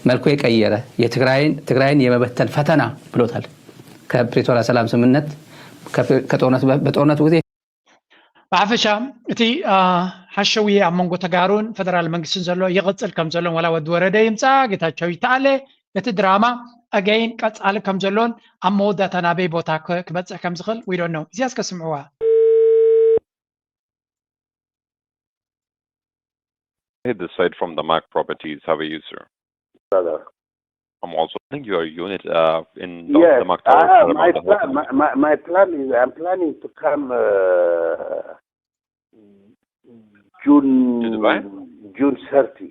መልኩ የቀየረ የትግራይን ትግራይን የመበተን ፈተና ብሎታል። ከፕሪቶሪያ ሰላም ስምምነት ከጦርነት በጦርነቱ ጊዜ ብሓፈሻ እቲ ሓሸውየ ኣብ መንጎ ተጋሩን ፈደራል መንግስትን ዘሎ ይቕፅል ከም ዘሎን ዋላ ወዲ ወረደ ይምፃ ጌታቸው ይተኣለ እቲ ድራማ ኣገይን ቀፃሊ ከም ዘሎን ኣብ መወዳእታ ናበይ ቦታ ክበፅሕ ከም ዝኽእል ዊዶ ነው እዚኣ እስከ ስምዕዋ። Hit the site from the Mac properties. How are you, sir? Brother. I'm also planning your unit uh, in the, Yes, the Mac Tower. ah, Around my the plan, hotel. my, my, my plan is I'm planning to come uh, June To Dubai? June thirty.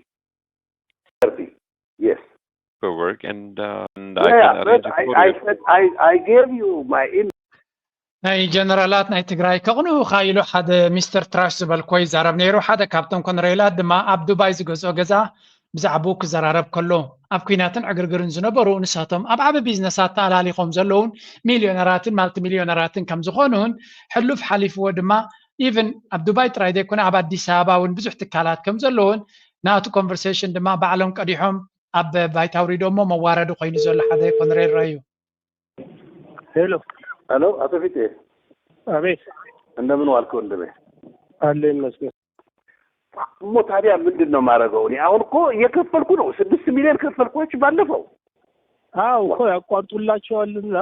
Thirty. Yes. For work, and, uh, and Yeah, I yeah, can but arrange a I, photo. I said I, I gave you my email. ናይ ጀነራላት ናይ ትግራይ ከቕንኡኻ ኢሉ ሓደ ሚስተር ትራሽ ዝበልኮ ይዛረብ ነይሩ። ሓደ ካብቶም ኮነሬላት ድማ ኣብ ዱባይ ዝገዝኦ ገዛ ብዛዕባኡ ክዘራረብ ከሎ ኣብ ኲናትን ዕግርግርን ዝነበሩ ንሳቶም ኣብ ዓቢ ቢዝነሳት ተኣላሊኾም ዘለውን ሚልዮነራትን ማልቲ ሚልዮነራትን ከም ዝኾኑን ሕሉፍ ሓሊፍዎ ድማ ኢቭን ኣብ ዱባይ ጥራይ ዘይኮነ ኣብ ኣዲስ ኣበባ እውን ብዙሕ ትካላት ከም ዘለውን ናቱ ኮንቨርሴሽን ድማ ባዕሎም ቀዲሖም ኣብ ባይታ ኣውሪዶሞ መዋረዲ ኮይኑ ዘሎ ሓደ ኮነሬል ራዩ። ሄሎ ሄሎ፣ አቶ ፊቴ አቤት እንደምን ዋልክ ወንድሜ? አለ ይመስገን። እሞ ታዲያ ምንድን ነው ማድረገው? እኔ አሁን እኮ እየከፈልኩ ነው። ስድስት ሚሊዮን ከፈልኩ ባለፈው። አዎ እኮ ያቋርጡላቸዋልና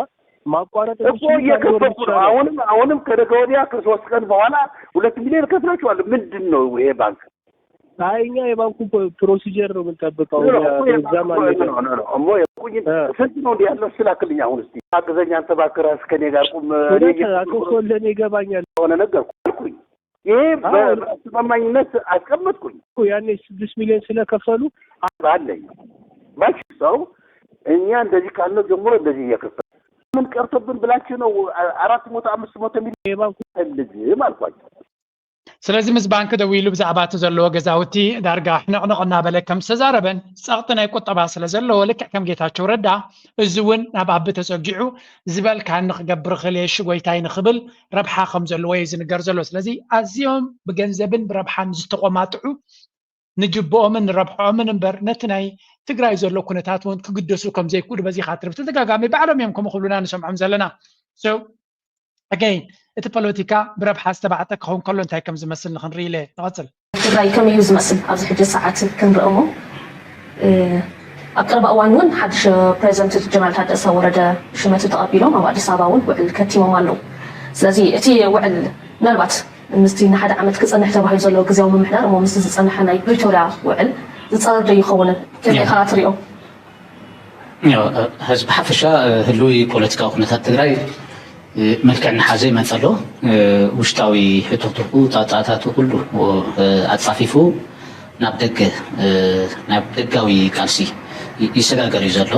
ማቋረጥ እኮ እየከፈልኩ ነው። አሁንም አሁንም ከነገ ወዲያ ከሶስት ቀን በኋላ ሁለት ሚሊዮን ከፍላችኋለሁ። ምንድን ነው ይሄ ባንክ? አይ እኛ የባንኩ ፕሮሲጀር ነው የምንጠብቀው። ኖ፣ ኖ፣ እኮ እዛም የባንኩ አንሄድም። ኖ፣ ኖ፣ ኖ፣ እሞ የቁኝ እ። ስንት ነው እንዲህ ያለው? እሱ ላክልኝ አሁን እስቲ። አግዘኝ አንተ እባክህ ራስህ ከኔ ጋር ቁም። እኔ እውነት እየከፈልኩ አቶ ነው ኮለኔ ይገባኛል። ሆነ ነገርኩ አልኩኝ። ይሄ አዎ። በስምምነት አስቀመጥኩኝ ያኔ ስድስት ሚሊዮን ስለከፈሉ አለኝ ባንክ ሰው እኛ እንደዚህ ካልነው ጀምሮ እንደዚህ እየከፈለ ምን ቀርቶብን ብላችሁ ነው አራት መቶ አምስት መቶ ሚሊዮን የባንኩ ፈልግም አልኳቸው። ስለዚ ምስ ባንክ ደዊሉ ብዛዕባ እቲ ዘለዎ ገዛውቲ ዳርጋ ሕንቕንቕ እናበለ ከም ዝተዛረበን ጸቕጢ ናይ ቁጠባ ስለ ዘለዎ ልክዕ ከም ጌታቸው ረዳ እዚ እውን ናብ ኣቢ ተጸጊዑ ዝበልካኒ ክገብር እኽእል እየ እሺ ጎይታይ ንኽብል ረብሓ ከም ዘለዎ እዩ ዝንገር ዘሎ። ስለዚ ኣዝዮም ብገንዘብን ብረብሓን ዝተቆማጥዑ ንጅብኦምን ንረብሕኦምን እምበር ነቲ ናይ ትግራይ ዘሎ ኩነታት እውን ክግደሱ ከም ዘይክእሉ በዚ ካትርብ ተደጋጋሚ ባዕሎም እዮም ከምኡ ክብሉና ንሰምዖም ዘለና። So again እቲ ፖለቲካ ብረብሓ ዝተባዕጠ ክኸውን ከሎ እንታይ ከም ዝመስል ንክንርኢ ኢለ ንቐፅል። ትግራይ ከመይ እዩ ዝመስል ኣብዚ ሕጂ ሰዓት ክንርኢ እሞ ኣብ ቀረባ እዋን እውን ሓድሽ ፕሬዚደንት ጀነራል ታደሰ ወረደ ሽመቱ ተቐቢሎም ኣብ ኣዲስ ኣበባ እውን ውዕል ከቲሞም ኣለዉ። ስለዚ እቲ ውዕል ምናልባት ምስቲ ንሓደ ዓመት ክፀንሕ ተባሂሉ ዘሎ ግዜያዊ ምምሕዳር እሞ ምስቲ ዝፀንሐ ናይ ፕሪቶርያ ውዕል ዝፃረር ዶ ይኸውን? ከመይ ኢኻ ትሪኦ? ህዝቢ ሓፈሻ ህሉይ ፖለቲካዊ ኩነታት ትግራይ መልክዕ እናሓዘ ይመፀ ኣሎ። ውሽጣዊ ሕቶቱ ጣጣታቱ ኩሉ ኣፃፊፉ ናብ ደገ ናብ ደጋዊ ቃልሲ ይሰጋገር እዩ ዘሎ።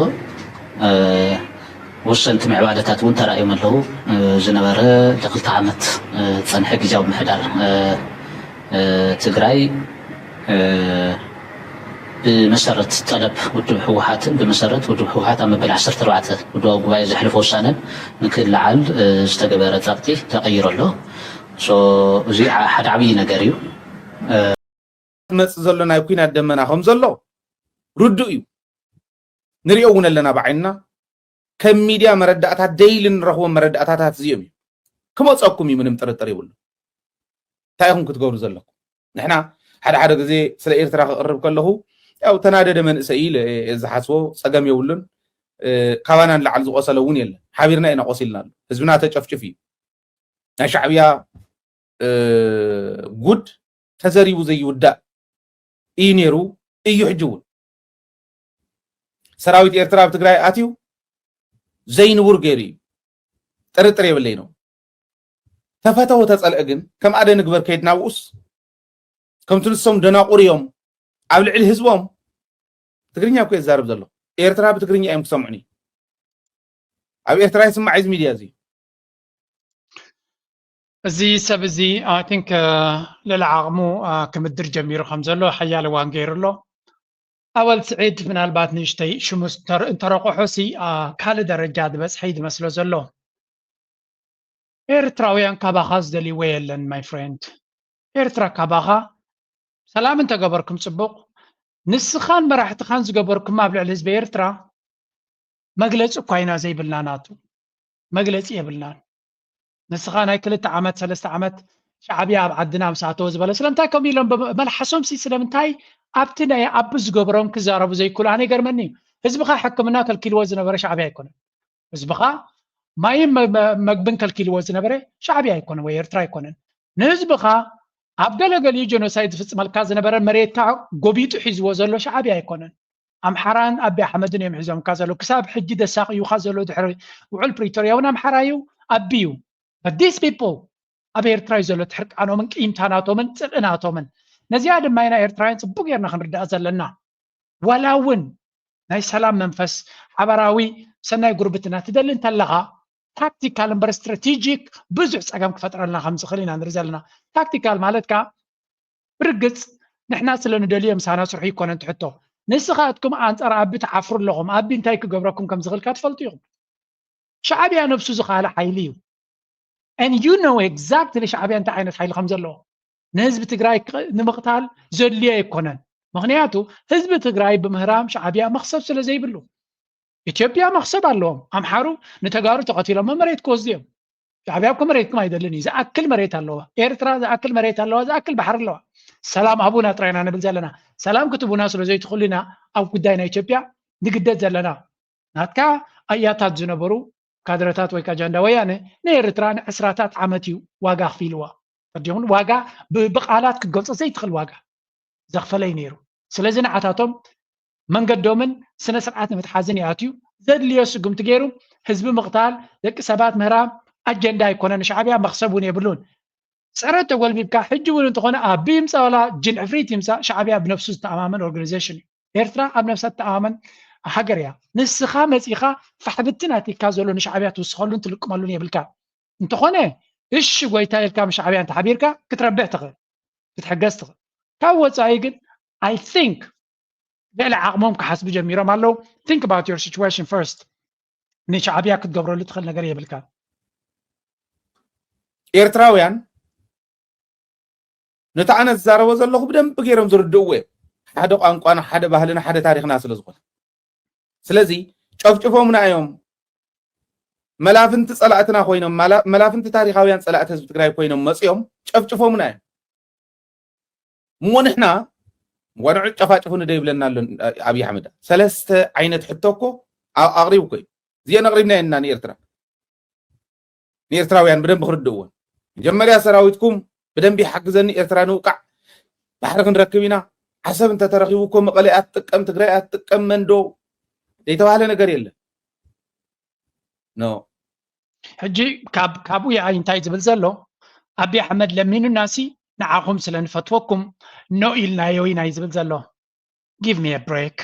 ወሰንቲ ምዕባለታት እውን ተራእዮም ኣለዉ። ዝነበረ ለክልተ ዓመት ዝፀንሐ ግዜያዊ ምምሕዳር ትግራይ ብመሰረት ጠለብ ውድብ ህወሓትን ብመሰረት ውድብ ህወሓት ኣብ መበል ዓሰርተ ኣርባዕተ ውድባዊ ጉባኤ ዘሕለፎ ውሳነን ንክልዓል ዝተገበረ ፀቕጢ ተቐይሩ ኣሎ። እዚ ሓደ ዓብዪ ነገር እዩ። ዝመፅእ ዘሎ ናይ ኲናት ደመና ከም ዘሎ ርዱእ እዩ። ንሪኦ እውን ኣለና ብዓይንና። ከም ሚድያ መረዳእታት ደይሊ እንረኽቦም መረዳእታታት እዚኦም እዩ። ክመፀኩም እዩ፣ ምንም ጥርጥር የብሉ። እንታይ ኢኹም ክትገብሩ ዘለኩም? ንሕና ሓደ ሓደ ግዜ ስለ ኤርትራ ክቕርብ ከለኹ ያው ተናደደ መንእሰይ ኢለ እየ ዝሓስቦ፣ ፀገም የብሉን። ካባና ንላዕሊ ዝቆሰለ እውን የለን። ሓቢርና ኢና ቆሲልና ኣሎ። ህዝብና ተጨፍጭፍ እዩ። ናይ ሻዕብያ ጉድ ተዘሪቡ ዘይውዳእ እዩ ነይሩ፣ እዩ ሕጂ እውን። ሰራዊት ኤርትራ ኣብ ትግራይ ኣትዩ ዘይንቡር ገይሩ እዩ። ጥርጥር የብለይ ነው። ተፈተወ ተጸልአ ግን ከም ኣደ ንግበር ከይድና ብኡስ ከምቲ ንሶም ደናቑር እዮም ኣብ ልዕሊ ህዝቦም። ትግርኛ እኮ የዛርብ ዘሎ። ኤርትራ ብትግርኛ እዮም ክሰምዑኒ። ኣብ ኤርትራ ይስማዕ እዚ ሚድያ እዚ። እዚ ሰብ እዚ I think ልዕሊ ዓቕሙ ክምድር ጀሚሩ ከም ዘሎ ሓያለ ዋን ገይሩ ኣሎ። ኣወል ስዒድ ምናልባት ንእሽተይ ሽሙ እንተረቑሖ ሲ ካልእ ደረጃ ዝበፅሐ እዩ ዝመስሎ ዘሎ። ኤርትራውያን ካባኻ ዝደልይዎ የለን my friend። ኤርትራ ካባኻ ሰላም እንተገበርኩም ፅቡቕ፣ ንስኻን መራሕትኻን ዝገበርኩም ኣብ ልዕሊ ህዝቢ ኤርትራ መግለፂ እኳ ኢና ዘይብልና ናቱ መግለፂ የብልናን። ንስኻ ናይ ክልተ ዓመት ሰለስተ ዓመት ሻዕብያ ኣብ ዓድና ምስ ኣተወ ዝበለ ስለምንታይ ከምኡ ኢሎም መልሓሶም ሲ ስለምንታይ ኣብቲ ናይ ኣቢ ዝገብሮም ክዛረቡ ዘይክእሉ ኣነ ይገርመኒ እዩ። ህዝብኻ ሕክምና ከልኪልዎ ዝነበረ ሻዕብያ ኣይኮነን። ህዝብኻ ማይን መግብን ከልኪልዎ ዝነበረ ሻዕብያ ኣይኮነን ወይ ኤርትራ ኣይኮነን። ንህዝብኻ ኣብ ገለገሊኡ ጀኖሳይድ ዝፍፅመልካ ዝነበረ መሬትካ ጎቢጡ ሒዝዎ ዘሎ ሻዕብያ ኣይኮነን። ኣምሓራን ኣቢ ኣሕመድን እዮም ሒዞምካ ዘለዉ። ክሳብ ሕጂ ደሳቕዩካ ዘሎ ድሕሪ ውዕል ፕሪቶርያ እውን ኣምሓራ እዩ፣ ኣቢ እዩ። But these people ኣብ ኤርትራ እዩ ዘሎ ትሕርቃኖምን ቅይምታናቶምን ጽልእናቶምን። ነዚኣ ድማ ኢና ኤርትራውያን ጽቡቅ ጌርና ክንርዳእ ዘለና። ዋላ እውን ናይ ሰላም መንፈስ ሓበራዊ ሰናይ ጉርብትና ትደሊ እንተለኻ ታክቲካል እምበር ስትራቴጂክ ብዙሕ ጸገም ክፈጥረልና ከም ዝኽእል ኢና ንርኢ ዘለና። ታክቲካል ማለት ከኣ ብርግጽ ንሕና ስለ ንደልዮ ምሳና ስርሑ ይኮነን ትሕቶ። ንስኻትኩም ኣንጻር ኣቢ ትሓፍሩ ኣለኹም። ኣቢ እንታይ ክገብረኩም ከም ዝኽእልካ ትፈልጡ ኢኹም። ሻዕብያ ነብሱ ዝኻለ ሓይሊ እዩ። And you know exactly ሻዕብያ እንታይ ዓይነት ሓይሊ ከም ዘለዎ። ንህዝቢ ትግራይ ንምቕታል ዘድልዮ ኣይኮነን። ምኽንያቱ ህዝቢ ትግራይ ብምህራም ሻዕብያ መኽሰብ ስለ ዘይብሉ። ኢትዮጵያ መኽሰብ ኣለዎም። ኣምሓሩ ንተጋሩ ተቐቲሎሞ መሬት ክወስዱ እዮም። ሻዕብያ እኮ መሬትኩም ኣይደልን እዩ። ዝኣክል መሬት ኣለዋ ኤርትራ፣ ዝኣክል መሬት ኣለዋ፣ ዝኣክል ባሕሪ ኣለዋ። ሰላም ሃቡና ጥራይና ንብል ዘለና። ሰላም ክትቡና ስለ ዘይትኽእሉ ኢና ኣብ ጉዳይ ናይ ኢትዮጵያ ንግደድ ዘለና። ናትካ ኣያታት ዝነበሩ ካድረታት ወይ ከዓ ጃንዳ ወያነ ንኤርትራ ንዕስራታት ዓመት እዩ ዋጋ ኣኽፊልዋ። ተዲኹም ዋጋ ብቃላት ክትገልጾ ዘይትኽእል ዋጋ ዘኽፈለ እዩ ነይሩ። ስለዚ ንዓታቶም መንገዶምን ስነ ስርዓት ንምትሓዝን ይኣትዩ። ዘድልዮ ስጉምቲ ገይሩ ህዝቢ ምቕታል፣ ደቂ ሰባት ምህራም ኣጀንዳ ኣይኮነን። ሻዕብያ መኽሰብ እውን የብሉን። ስዕረት ተጎልቢብካ ሕጂ እውን እንተኾነ ኣቢ ይምፃእ ዋላ ጅን ዕፍሪት ይምፃእ ሻዕብያ ብነብሱ ዝተኣማመን ኦርጋናይዜሽን እዩ። ኤርትራ ኣብ ነብሳ ትተኣማመን ሃገር እያ። ንስኻ መፂኻ ፋሕብትን ኣቲካ ዘሎ ንሻዕብያ ትውስኸሉን ትልቅመሉን የብልካ። እንተኾነ እሺ ጎይታ ኢልካ ምስ ሻዕብያ እንተሓቢርካ ክትረብሕ ትኽእል፣ ክትሕገዝ ትኽእል። ካብ ወፃኢ ግን I think ልዕሊ ዓቕሞም ክሓስቡ ጀሚሮም ኣለዉ። Think about your situation first። ንሻዕብያ ክትገብረሉ ትኽእል ነገር የብልካ። ኤርትራውያን ነቲ ኣነ ዝዛረቦ ዘለኹ ብደንብ ገይሮም ዝርድእዎ እዮም። ሓደ ቋንቋና፣ ሓደ ባህልና፣ ሓደ ታሪኽና ስለ ዝኾነ። ስለዚ ጨፍጭፎምና እዮም። መላፍንቲ ጸላእትና ኮይኖም፣ መላ- መላፍንቲ ታሪኻውያን ጸላእቲ ህዝቢ ትግራይ ኮይኖም መጺኦም ጨፍጭፎምና እዮም። እሞ ንሕና ወንዑ ጨፋጭፉ ንደ ይብለና ኣሎ ኣብይ ኣሕመድ። ሰለስተ ዓይነት ሕቶ እኮ ኣ- ኣቕሪቡ እኮ እዩ። እዚአን ኣቕሪብና የና ንኤርትራ ንኤርትራውያን ብደንብ ክርድእዎን። መጀመርያ ሰራዊትኩም ብደንብ ይሓግዘኒ፣ ኤርትራ ንውቃዕ፣ ባሕሪ ክንረክብ ኢና። ዓሰብ እንተተረኪቡ እኮ መቐለ ኣትጥቀም፣ ትግራይ ኣትጥቀም መንዶ ዘይተባህለ ነገር የለን። ኖ ሕጂ ካብ ካብኡ የኣይ እንታይ ዝብል ዘሎ ኣቢ ኣሕመድ ለሚኑና ሲ ንዓኹም ስለ ንፈትወኩም ኖ ኢልናዮ ኢና እዩ ዝብል ዘሎ። Give me a break።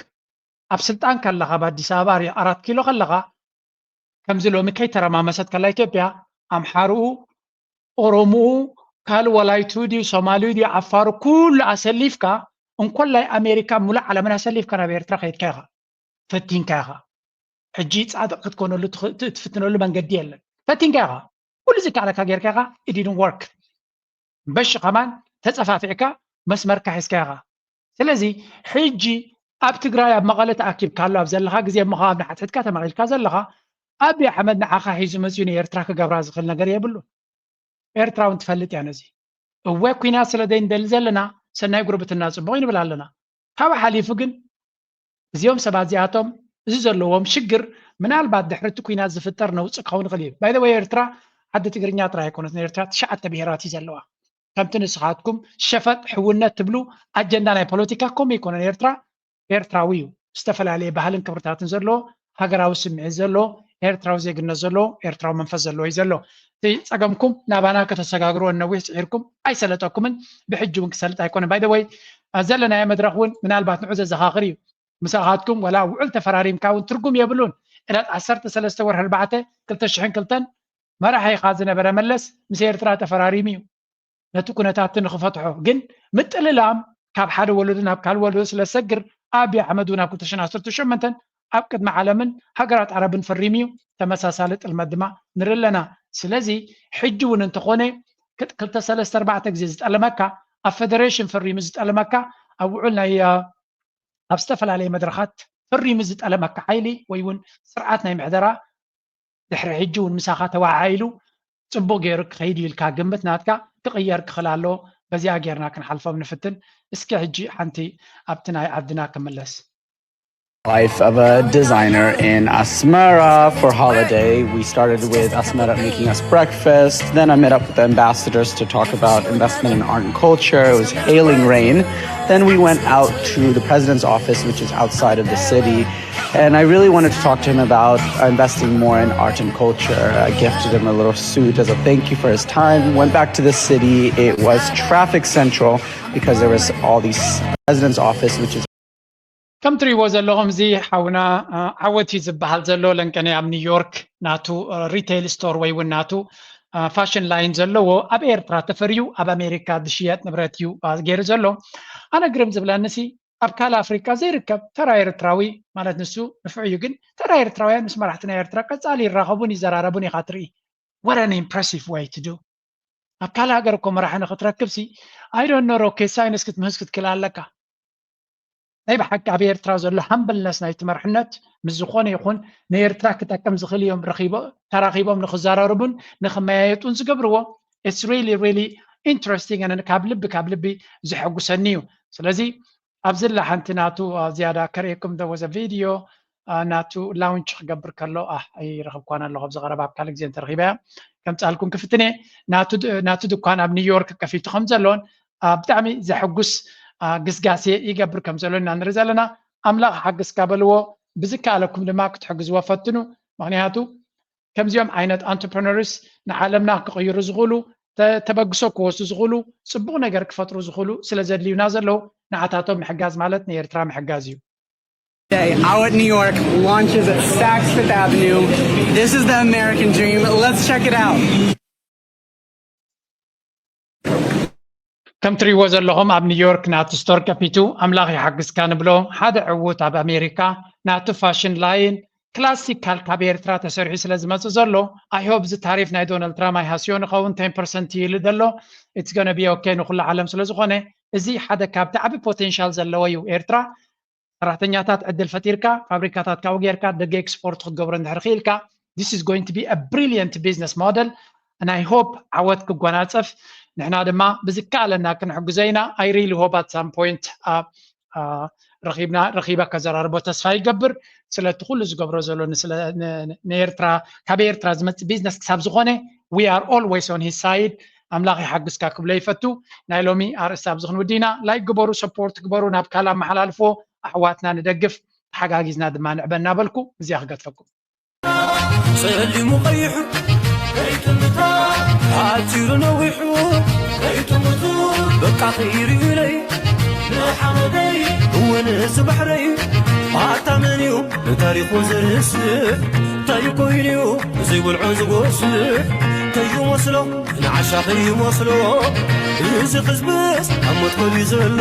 ኣብ ስልጣን ከለኻ ኣብ ኣዲስ ኣበባ ኣራት ኪሎ ከለኻ ከምዚ ሎሚ ከይተረማመሰት ከላ ኢትዮጵያ ኣምሓርኡ፣ ኦሮምኡ፣ ካልእ ወላይትኡ ድዩ ሶማሊኡ ድዩ ዓፋሩ ኩሉ ኣሰሊፍካ እንኮላይ ኣሜሪካ ሙሉእ ዓለምን ኣሰሊፍካ ናብ ኤርትራ ከይድካ ኢኻ ፈቲንካ ኢኻ። ሕጂ ጻድቕ ክትኮነሉ ትኽ- ት- ትፍትነሉ መንገዲ የለን። ፈቲንካ ኢኻ ኩሉ ዝከኣለካ ጌርካ ኢኻ። It didn't work። በሺ ከማን ተጸፋፊዕካ መስመርካ ሒዝካ ኢኻ። ስለዚ ሕጂ ኣብ ትግራይ ኣብ መቐለ ተኣኪብካ ኣሎ ኣብ ዘለኻ ግዜ እሞ ኣብ ንሓትሕትካ ተመቒልካ ዘለኻ ኣቢ ኣሕመድ ንዓኻ ሒዙ መፅዩ ንኤርትራ ክገብራ ዝኽእል ነገር የብሉን። ኤርትራ እውን ትፈልጥ እያ ነዚ። እወ ኩናት ስለ ዘይንደሊ ዘለና ሰናይ ጉርብትና ፅቡቕ ይንብል ኣለና። ካብ ሓሊፉ ግን እዚኦም ሰባት እዚኣቶም እዚ ዘለዎም ሽግር ምናልባት ድሕሪ እቲ ኩናት ዝፍጠር ነውፂ ክኸውን ይኽእል እዩ። By the way ኤርትራ ዓዲ ትግርኛ ጥራይ ኣይኮነትን። ኤርትራ ትሽዓተ ብሄራት እዩ ዘለዋ። ከምቲ ንስኻትኩም ሸፈጥ ሕውነት ትብሉ ኣጀንዳ ናይ ፖለቲካ ከምኡ ኣይኮነን። ኤርትራ ኤርትራዊ እዩ። ዝተፈላለየ ባህልን ክብርታትን ዘለዎ ሃገራዊ ስምዒት ዘለዎ ኤርትራዊ ዜግነት ዘለዎ ኤርትራዊ መንፈስ ዘለዎ እዩ ዘሎ። እቲ ጸገምኩም ናባና ከተሰጋግርዎ ነዊሕ ጽዒርኩም ኣይሰለጠኩምን፣ ብሕጂ እውን ክሰልጥ ኣይኮነን። ባይ ወይ ዘለናዮ መድረኽ እውን ምናልባት ንዑ ዘዘኻኽር እዩ። ምሳኻትኩም ወላ ውዕል ተፈራሪምካ እውን ትርጉም የብሉን። ዕለት ዓሰርተ ሰለስተ ወርሒ ኣርባዕተ ክልተ ሽሕን ክልተን መራሒ ኢኻ ዝነበረ መለስ ምስ ኤርትራ ተፈራሪሙ እዩ። ነቲ ኩነታት ንክፈትሖ ግን ምጥልላም ካብ ሓደ ወለዶ ናብ ካልእ ወለዶ ስለ ዝሰግር፣ ኣብይ ኣሕመድ እውን ኣብ ክልተ ሽሕን ዓሰርተ ሸሞንተን ኣብ ቅድሚ ዓለምን ሃገራት ዓረብን ፈሪሙ እዩ። ተመሳሳሊ ጥልመት ድማ ንርኢ ኣለና። ስለዚ ሕጂ እውን እንተኾነ ክልተ ሰለስተ ኣርባዕተ ግዜ ዝጠለመካ፣ ኣብ ፌደሬሽን ፈሪሙ ዝጠለመካ፣ ኣብ ውዕል ናይ ኣብ ዝተፈላለየ መድረኻት ፈሪሙ ዝጠለመካ ሓይሊ ወይ እውን ስርዓት ናይ ምሕደራ ድሕሪ ሕጂ እውን ምሳኻ ተወዓዒሉ ጽቡቕ ገይሩ ክኸይድ ኢልካ ግምት ናትካ ክቕየር ክኽእል ኣሎ። በዚኣ ጌርና ክንሓልፎም ንፍትን። እስኪ ሕጂ ሓንቲ ኣብቲ ናይ ዓድና ክምለስ። Life of a designer in Asmara for holiday. We started with Asmara making us breakfast. Then I met up with the ambassadors to talk about investment in art and culture. It was hailing rain. Then we went out to the president's office, which is outside of the city. And I really wanted to talk to him about investing more in art and culture. I gifted him a little suit as a thank you for his time. Went back to the city. It was traffic central because there was all these president's office, which is ከም ትሪእዎ ዘለኹም እዚ ሓውና ዓወት እዩ ዝበሃል ዘሎ። ለንቀነ ኣብ ኒውዮርክ ናቱ ሪቴይል ስቶር ወይ እውን ናቱ ፋሽን ላይን ዘለዎ ኣብ ኤርትራ ተፈርዩ ኣብ ኣሜሪካ ዝሽየጥ ንብረት እዩ ገይሩ ዘሎ። ኣነ ግርም ዝብለኒ ሲ ኣብ ካልእ ኣፍሪካ ዘይርከብ ተራ ኤርትራዊ ማለት ንሱ ንፉዕ እዩ፣ ግን ተራ ኤርትራውያን ምስ መራሕቲ ናይ ኤርትራ ቀጻሊ ይራኸቡን ይዘራረቡን ኢኻ ትርኢ። What an impressive way to do። ኣብ ካልእ ሃገር እኮ መራሒ ንክትረክብ ሲ I don't know rocket science ክትምህዝ ክትክእል ኣለካ። ናይ ብሓቂ ኣብ ኤርትራ ዘሎ ሃምብልነስ ናይቲ መርሕነት ምስ ዝኾነ ይኹን ንኤርትራ ክጠቅም ዝኽእል እዮም ተራኺቦም ንክዘራረቡን ንክመያየጡን ዝገብርዎ። It's really really interesting and ካብ ልቢ ካብ ልቢ ዘሐጉሰኒ እዩ። ስለዚ ኣብዚ ላ ሓንቲ ናቱ ዝያዳ ከርእየኩም there was a video ናቱ ላውንች ክገብር ከሎ ኣይረኽብኳን ኣለኹ። ኣብዚ ቀረባ ኣብ ካልእ ግዜ እንተረኺበያ ከምጻልኩም ክፍትን እየ። ናቱ ድኳን ኣብ ኒውዮርክ ከፊቱ ከም ዘሎን ብጣዕሚ ዘሐጉስ ግስጋሴ ይገብር ከም ዘሎ ኢና ንርኢ ዘለና። ኣምላኽ ሓግዝካ በልዎ። ብዝከኣለኩም ድማ ክትሕግዝዎ ፈትኑ። ምኽንያቱ ከምዚኦም ዓይነት entrepreneurs ንዓለምና ክቕይሩ ዝኽእሉ ተበግሶ ክወስዱ ዝኽእሉ ጽቡቕ ነገር ክፈጥሩ ዝኽእሉ ስለ ዘድልዩና ዘለዉ ንዓታቶም ምሕጋዝ ማለት ንኤርትራ ምሕጋዝ እዩ። Day out at New York launches at Saks Fifth Avenue. This is the American dream. Let's check it out. ከም ትሪእዎ ዘለኹም ኣብ ኒውዮርክ ናቱ ስቶር ከፊቱ ኣምላኽ ይሓግዝካ ንብሎ ሓደ ዕዉት ኣብ ኣሜሪካ ናቱ ፋሽን ላይን ክላሲካል ካብ ኤርትራ ተሰሪሑ ስለ ዝመፅእ ዘሎ I hope እዚ ታሪፍ ናይ ዶናልድ ትራምፕ ኣይሃስዮ ንኸውን ten percent ይብል ዘሎ it's gonna be okay ንኩሉ ዓለም ስለ ዝኾነ እዚ ሓደ ካብቲ ዓቢ ፖቴንሻል ዘለዎ እዩ ኤርትራ ሰራሕተኛታት ዕድል ፈጢርካ ፋብሪካታት ካብኡ ጌርካ ደገ ኤክስፖርት ክትገብሮ እንድሕር ክኢልካ this is going to be a brilliant business model and I hope ዓወት ክጎናጸፍ ንሕና ድማ ብዝከኣለና ክንሕግዞ ኢና I really hope at some point ረኺብና ረኺበ ከዘራርቦ ተስፋ ይገብር ስለቲ ኩሉ ዝገብሮ ዘሎ ንኤርትራ ካብ ኤርትራ ዝመጽእ ቢዝነስ ክሳብ ዝኾነ we are always on his side ኣምላኽ ይሓግዝካ ክብሎ ይፈቱ ናይ ሎሚ ኣርእስቲ ኣብዚ ክንውዲ ኢና ላይክ ግበሩ ሰፖርት ግበሩ ናብ ካልእ ኣመሓላልፎ ኣሕዋትና ንደግፍ ተሓጋጊዝና ድማ ንዕበ እናበልኩ እዚኣ ክገድፈኩም ጸሊሙ ቀይሑ ከይጥምታ ሓጺሩ ነዊሑ ከይጥምቱ በቃ ከይርዩለይ ንሓመደይ እወ ንእዚ ባሕረይ ኣታ መን እዩ ንታሪኹ ዘርስዕ እንታይ ኮይኑ እዩ ዘይበልዖ ዝጎስዕ ከይመስሎ ንዓሻ ከይመስሎ እዚ ህዝብስ ኣብ ሞት ከልዩ ዘሎ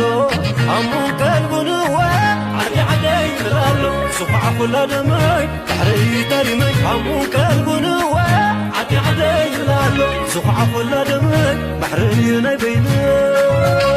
ኣሙን ቀልቡን እወ ዓዲ ዓደይ ይብል ኣሎ ዝኹዓ ኩላ ደመይ ባሕረይ ታሪመይ ኣሙን ቀልቡን እወ ዓዲ ዓደይ ይብል ኣሎ ዝኹዓ ኩላ ደመይ ባሕረይ ናይ በይነይ